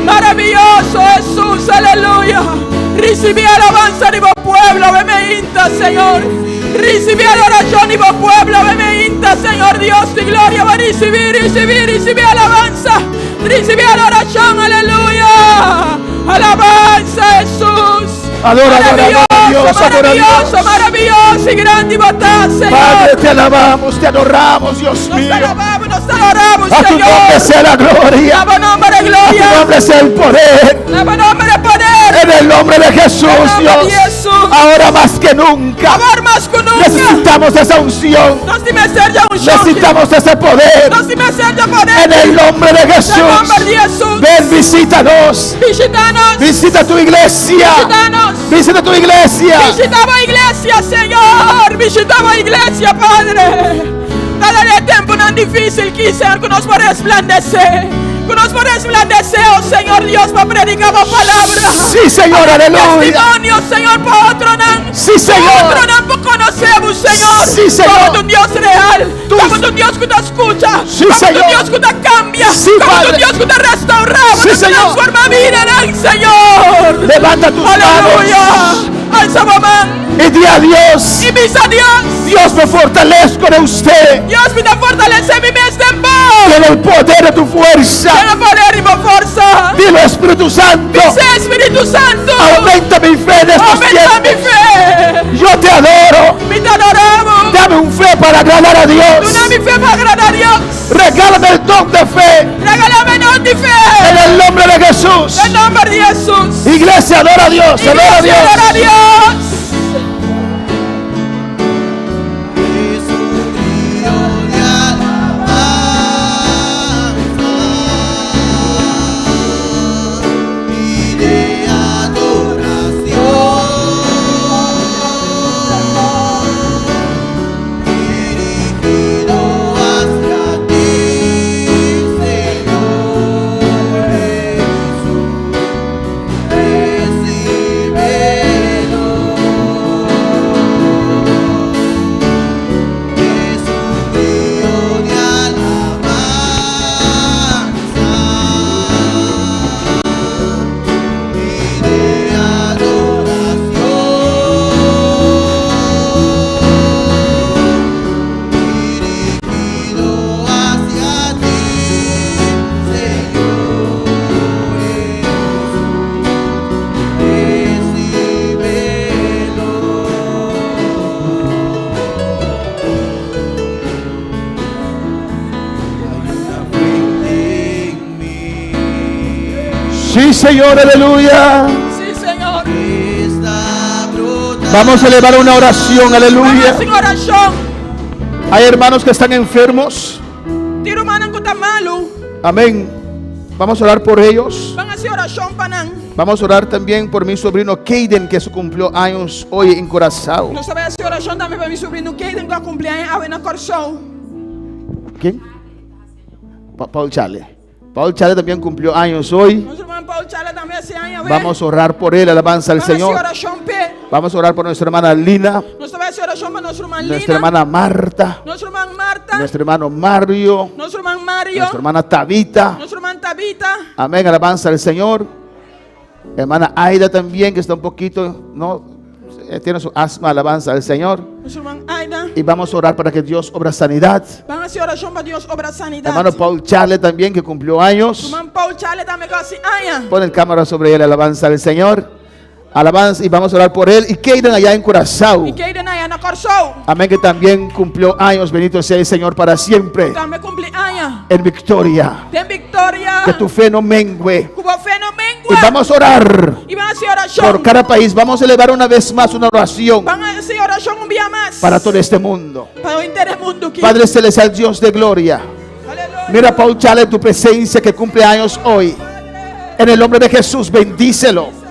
Speaker 5: maravioso Hesus, aleluya. Risibí alabansa di bo pueblo, awe meinta, Señor. Risibí adorashon di bo pueblo, awe meinta, Señor Dios di gloria, bo risibí, risibí, risibí alabansa, risibí adorashon, aleluya. Alabansa, Jesús.
Speaker 4: Adora, adora, adora a Dios, adora a Dios.
Speaker 5: Maravilloso, maravilloso y grande bo ta, Señor.
Speaker 4: Padre, te alabamos, te adoramos, Dios
Speaker 5: Nos
Speaker 4: mío.
Speaker 5: alabamos, nos adoramos,
Speaker 4: A tu
Speaker 5: Señor.
Speaker 4: nombre sea la gloria.
Speaker 5: Na bo nomber
Speaker 4: A tu
Speaker 5: gloria.
Speaker 4: nombre sea el poder.
Speaker 5: Na bo nomber poder.
Speaker 4: En el nombre de Jesús,
Speaker 5: En el nombre de
Speaker 4: Dios.
Speaker 5: Jesús.
Speaker 4: Ahora más que nunca.
Speaker 5: Awor mas ku nunka.
Speaker 4: Necesitamos esa unción.
Speaker 5: Nos tin mester di unshon.
Speaker 4: Necesitamos ese poder.
Speaker 5: Nos tin mester di poder.
Speaker 4: En el nombre de
Speaker 5: En
Speaker 4: Jesús.
Speaker 5: nomber di Jesús.
Speaker 4: Ven, visítanos.
Speaker 5: Bishitá nos.
Speaker 4: Visita tu iglesia.
Speaker 5: Bishitá nos.
Speaker 4: Visita tu iglesia.
Speaker 5: Bishitá bo iglesia, Señor. Bishitá bo iglesia, Padre. Kada den tempunan difísil aki, Señor, ku nos por resplandesé. Ku nos por resplandesé, oh Señor Dios, pa prediká bo palabra.
Speaker 4: Sí, Señor, aleluya.
Speaker 5: Testimonio, Señor, pa otronan.
Speaker 4: Sí, Señor.
Speaker 5: Otronan por konosé, Señor.
Speaker 4: Sí, Señor.
Speaker 5: Ku bo ta un Dios real.
Speaker 4: Tú-
Speaker 5: Ku bo ta un Dios ku ta skucha.
Speaker 4: Sí,
Speaker 5: Ku bo ta un
Speaker 4: Señor.
Speaker 5: Dios ku ta kambia.
Speaker 4: Sí,
Speaker 5: Ku bo ta un
Speaker 4: Padre.
Speaker 5: Dios ku ta restourá.
Speaker 4: Sí,
Speaker 5: Ta
Speaker 4: Señor.
Speaker 5: transformá bidanan, Señor.
Speaker 4: Levanta tus
Speaker 5: Aleluya.
Speaker 4: manos
Speaker 5: Alsa bo man.
Speaker 4: y di a Dios:
Speaker 5: I bisa Dios.
Speaker 4: Dios me fortalezco de usted.
Speaker 5: Dios mi ta fortalesé mi mes den bo.
Speaker 4: Con el poder de tu fuerza.
Speaker 5: Den poder di bo forsa.
Speaker 4: Dilo, Espíritu Santo.
Speaker 5: Bis'é Spiritu Santu.
Speaker 4: Aumenta mi fe en estos
Speaker 5: Oumentá mi
Speaker 4: tiempos.
Speaker 5: fe.
Speaker 4: Yo te adoro.
Speaker 5: Mi ta adorá bo.
Speaker 4: Dame un fe para agradar a Dios.
Speaker 5: Duna mi fe pa agradá Dios.
Speaker 4: Regálame el don de fe.
Speaker 5: Regalá mi don di fe.
Speaker 4: En el nombre de Jesús.
Speaker 5: Den nòmber di Jesús.
Speaker 4: Iglesia, adora a Dios. Adora a
Speaker 5: Iglesia, adora
Speaker 4: Dios.
Speaker 5: Dios.
Speaker 6: Es un río de alabanza y de adoración dirigido hacia ti, Señor Jesús, recíbelo. Es un río de alabanza y de adoración dirigido hacia ti, Señor Jesús, recíbelo. Hay una fuente en mí
Speaker 4: Sí, Señor, aleluya.
Speaker 5: Sí, Señor.
Speaker 6: que está brotando.
Speaker 4: Vamos a elevar una oración, aleluya.
Speaker 5: Ban hasi orashon.
Speaker 4: Hay hermanos que están enfermos.
Speaker 5: Tin rumannan ku ta malu.
Speaker 4: Amén. Vamos a orar por ellos.
Speaker 5: Ban hasi orashon pa nan.
Speaker 4: Vamos a orar también por mi sobrino Keiden, que se cumplió años hoy en Curazao.
Speaker 5: Nos ta bai hasi orashon tambe pa mi subrino Keiden ku a kumpli aña awe na Kòrsou.
Speaker 4: ¿Quién? Pa- Paul Chale. Paul Chale también cumplió años hoy.
Speaker 5: Nos ruman Paul Chale tambe a hasi aña awe.
Speaker 4: Vamos a orar por él, alabanza al
Speaker 5: Ban hasi
Speaker 4: Señor.
Speaker 5: orashon p'e.
Speaker 4: Vamos a orar por nuestra hermana Lina,
Speaker 5: Nos ta bai hasi orashon pa nos ruman
Speaker 4: nuestra
Speaker 5: Lina.
Speaker 4: hermana Marta,
Speaker 5: Nos ruman Marta.
Speaker 4: nuestro hermano Mario,
Speaker 5: Nos ruman Mario.
Speaker 4: nuestra hermana Tabita.
Speaker 5: Nos ruman Tabita.
Speaker 4: Amén, alabanza al Señor. Hermana Aida también, que está un poquito, ¿no? Eh, Tiene su asma, alabanza al Señor.
Speaker 5: Nos ruman Aida.
Speaker 4: Y vamos a orar para que Dios obra sanidad.
Speaker 5: Ban hasi orashon pa Dios obra sanidat.
Speaker 4: Hermano Paul Charle también, que cumplió años.
Speaker 5: Ruman Paul Chale tambe ku a hasi aña.
Speaker 4: Pon el cámara sobre él, alabanza al Señor. Alabanza y vamos a orar por él. Y Keiden allá en Curazao.
Speaker 5: I Keiden aya na Kòrsou.
Speaker 4: Amén, que también cumplió años. Bendito sea el Señor para siempre.
Speaker 5: Tambe a kumpli aña.
Speaker 4: En victoria.
Speaker 5: Den viktoria.
Speaker 4: Que tu fe no mengue.
Speaker 5: Ku bo fe no mengua.
Speaker 4: Y vamos a orar
Speaker 5: I ban hasi orashon.
Speaker 4: por cada país. Vamos a elevar una vez más una oración
Speaker 5: Ban hasi orashon un bia mas.
Speaker 4: para todo este mundo.
Speaker 5: Pa henter mundu aki.
Speaker 4: Padre Celestial, Dios de gloria.
Speaker 5: Aleluya.
Speaker 4: Mira, Paul Chale, en tu presencia que cumple años hoy. En el nombre de Jesús, bendícelo.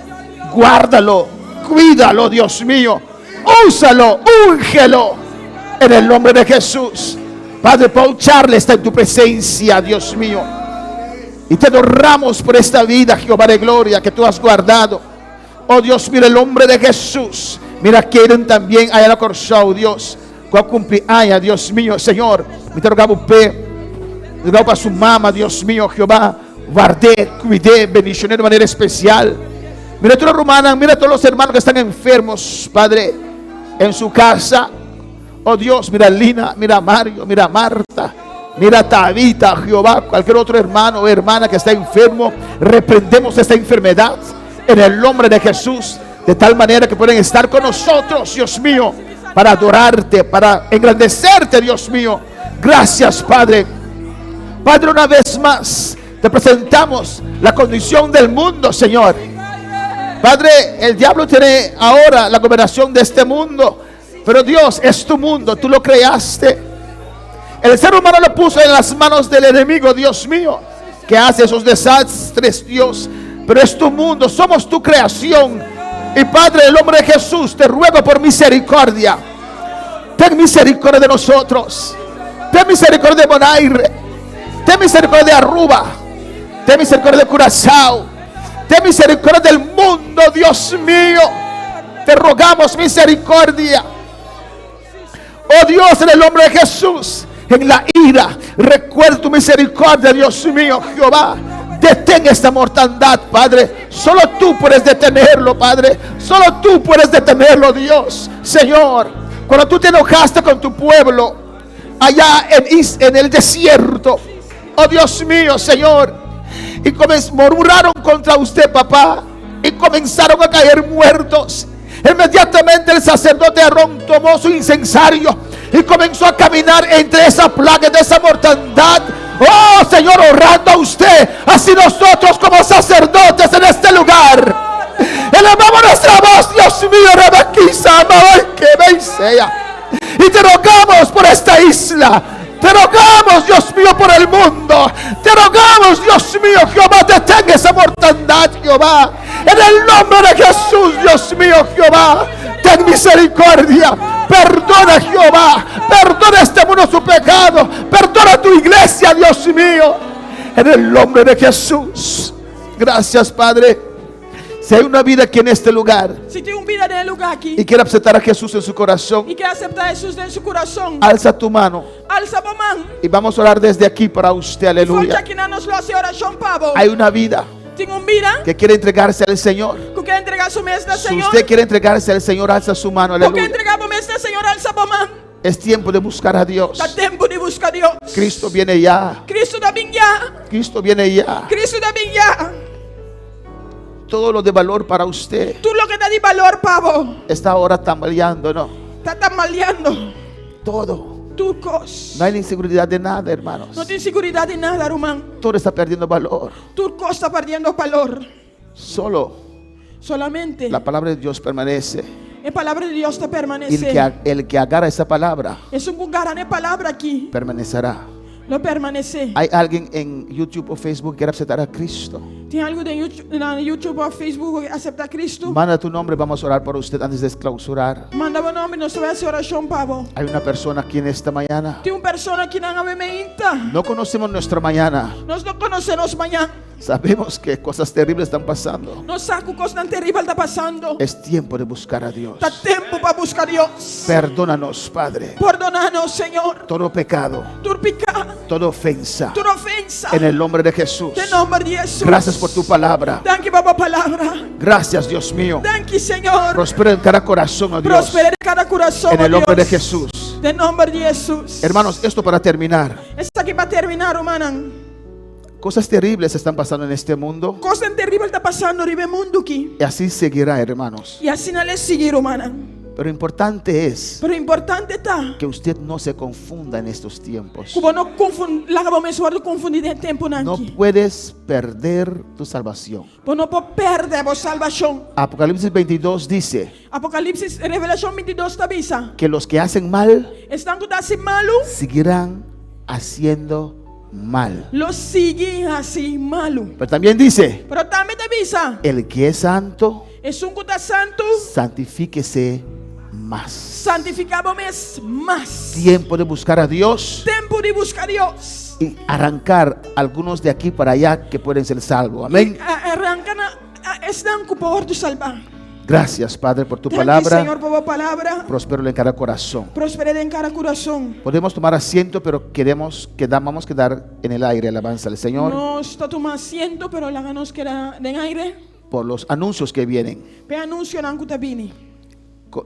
Speaker 4: Guárdalo. Cuídalo, Dios mío. Úsalo, úngelo. En el nombre de Jesús. Padre Paul Charles está en tu presencia, Dios mío. Y te adoramos por esta vida, Jehová de gloria, que tú has guardado. Oh Dios, mira el nombre de Jesús. Mira, quieren también allá en Kòrsou, Dios. Ku a kumpli aña, Dios mío, Señor. Mi ta roga p'e. Roga pa su mama, Dios mío, Jehová. Ward'é, kuid'é, bendishon'é di manera espesial. Mira todos los rumannan, mira todos los hermanos que están enfermos, Padre, en su casa. Oh Dios, mira a Lina, mira a Mario, mira a Marta, mira a Tabita, Jehová, cualquier otro hermano o hermana que está enfermo, reprendemos esta enfermedad en el nombre de Jesús, de tal manera que pueden estar con nosotros, Dios mío, para adorarte, para engrandecerte, Dios mío. Gracias, Padre. Padre, una vez más te presentamos la condición del mundo, Señor. Padre, el diablo tiene ahora la gobernación de este mundo, pero Dios es tu mundo, tú lo creaste. El ser humano lo puso en las manos del enemigo, Dios mío, que hace esos desastres, Dios. Pero es tu mundo, somos tu creación. Y Padre, el nombre de Jesús, te ruego por misericordia. Ten misericordia de nosotros. Ten misericordia de Bonaire. Ten misericordia de Aruba. Ten misericordia de Curazao. Ten misericordia del mundo, Dios mío. Te rogamos misericordia. Oh Dios, en el nombre de Jesús, en la ira, recuerda tu misericordia, Dios mío, Jehová. Detén esta mortandad, Padre. Solo tú puedes detenerlo, Padre. Solo tú puedes detenerlo, Dios. Señor, cuando tú te enojaste con tu pueblo allá en el desierto, oh Dios mío, Señor, y murmuraron contra usted, papá, y comenzaron a caer muertos. Inmediatamente el sacerdote Aarón tomó su incensario y comenzó a caminar entre esa plaga, de esa mortandad. Oh Señor, orando a usted, así nosotros como sacerdotes en este lugar, elevamos nuestra voz, Dios mío, Rebequisa, que sea. Y te rogamos por esta isla. Te rogamos, Dios mío, por el mundo. Te rogamos, Dios mío, Jehová, detenga esa mortandad, Jehová. En el nombre de Jesús, Dios mío, Jehová, ten misericordia. Perdona, Jehová. Perdona a este mundo su pecado. Perdona a tu iglesia, Dios mío. En el nombre de Jesús. Gracias, Padre. Si hay una vida aquí en este lugar
Speaker 5: Si tin un bida den e lugá aki
Speaker 4: y quiere aceptar a Jesús en su corazón,
Speaker 5: i ke aseptá Hesus den su kurason,
Speaker 4: alza tu mano
Speaker 5: alsa bo man.
Speaker 4: y vamos a orar desde aquí para usted.
Speaker 5: For di
Speaker 4: Aleluya.
Speaker 5: akinan nos lo hasi orashon pa bo.
Speaker 4: Hay una vida
Speaker 5: Tin un bida
Speaker 4: que quiere entregarse al Señor.
Speaker 5: ku ke entregá su mes na
Speaker 4: Si
Speaker 5: Señor.
Speaker 4: usted quiere entregarse al Señor, alza su mano.
Speaker 5: Ku ke
Speaker 4: Aleluya.
Speaker 5: entregá bo mes na Señor, alsa bo man.
Speaker 4: Es tiempo de buscar a Dios.
Speaker 5: Ta tempu di buska Dios.
Speaker 4: Cristo viene ya.
Speaker 5: Kristu ta bin ya.
Speaker 4: Cristo viene ya.
Speaker 5: Kristu ta bin ya.
Speaker 4: Todo lo de valor para usted
Speaker 5: Tur loke ta di balor pa bo.
Speaker 4: está ahora tambaleando, ¿no?
Speaker 5: Ta tambaleando.
Speaker 4: Todo.
Speaker 5: Tur kos.
Speaker 4: No hay inseguridad de nada, hermanos.
Speaker 5: No tin seguridat di nada, ruman.
Speaker 4: Todo está perdiendo valor.
Speaker 5: Tur kos ta perdiendo balor.
Speaker 4: Solo
Speaker 5: Solamente
Speaker 4: la palabra de Dios permanece.
Speaker 5: e palabra di Dios ta
Speaker 4: Y el
Speaker 5: permanesé.
Speaker 4: que, el que agarra esa palabra
Speaker 5: Esun ku gara e palabra aki.
Speaker 4: permanecerá.
Speaker 5: Lo permanesé.
Speaker 4: Hay alguien en YouTube o Facebook que quiere aceptar a Cristo.
Speaker 5: Tin algun den YouTube, na YouTube òf Facebook ku aseptá Kristu.
Speaker 4: Manda tu nombre, vamos a orar por usted antes de clausurar.
Speaker 5: Manda bo nòmber, nos ta bai hasi orashon pa bo.
Speaker 4: Hay una persona aquí en esta mañana.
Speaker 5: Tin un persona akinan awe mainta.
Speaker 4: No conocemos nuestra mañana.
Speaker 5: Nos no konosé nos mañan.
Speaker 4: Sabemos que cosas terribles están pasando.
Speaker 5: Nos sa ku kosnan teribel ta pasando.
Speaker 4: Es tiempo de buscar a Dios.
Speaker 5: Ta tempu pa buska Dios.
Speaker 4: Perdónanos, Padre.
Speaker 5: Pordoná nos, Señor.
Speaker 4: Todo pecado,
Speaker 5: Tur piká,
Speaker 4: toda ofensa.
Speaker 5: tur ofensa.
Speaker 4: En el nombre de Jesús.
Speaker 5: Den nòmber di Hesus.
Speaker 4: Gracias por tu palabra.
Speaker 5: Danki pa bo palabra.
Speaker 4: Gracias, Dios mío.
Speaker 5: Danki, Señor.
Speaker 4: Prospera en cada corazón, oh Dios.
Speaker 5: Prosperá den kada kurason,
Speaker 4: En el
Speaker 5: oh
Speaker 4: nombre de
Speaker 5: Dios.
Speaker 4: Jesús.
Speaker 5: Den nòmber di Hesus.
Speaker 4: Hermanos, esto para terminar.
Speaker 5: Esaki pa terminá, rumannan.
Speaker 4: Cosas terribles están pasando en este mundo.
Speaker 5: Kosnan teribel ta pasando riba e mundu aki.
Speaker 4: Y así seguirá, hermanos.
Speaker 5: I asina lo sigui, rumannan.
Speaker 4: Pero importante es
Speaker 5: Pero importante ta.
Speaker 4: que usted no se confunda en estos tiempos.
Speaker 5: Ku bo no konfundí, laga bo mes konfundí den e tempunan
Speaker 4: No
Speaker 5: aki.
Speaker 4: puedes perder tu salvación.
Speaker 5: Bo no por pèrdè bo salbashon.
Speaker 4: Apocalipsis 22 dice
Speaker 5: Apokalipsis, Revelashon 22 ta bisa.
Speaker 4: que los que hacen mal
Speaker 5: Esnan ku ta hasi malu,
Speaker 4: seguirán haciendo mal.
Speaker 5: lo sigui hasi malu.
Speaker 4: Pero también dice,
Speaker 5: Pero tambe ta bisa.
Speaker 4: el que es santo,
Speaker 5: Esun ku ta santu,
Speaker 4: santifíquese más.
Speaker 5: santifiká bo mes mas.
Speaker 4: Tiempo de buscar a Dios
Speaker 5: Tempu di buska Dios.
Speaker 4: y arrancar algunos de aquí para allá que pueden ser salvos. Amén.
Speaker 5: Ranka na esnan ku por salba.
Speaker 4: Gracias, Padre, por tu
Speaker 5: Danki,
Speaker 4: palabra.
Speaker 5: Señor, pa bo palabra.
Speaker 4: Prospero en cada corazón.
Speaker 5: Prosperá den kada kurason.
Speaker 4: Podemos tomar asiento, pero queremos quedar, vamos a quedar en el aire. Alabanza al Señor
Speaker 5: Nos ta tuma asiento, pero laga nos keda den aire.
Speaker 4: por los anuncios que vienen.
Speaker 5: Pe anunsionan ku ta bini.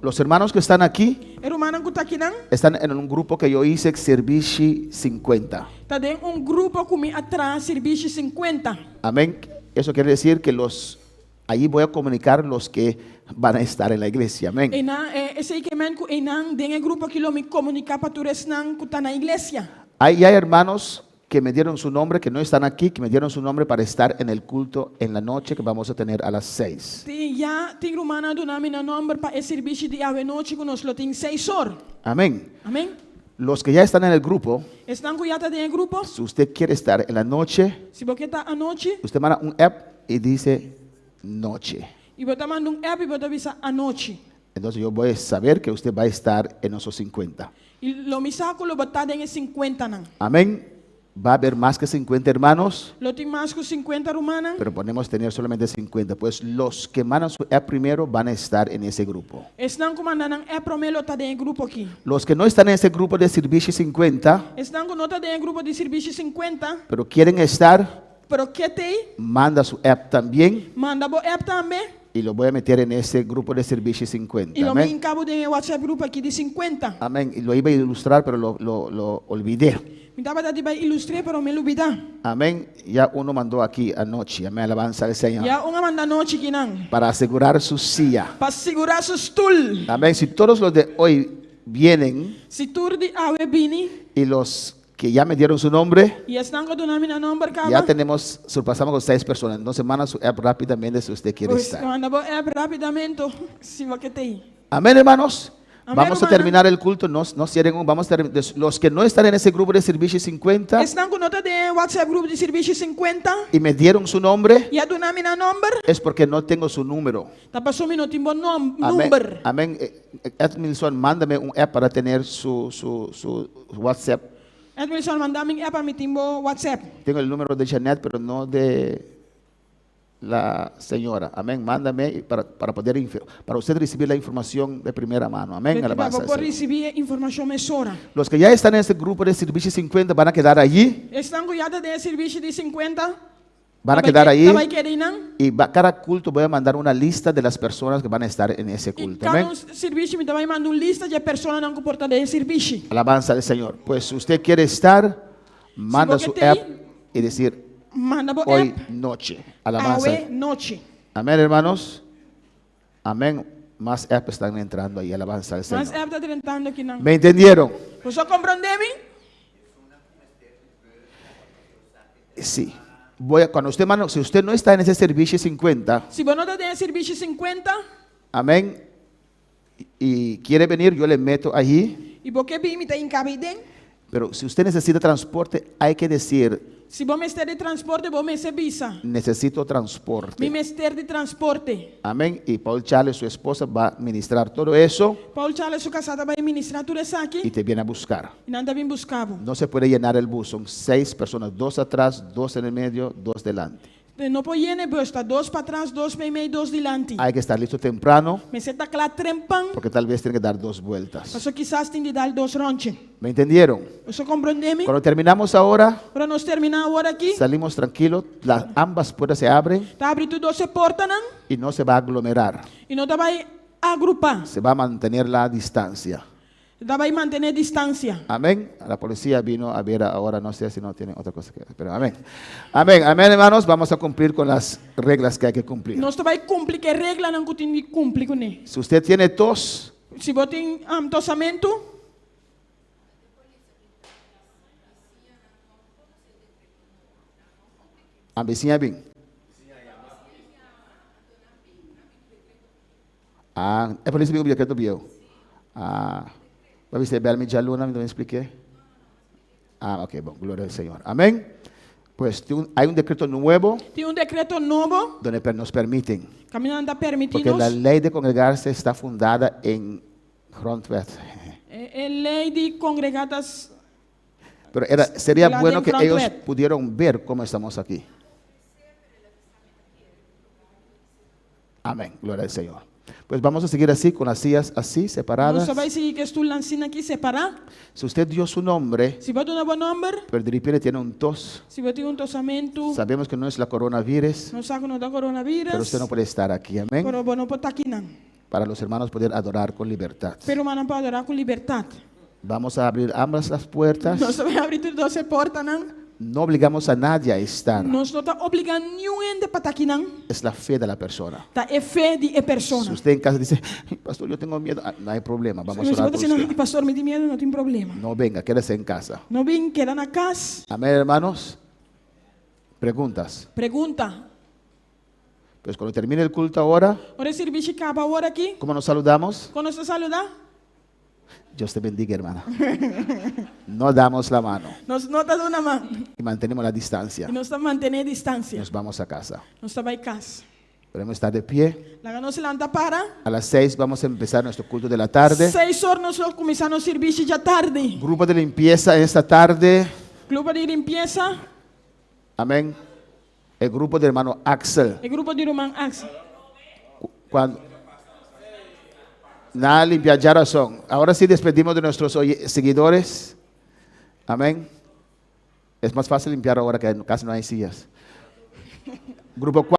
Speaker 4: Los hermanos que están aquí
Speaker 5: E rumannan ku ta akinan
Speaker 4: están en un grupo que yo hice, Sirbishi 50.
Speaker 5: Ta den un grupo ku mi a traha, Sirbishi 50.
Speaker 4: Amén. Eso quiere decir que los allí voy a comunicar los que van a estar en la iglesia. Amén.
Speaker 5: Einan, eh, esei ke men ku einan den e grupo aki lo mi komuniká pa tur esnan ku ta na iglesia.
Speaker 4: Ahí hay hermanos que me dieron su nombre, que no están aquí, que me dieron su nombre para estar en el culto en la noche que vamos a tener a las 6.
Speaker 5: Tin ya tin rumannan a duna mi nan nòmber pa e sirbishi di awe nochi ku nos lo tin seis or.
Speaker 4: Amén.
Speaker 5: Amén.
Speaker 4: Los que ya están en el grupo,
Speaker 5: Esnan ku ya ta den e grupo,
Speaker 4: si usted quiere estar en la noche,
Speaker 5: si bo ke ta anochi,
Speaker 4: usted manda un app y dice noche.
Speaker 5: i bo ta manda un app i bo ta bisa anochi.
Speaker 4: Entonces yo voy a saber que usted va a estar en esos 50.
Speaker 5: I lo mi sa ku lo bo ta den e sinkuentanan.
Speaker 4: Amén. Va a haber más que 50 hermanos,
Speaker 5: Lo tin mas ku sinkuenta rumannan,
Speaker 4: pero podemos tener solamente 50. Pues los que mandan su app primero van a estar en ese grupo.
Speaker 5: Esnan ku manda nan app promé lo ta den e grupo aki.
Speaker 4: Los que no están en ese grupo de Sirbishi 50,
Speaker 5: Esnan ku no ta den e grupo di Sirbishi 50,
Speaker 4: pero quieren estar,
Speaker 5: pero ke t'ei,
Speaker 4: manda su app también
Speaker 5: manda bo app tambe
Speaker 4: y lo voy a meter en ese grupo de Sirbishi 50.
Speaker 5: i lo mi
Speaker 4: Amén.
Speaker 5: hinka bo den e WhatsApp grupo aki di 50.
Speaker 4: Amén. Y lo iba a ilustrar, pero lo olvidé.
Speaker 5: Mi tabata di bai ilustr'é, pero mi lubidá.
Speaker 4: Amén. Ya uno mandó aquí anoche. Amén. Alabanza al Señor.
Speaker 5: Ya un a manda anochi kinan.
Speaker 4: Para asegurar su silla.
Speaker 5: Pa sigurá su stul.
Speaker 4: Amén. Si todos los de hoy vienen
Speaker 5: Si tur di awe bini.
Speaker 4: y los que ya me dieron su nombre,
Speaker 5: I esnan ku a duna mi nan nòmber kaba.
Speaker 4: ya tenemos, surpasamos con 6 personas. Entonces manda su app rápidamente si usted quiere
Speaker 5: Pues
Speaker 4: estar.
Speaker 5: manda bo app rápidamente si bo ke t'ei.
Speaker 4: Amén, hermanos.
Speaker 5: Amén,
Speaker 4: Vamos a
Speaker 5: hermana.
Speaker 4: terminar el culto. No, no cierren un, vamos a los que no están en ese grupo de Sirbishi 50
Speaker 5: Esnan ku no ta den e WhatsApp grupo di Sirbishi 50
Speaker 4: y me dieron su nombre,
Speaker 5: i a duna mi nan nòmber,
Speaker 4: es porque no tengo su número.
Speaker 5: ta paso mi no tin bo
Speaker 4: Amén.
Speaker 5: number.
Speaker 4: Amén. Edmilson, mándame un app para tener su WhatsApp.
Speaker 5: Edmilson, manda mi un app pa mi tin bo WhatsApp.
Speaker 4: Tengo el número de Janet, pero no de la señora. Amén. Mándame para poder para usted recibir la información de primera mano. Amén. Alabanza
Speaker 5: Pa
Speaker 4: al
Speaker 5: por
Speaker 4: Señor.
Speaker 5: risibí e informashon mesora.
Speaker 4: Los que ya están en ese grupo de Sirbishi 50 van a quedar allí.
Speaker 5: Esnan ku ya ta den e Sirbishi di 50
Speaker 4: Van a quedar ahí.
Speaker 5: Ta bai keda einan.
Speaker 4: Y cada culto voy a mandar una lista de las personas que van a estar en ese
Speaker 5: I
Speaker 4: culto.
Speaker 5: kada
Speaker 4: Amén.
Speaker 5: un sirbishi mi ta bai manda un lista di e personanan ku por ta den e sirbishi.
Speaker 4: Alabanza al Señor. Pues si usted quiere estar, manda
Speaker 5: Si
Speaker 4: su
Speaker 5: vos querés,
Speaker 4: app y decir
Speaker 5: manda bo
Speaker 4: hoy
Speaker 5: app
Speaker 4: noche. Alabanza.
Speaker 5: Awe nochi.
Speaker 4: Amén, hermanos. Amén. Más app están entrando ahí. Alabanza al
Speaker 5: Mas
Speaker 4: Señor.
Speaker 5: app ta drentando akinan.
Speaker 4: ¿Me entendieron?
Speaker 5: Boso a komprondé mi?
Speaker 4: Sí. Voy a, cuando usted manda, si usted no está en ese servicio 50,
Speaker 5: Si bo no ta den e sirbishi 50,
Speaker 4: amén, y quiere venir, yo le meto allí.
Speaker 5: I bo ke bin, mi ta hinka bo eiden.
Speaker 4: Pero si usted necesita transporte, hay que decir,
Speaker 5: Si bo mester di transporte, bo mester bisa.
Speaker 4: necesito transporte.
Speaker 5: Mi mester di transporte.
Speaker 4: Amén. Y Paul Charles, su esposa, va a ministrar todo eso
Speaker 5: Paul Charles, su kasá, ta bai ministrá tur esaki.
Speaker 4: y te viene a buscar.
Speaker 5: I nan ta bin buska bo.
Speaker 4: No se puede llenar el bus, son 6 personas, 2 atrás, 2 en el medio, 2 delante.
Speaker 5: No por yena e bus, ta dos patras, dos meimei, dos dilanti.
Speaker 4: Hay que estar listo temprano
Speaker 5: Mester ta kla trempan,
Speaker 4: porque tal vez tiene que dar 2 vueltas.
Speaker 5: Paso kisas tin di dal dos ròntje.
Speaker 4: ¿Me entendieron?
Speaker 5: Boso a komprondé mi?
Speaker 4: Cuando terminamos ahora,
Speaker 5: Ora nos terminá awor aki,
Speaker 4: salimos tranquilos, ambas puertas se abren
Speaker 5: Ta habri tur dos e portanan
Speaker 4: y no se va a aglomerar.
Speaker 5: i no ta bai agrupá.
Speaker 4: Se va a mantener la distancia.
Speaker 5: Ta bai mantené distansia.
Speaker 4: Amén. La policía vino a ver ahora, no sé si no tiene otra cosa que hacer, pero amén. Amén, amén, hermanos. Vamos a cumplir con las reglas que hay que cumplir.
Speaker 5: Nos ta bai kumpli ku e reglanan ku tin di kumpli kuné.
Speaker 4: Si usted tiene tos,
Speaker 5: Si bo tin tosamentu,
Speaker 4: Ambicina bin. Ah, e polis bin decreto bieu. Ah, va viste bel mi luna, me expliqué. Ah, ok, bueno, gloria al Señor. Amén. Pues hay un decreto nuevo
Speaker 5: Tin un dekreto nobo
Speaker 4: donde nos permiten,
Speaker 5: kaminda nan ta permití
Speaker 4: porque la
Speaker 5: nos.
Speaker 4: ley de congregarse está fundada en Grondwet.
Speaker 5: E, e lei di kongregá ta
Speaker 4: Pero sería
Speaker 5: La
Speaker 4: bueno
Speaker 5: de
Speaker 4: que ellos
Speaker 5: Grondwet.
Speaker 4: pudieran ver cómo estamos aquí. Amén, gloria al Señor. Pues vamos a seguir así, con las sillas así, separadas.
Speaker 5: Nos ta bai sigui ku e stulnan asina aki separá.
Speaker 4: Si usted dio su nombre,
Speaker 5: Si bo a duna bo nòmber,
Speaker 4: pero de repente tiene un tos,
Speaker 5: si bo tin un tosamentu,
Speaker 4: sabemos que no es la coronavirus,
Speaker 5: nos sa ku no ta coronavirus,
Speaker 4: pero usted no puede estar aquí, amén.
Speaker 5: pero bo no por ta akinan.
Speaker 4: Para los hermanos poder adorar con libertad.
Speaker 5: Pa rumannan por adorá ku libertat.
Speaker 4: Vamos a abrir ambas las puertas.
Speaker 5: Nos ta bai habri tur dos e portanan.
Speaker 4: No obligamos a nadie a estar.
Speaker 5: Nos no ta obligá niun hende pa ta akinan.
Speaker 4: Es la fe de la persona.
Speaker 5: Ta e fe di e persona.
Speaker 4: Si usted en casa dice: "Ay, pastor, yo tengo miedo", ah, no hay problema, vamos a
Speaker 5: Si
Speaker 4: orar
Speaker 5: bo
Speaker 4: por
Speaker 5: ta bisa:
Speaker 4: usted.
Speaker 5: "Pastor, mi tin miedu", no tin problema.
Speaker 4: No venga, quédese en casa.
Speaker 5: No bin, keda na kas.
Speaker 4: Amén, hermanos. Preguntas.
Speaker 5: Pregunta.
Speaker 4: Pues cuando termine el culto ahora,
Speaker 5: Ora sirbishi kaba awor aki.
Speaker 4: ¿cómo nos saludamos?
Speaker 5: Kon nos ta saludá?
Speaker 4: Dios te bendiga, hermana. No damos la mano
Speaker 5: Nos no ta duna man.
Speaker 4: y mantenemos la distancia.
Speaker 5: I nos ta mantené distansia.
Speaker 4: Nos vamos a casa.
Speaker 5: Nos ta bai kas.
Speaker 4: Podemos estar de pie.
Speaker 5: Laga nos lanta para.
Speaker 4: A las 6 vamos a empezar nuestro culto de la tarde.
Speaker 5: 6 or nos ta kuminsá nos sirbishi di atardi.
Speaker 4: Grupo de limpieza esta tarde.
Speaker 5: Grupo di limpiesa.
Speaker 4: Amén. El grupo de hermano Axel.
Speaker 5: E grupo di ruman Axel.
Speaker 4: Cuando nada limpia ya razón. Ahora sí despedimos de nuestros seguidores. Amén. Es más fácil limpiar ahora que casi no hay sillas. Grupo 4.